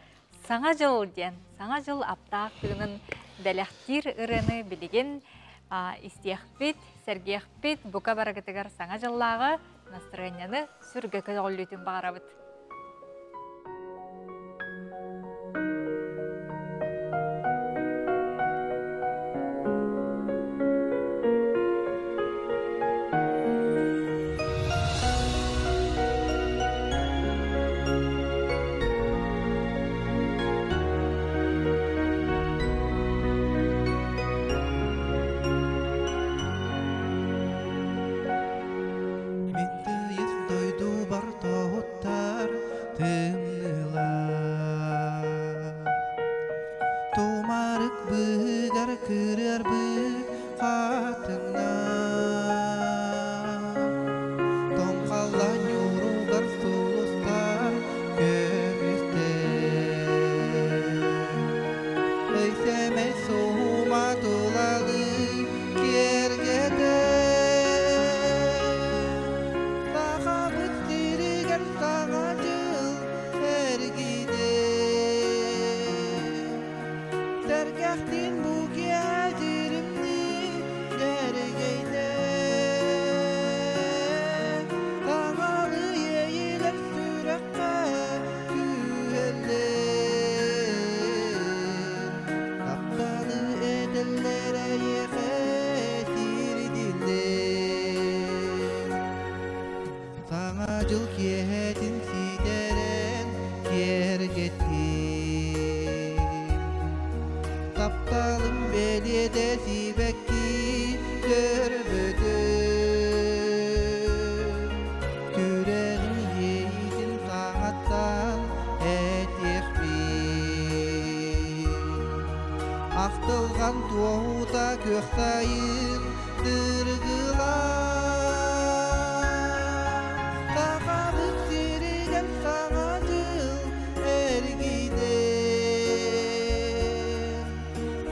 Саҥа дьыл диэн, Саҥа дьыл аптаах тыынын бэлэхтиир ырыаны билигин истиэхпит, сэргиэхпит, бука барыгытыгар Саҥа дьыллааҕы настырыанньаны сүргэ көтөҕүллүүтүн баҕарабыт.
Мин тыйыс дойдубар тоһуттар тымныылар Тумарык быыгар кырыарбыт хатыҥнар Тоҥ халлаан ньууругар сулустар көмүстэр Өй-сэмэй суһума тулалыы киэргэтэр Сахабыт сиригэр саҥа дьыл эргийдэ Сэргэхтин бу киэдьиримнии дэргэйдэ Таҥалы иэйилэр сүрэххэ түһэллэр Тапталы этэллэр эйиэхэ тиэрдиллэр Саҥа дьыл киэһэтин ситэрэн киэргэттим Тапталым бэлиэтэ сибэкки көрбөтүм Сүрэҕим иэйиитин саҥаттан этиэхпин Ахтылҕан туоһута күөх сайын дыргылаа Сахабыт сиригэр саҥа дьыл эргийдэ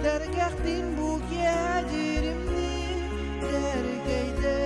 Сэргэхтин бу киэдьиримни сэргэйдэ.